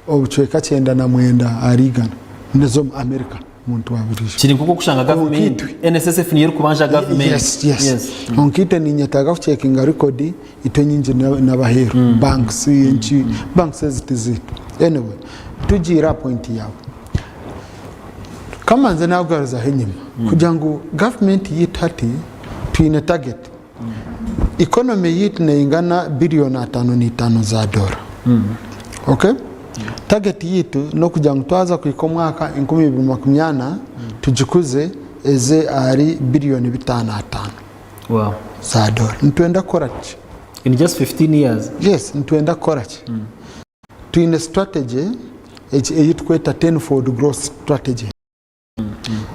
obucweka 99 ahari igana n'ez'omu America omuntu wa buriijo. Kiri nk'oku okushanga gavumenti NSSF niyo erikubanja gavumenti. Yes, yes. Kwonka itwe ninyetaaga kucekinga record itwe nyingi n'abaheeru banks enki banks ezi tizaitu. Anyway tugiire aha point yaawe. Kamanze nakugaruzaho enyima kugira ngu gavumenti yaitu hati twine target. Economy yaitu neingana billion 55 za doora. Okay? Target yaitu n'okugira ngu twaza kuhika omwaka 2040 tugikuze eze ahari billion 55 Wow. za doora. Nitwenda kukora ki? In just 15 years. Yes, nitwenda kukora ki? Twine strategy egi ei turikweta tenfold growth strategy.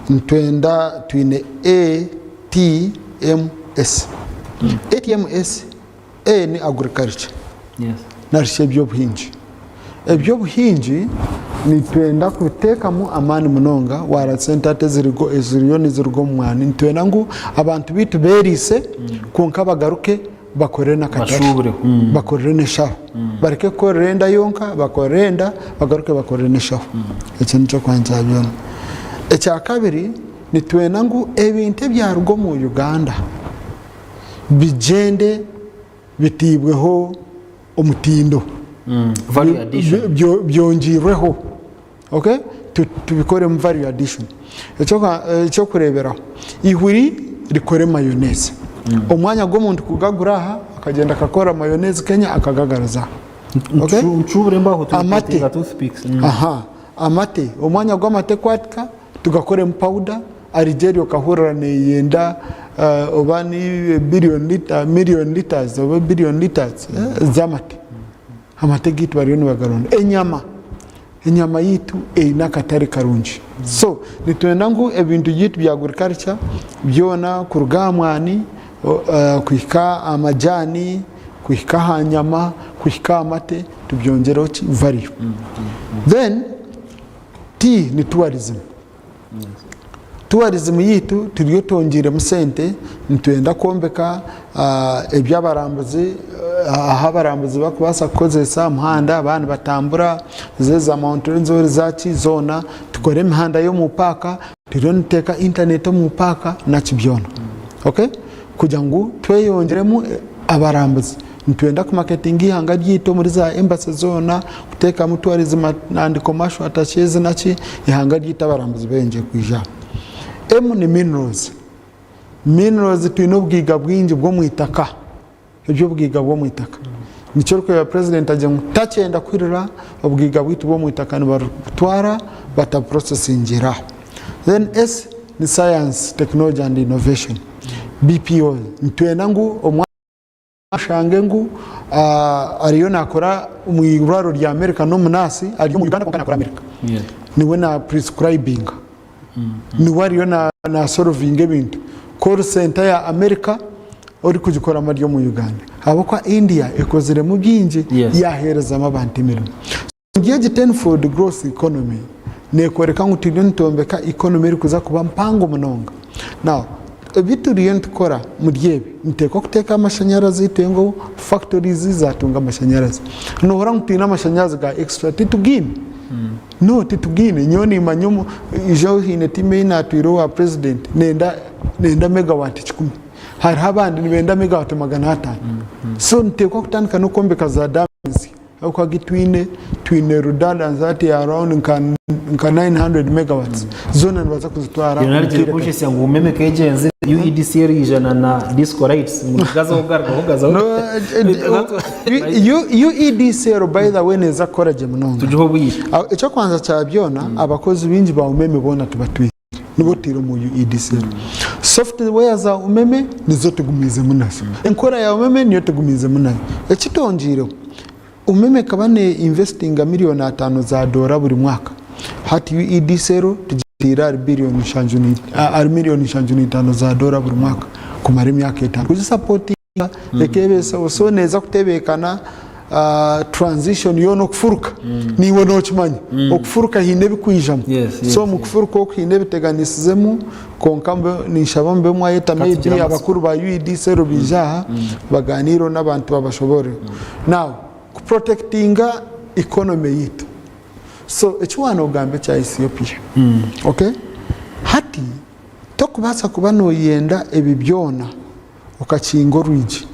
Nitwenda twine ATMS. ATMS, A ni agriculture Yes. nari shi eby'obuhingi. Eby'obuhingi nitwenda kubiteekamu amaani munonga waara sente hati ezirigo eziriyo niziruga omu mwani nitwenda ngu abantu baitu beeriise kwonka bagaruke bakorere n'akatare Bashuubureho. Bakorere n'eshaho bareke kukorera enda yonka bakorere enda bagaruke bakorere n'eshaho ekyo nikyo kwangira byona ekyakabiri nitwenda ngu ebintu ebyaruga omu Uganda bigyende bitiibweho omutindo Value addition. Byongiirweho. Okay? Tubikoremu value addition. Ekyokureeberaho, eihuri rikore mayonnaise. Omwanya gw'omuntu kugagura aha, akagyenda akakora mayonnaise Kenya akagagaruza aha. Okay? Ncuubure embaho Amate. tuteeka toothpicks. Aha, amate, omwanya gw'amate kwatika tugakoremu powder, Algeria okahurira neyenda oba ni billion lita, million liters oba billion liters z'amate. Amate gaitu bariyo nibagaronda. Enyama, enyama yaitu eine akatare karungi. So nitwenda ngu ebintu byaitu bya agriculture byona kuruga aha mwani kuhika aha majani, kuhika aha nyama, kuhika aha mate tubyongyereho ki value. Then T ni tourism. Tourism yaitu turiyo twongyeiremu sente nitwenda kwombeka eby'abarambuzi ahu abarambuzi barikubaasa kukozesa omuhanda baaba nibatambura za Mount Rwenzori zaki zoona tukore emihanda y'omu paaka turiyo nituteeka intaneti omu paaka naki byona okay kugira ngu tweyongyeremu abarambuzi. Nitwenda kumaketinga eihanga ryaitu omuri za embassy zoona, kuteekamu tourism and commercial attaches naki, eihanga ryaitu abarambuzi beyongyere kwija aha. M ni minerals, minerals twine obugaiga bwingi bw'omwitaka, eby'obugaiga bw'omwitaka. Nikyo orikureeba president agira ngu takyenda kuhurira obugaiga bwaitu bw'omwitaka nibabutwara batabuprocessingire aho. Then S ni science, technology and innovation, BPO, nitwenda ngu omwana. Oshange ngu ariyo nakora omu irwariro rya America n'omunaasi ari omu Uganda kwonka nakora America. Niwe na prescribinga. Niwe ariyo na solvinga ebintu. Call center ya America orikugikoramu ari omu Uganda. Ahabw'okuba India ekoziremu bingi yaheerezamu abantu emirimo. Omuri egi Tenfold Growth Economy nekworeka ngu turiyo nitwombeka economy erikuza kuba mpango munonga. Now, ebi turiyo nitukora omuri ebi, nituteekwa kuteeka amashanyarazi turebe ngu factories zatunga amashanyarazi. Nohurira ngu twine amashanyarazi ga extra, titugaine. No, titugaine. Nyowe nimanya omu, ijo haine tiimu ei natwire owa president nenda nenda megawatt kikumi. Hariho abandi nibenda megawatt 500. So nituteekwa kutandika n'okwombeka za dams. Ahabw'okuba agi twine, twine redundancy hati ya around nka nka 900 megawatts zoona nibaza kuzitwara Rero omu narigire kaire kakye. kunshesya ngu umeme kegyenze UEDC eriija na disco lights ngu gazaho garugaho gazaho. No, UEDCL by the way neeza kukora gye munonga. Tugihe obwire. Ah, Eky'okubanza kya byona abakozi baingi ba umeme boona tibatwire nibo tutaire omu UEDCL. Software za umeme nizo tugumiizemu nazo. Enkora ya umeme niyo tugumiizemu nayo. Ekitongyireho, umeme ekaba ne investinga milioni atano za doora buri mwaka. Hati UEDCL tugitaire ahari bilioni ahari milioni 75 za doora buri mwaka kumara emyaka etano kugisapotinga ekebesaho. So neeza kutebeekana transition yoona okufuruka naiwe nokimanya okufuruka haine ebikwijamu so omu kufuruka oku haine ebiteganisizemu kwonka ninshaba mube mwayeta maybe abakuru ba UEDCL baije aha baganiireho n'abantu babashoboorore. Now ku protectinga economy yaitu so eki waaba nogamba ekya Ethiopia okay hati tokubaasa kuba noyenda ebi byona okakinga orwigi.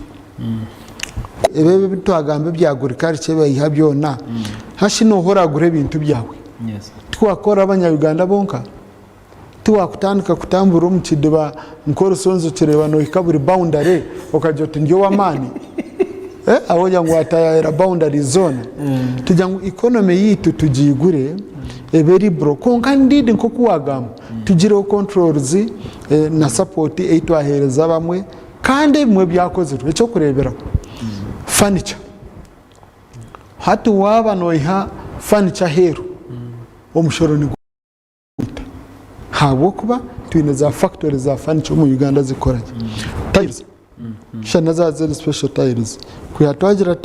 Ebi ebi twagamba ebya agriculture ebibayiha byona, hashi nooha oragura ebintu byawe? Tiwakukora abanya-Uganda bonka? Tiwakutandika kutambura omu kidiba nk'orusonzi okireeba nohika buri boundary okagira oti ndi ow'amaani? Aho ogira ngu watayayira boundaries zoona. Tugira ngu economy yaitu tugiigure ebe liberal kwonka indeed nk'oku wagamba tugireho controls na support ei twaheereza abamwe kandi ebimwe byakozirwe. Eky'okureeberaho, furniture. Hati waaba noiha furniture aheeru, omushoro nigwita ahabw'okuba twine za factory za furniture omu Uganda zikukora gye. Tiles, shana zaaba ziri special tiles. Kwiha twagira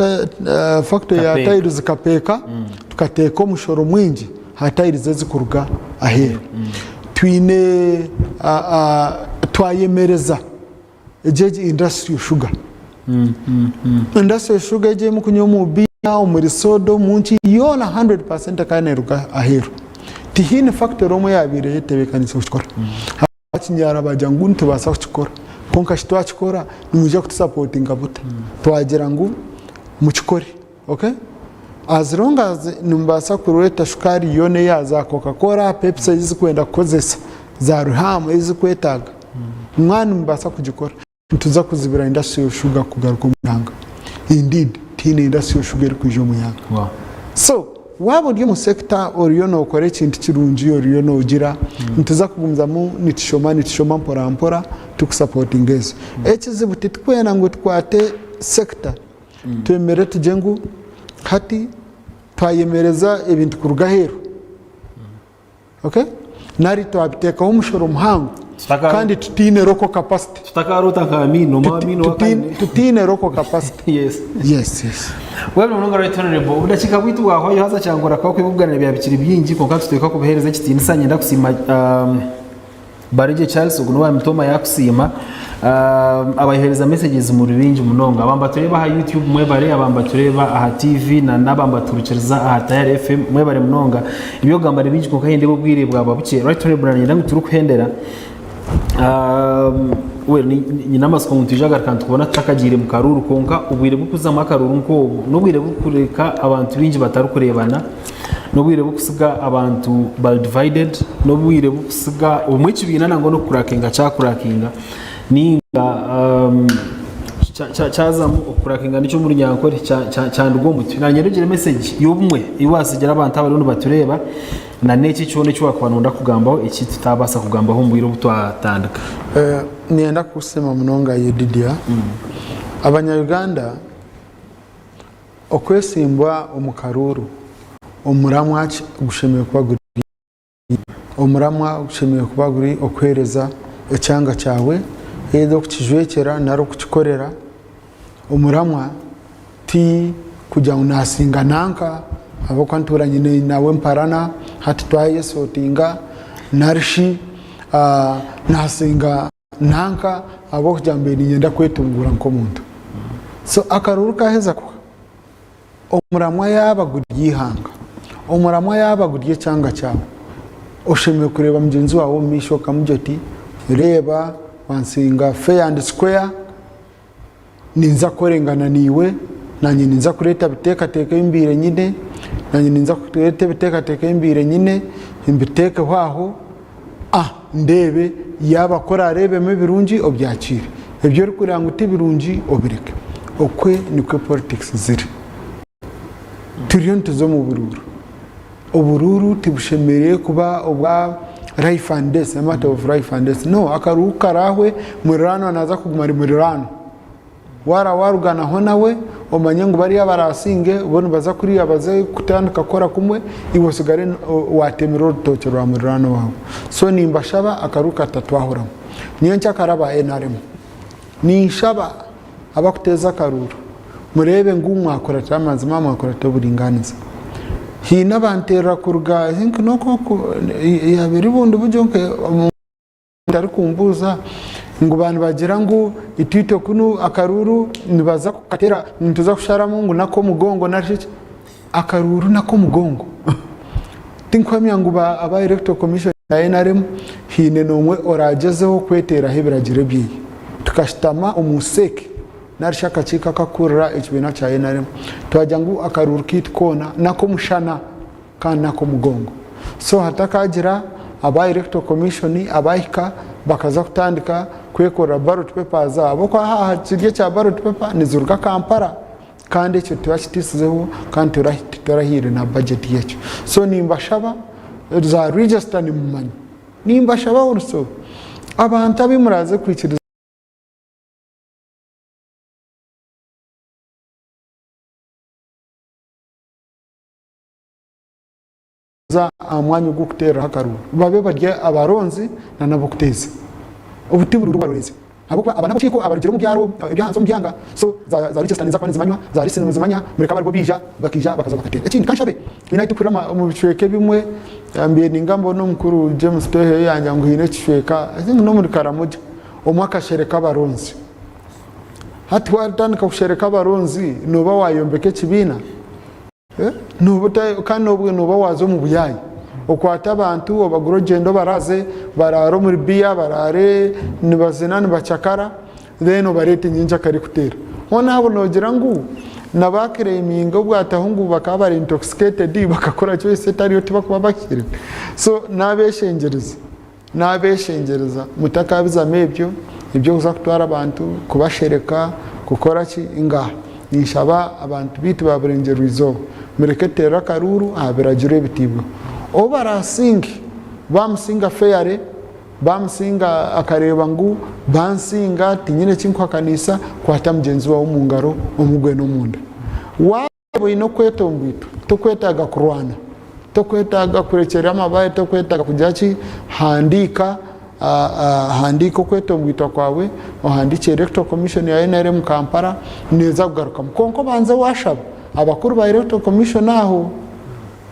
factory ya tiles Kapeeka, tukateeka omushoro mwingi aha tiles ezikuruga aheeru. Twine twayemereza egyo egi industrial sugar. Industrial sugar egyo ei mukunywa omu biya, omuri soda, omu nki, yoona 100% ekaba neeruga aheeru. Tihaine factory omwe eyaabaire eyetebeekaniise kukikora. Abakinyara baagira ngu nitubaasa kukikora kwonka shi twakikora nimwija kutusapotinga buta? Twagira ngu mukikore. Ok as long as nimubaasa kureeta shukaari yoona eya za coca cola, pepsi ei zirikwenda kukozesa, za rihamu ei zirikwetaaga, mwaba nimubaasa kugikora, nituza kuzibira industrial sugar kugaruka omu ihanga. Indeed. Tihaine industry ya shuga erikwija omu ihanga. So waaba ori omu sector oriyo nookora ekintu kirungi oriyo noogira, nituza kugumizamu nitushoma nitushoma mpora mpora turikusapotinga ezo. Ekizibu titurikwenda ngu tukwate sector twemere tugye ngu hati twayemereza ebintu kuruga aheeru. Okay? Nari twabiteekaho omushoro muhango Tutaka- kandi tutaine local capacity. Tutakaroota nka Amini, omwe Amini owa Tutaine- kane. Tutaine local capacity. Yes. Yes, yes. Webale munonga Right Honorable. Obudakiika bwaitu bwahwayo haza kyangora kuba kwebugana bya bikiri bingi kwonka tuteekwa kubuheereza ekitiinisa. Nyenda kusiima um, Barigye Charles ogu n'owa Mitooma yakusiima. Um, abaheereza messages muri bingi munonga. Abamba tureeba aha YouTube mwebare, abamba tureeba aha TV na n'abamba turukiriza aha Tayari FM mwebare munonga. Eby'okugamba ni bingi kwonka nindeeba obwire bwaba bukye. Right Honorable nanyenda ngu turikuhendera Um, well, ni- ni- nyine amatsiko ngu nitwija kugaruka nitukubona tutakagiire mu karuuru kwonka obwire bw'okuzamu akaruuru nk'obu n'obwire bw'okureka abantu baingi batarikureebana n'obwire bw'okusiga abantu bari divided n'obwire bw'okusiga obumwe ekibiina nangwa n'okukurakinga kyakurakinga ninga um, kya- kya- kyazamu okukurakinga nikyo omu runyankore kya- kya- kyanduga omutwe nanye ndugire message y'obumwe ei wasigira abantu abariyo nibatureeba na n'eki kyona eki wakuba noyenda kugambaho eki tutabaasa kugambaho omu bwire obu twatandika. Niinyenda kukusiima munonga Yedidia. Abanya-Uganda Okwesimbwa omu karuuru, omuramwa gushemereire kuba guri Omuramwa gushemereire kuba guri okuheereza ekyanga kyawe, either okukijwekyera nari okukikorera. Omuramwa ti kugira ngu naasinga nanka ahabw'okuba ntuura nyine nawe mparana hati twayesotinga nari shi naasinga nanka ahabw'okugira ngu mbaire niinyenda kwetunguura nk'omuntu. So akaruuru kaaheza kuhwa, omuramwa yaaba guri eihanga, omuramwa yaaba guri ekyanga kyawe, oshemereire kureeba mugyenzi waawe omu maisho okamugira oti reeba wansinga fair and square, Ninza kukorengana naiwe, naanye ninza kureeta biteekateeko ebi mbaire nyine, naanye ninza kureeta ebiteekateeko ebi mbaire nyine, mbiteekeho aho, ah ndeebe yaaba ku oraareebemu ebirungi obyakiire, ebi orikureeba ngu ti birungi obireke. Okwe nikwo politics ziri. Turiyo nituza omu buruuru. Oburuuru tibushemereire kuba obwa life and death, a matter of life and death. No, akaruuru ku karaahwe, muriraanwa naaza kuguma ari muriraanwa. Waara waaruganaho nawe, omanye ngu bariya abaraasinge bo nibaza kuriya baze kutandika kukora kumwe, iwe otsigare waatemire orutookye rwa muriraanwa waawe. So nimbashaba akaruuru katatwahuramu. Nyenkyakara aba nrm, ninshaba abakuteeza akaruuru mureebe ngu mwakuratira amazima mwakuratira oburingaaniza. Haine abanteerera kuruga I think n'oku oku yaaba eri bundi buryo omuntu arikumbuuza ngu ba nibagira ngu itwe kunu akaruuru nibaza kukateera nituza kusharamu ngu n'ak'omugongo nari shi ki, akaruuru n'ak'omugongo. Tinkuhamya ngu aba electoral commission ya nrm haine n'omwe oragyezeho kweteeraho ebiragiro ebyeye. Tukashutama omu CEC nari shi akakiiko akakukurira ekibiina kya nrm twagira ngu akaruuru kaitu koona n'ak'omushana kandi n'ak'omugongo. So hatakagira aba electoral commission abahika bakaza kutandika kwekorera ballot papers ahabw'okuba haaha kiri ekya ballot paper niziruga Kampala. Kandi ekyo turakitiisizeho kandi titurahaire na budget yekyo. So nimbashaba za register nimumanya. Nimbashaba also abantu abu muraze kwikiriza aha mwanya ogw'okuteereraho akaruuru babe bari abaronzi na n'ab'okuteeza. Obu ti buruuru bw'abaroreezi ahabw'okuba aba n'abokiiko abarugire omu byaro eby'ahansi omu byanga so za za register niziza kuba nizimanywa, za list nimuzimanya mureke abe aribo baija bakaija bakaza bakateera. Ekindi ka nshabe haine ahu turikuhurira omu bicweka ebimwe mbaire ningamba n'omukuru James Tweheyo yangira ngu haine ekicweka I think n'omuri Karamoja omwe akashereka abaronzi. Hati waatandika kushereka abaronzi nooba waayombeka ekibiina? Kandi obwe nooba waaza omu buyaayi okwate abantu obagure ogyende obaraaze baraare omuri biya baraare nibazina nibacakara then obareete nyenkya kare kuteera. Hoona abo noogira ngu na baakireeminga obwataho ngu bakaba bari intoxicated bakakora choice etariyo tibakuba bahikire? So naabeshengyereza Naabeshengyereza mutakabizamu ebyo eby'okuza kutwara abantu kubashereka kukora ki? Ngaaha. Ninshaba abantu baitu ba Burengyerwa-izooba, mureke tuteere akaruuru aha biragiro ebitaibweho. Ou baraasinge, baamusinga fairly, baamusinga akareeba ngu bansinga, tinyine eki nkuhakanisa, kwata mugyenzi waawe omu ngaro omugwe n'omunda. Waaba oine okwetomboitwa, tokwetaaga kurwana, tokwetaaga kurekyera amabaare, tokwetaaga kugira ki, handiika Handiika okwetomboitwa kwawe, ohandiikye Electoral Commission ya nrm Kampala, neeza kugarukamu. Kwonka obanze waashaba abakuru ba Electoral Commission aho,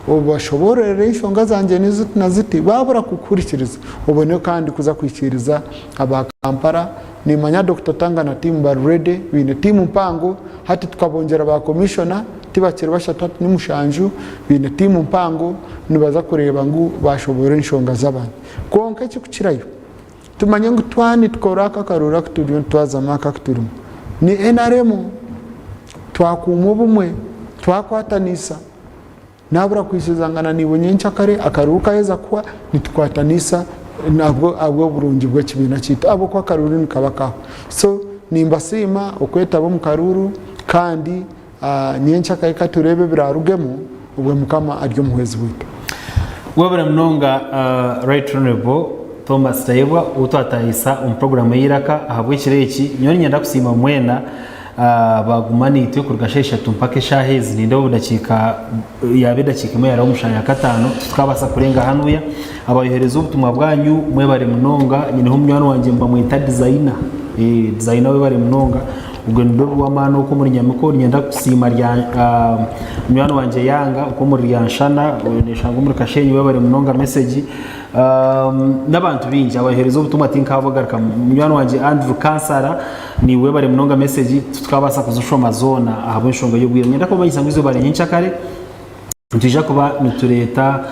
obashoboororere enshonga zangye ni ziti na ziti, baabura kukuhurikiriza obone kandi kuza kuhikiiriza aba Kampala. Nimanya Dokita Tanga na tiimu bari ready, baine tiimu mpango, hati tukabongyera ba Commissioner, tibakiri bashatu hati ni mushanju, baine tiimu mpango, nibaza kureeba ngu baashoboorora enshonga z'abantu. Kwonka ekirikukirayo, tumanye ngu twaba nitukora aka akaruuru aku turiyo nitutwazamu aka aku turimu ni nrm. Twakuuma obumwe, twakwatanisa, nabura kwikiriza naiwe nyenkyakare akaruuru kaheza kuhwa nitukwatanisa ahabw'oburungi bw'ekibiina kyaitu ahabw'okuba akaruuru nikaba kahwa. So nimbasiima okwetaba omu karuuru kandi Nyenkyakare ka tureebe ebiraarugemu, obwo Mukama ari omuhwezi waitu. Webare munonga Right Honourable Thomas Tayebwa ou twatahisa omu puroguramu ey'eiraka ahabw'ekiro eki. Nyowe niinyenda kusiima mwena baaguma naitwe kuruga shaaha ishatu mpaka eshaaha ezi. Nindeeba obudakiika yaaba edakiika emwe yaaraba omu shaaha ya kataano titukabaasa kurenga hanuya. Abayohereza obutumwa bwanyu mwebare munonga. Nyineho munywani wangye nibamweta Designer, Designer webare munonga. Ogwe nigwe gw'amaani okwo omuri Nyamiko niinyenda kusiima munywani wangye Yanga okwo omuri Ryanshana neeshanga omuri Kashenyi webare munonga message n'abantu baingi abaheereza obutumwa tinkaabagarukamu munywani wangye Andrew Kansara niiwe webare munonga message titukabaasa kuzishoma zoona ahabw'enshonga y'obwire niinyenda kubamanyisa ngu eizooba rya nyenkyakare Nitwija kuba nitureeta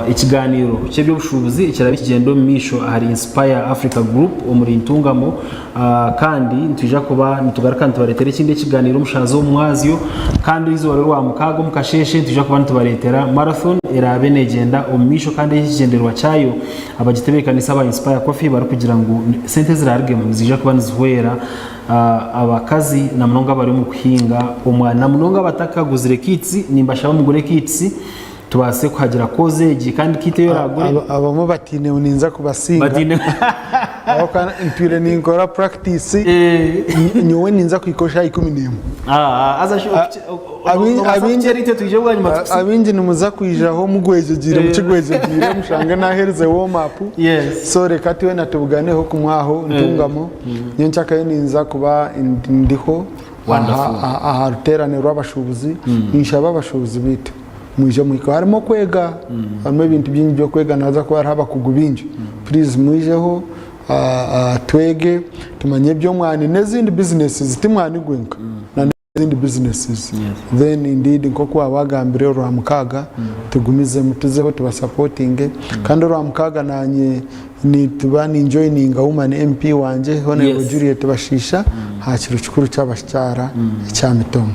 ekigaaniiro ky'eby'obushuubuzi ekiraabe nikigyenda omu maisho ahari Inspire Africa Group omuri Ntungamo kandi nitwija kuba nitugaruka nitubareetera ekindi ekigaaniiro omu shaaha z'omu mwazyo kandi eizooba ry'orwamukaaga omu kasheeshe nitwija kuba nitubareetera marathon eraabe neegyenda omu maisho kandi ekigyendererwa kyayo abagitebeekanisa aba Inspire Coffee barikugira ngu sente eziraarugemu niziija kuba nizihwera Abakazi na munonga abari omu kuhinga omwani na munonga abatakaguzire kits nimbashaba mugure kits tubaase kuhagira kozi egi kandi kit ei oragure Abamwe batiine ngu ninza kubasinga batiine ahabw'okuba ntwire ninkora practice nyowe ninza kuhika eshaaha 11. Haza shi nobaasa kukyera itwe twije bwanyima tukusinge. Abaingi nimuza kwijaho mugwejegyeire mukigwejegyeire mushange naherize warm up so reka twena tubuganeho kumwe aho ntungamo. Nyenkyakare ninza kuba ndiho aha ruteerane rw'abashuubuzi, ninshaba abashuubuzi baitu mwije muhikeho. Harimu okwega, harimu ebintu bingi by'okwega nihaza kuba hariho abakugu baingi. Puriizi mwijeho twege tumanye eby'omwani n'ezindi bizinesi ti mwani gwenka. Ezindi businesses then indeed nkoku waba wagambire orwamukaaga tugumizemu tuzeho tubasapotinge kandi orwamukaaga nanye nituba ninjoininga woman MP wangye Honourable Juliet Bashiisha aha kiro kikuru ky'abakyara ekya Mitooma.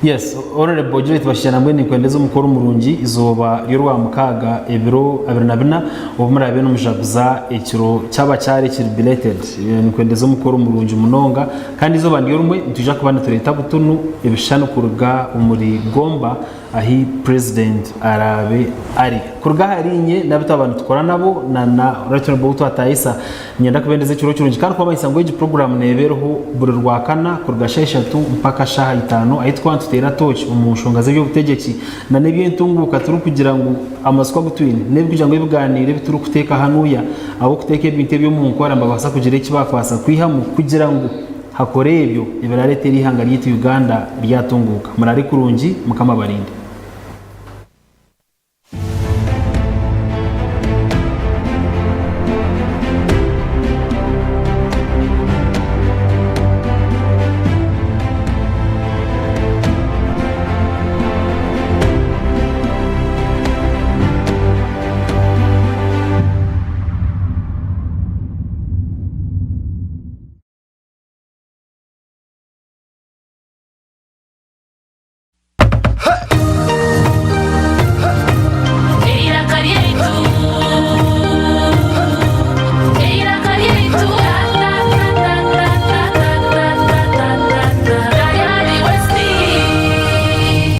Yes, Honourable Juliet Bashiisha nambwenu ninkwendeza omukoro murungi izooba ry'orwamukaaga ebiro 24 obu muraabe nimujaguza ekiro ky'abakyara ekiri belated. Ninkwendeza omukoro murungi munonga. Kandi eizooba niryo rimwe nitwija kuba nitureeta butunu ebishushani kuruga omuri Gomba ahi Purezidenti araabe ari. Kuruga ahari inye n'abu twaba nitukora nabo na na Right Honourable ou twataahisa, niinyenda kubendeza ekiro kirungi kandi kubamanyisa ngu egi puroguraamu neeba eriho buri Rwakana kuruga shaaha ishatu mpaka shaaha itaano ahi turikuba nituteera tooki omu nshonga z'eby'obutegyeki na n'eby'entunguuka turikugira ngu amatsiko agu twine n'ebikugira ngu ebigaaniiro ebi turikuteeka hanuya Ab'okuteeka ebintu ebi omu nkora nibabaasa kugira eki baakubaasa kwihamu kugira ngu hakore ebyo ebiraareetere eihanga ryaitu Uganda ryatunguuka. Muraare kurungi, Mukama abarinde.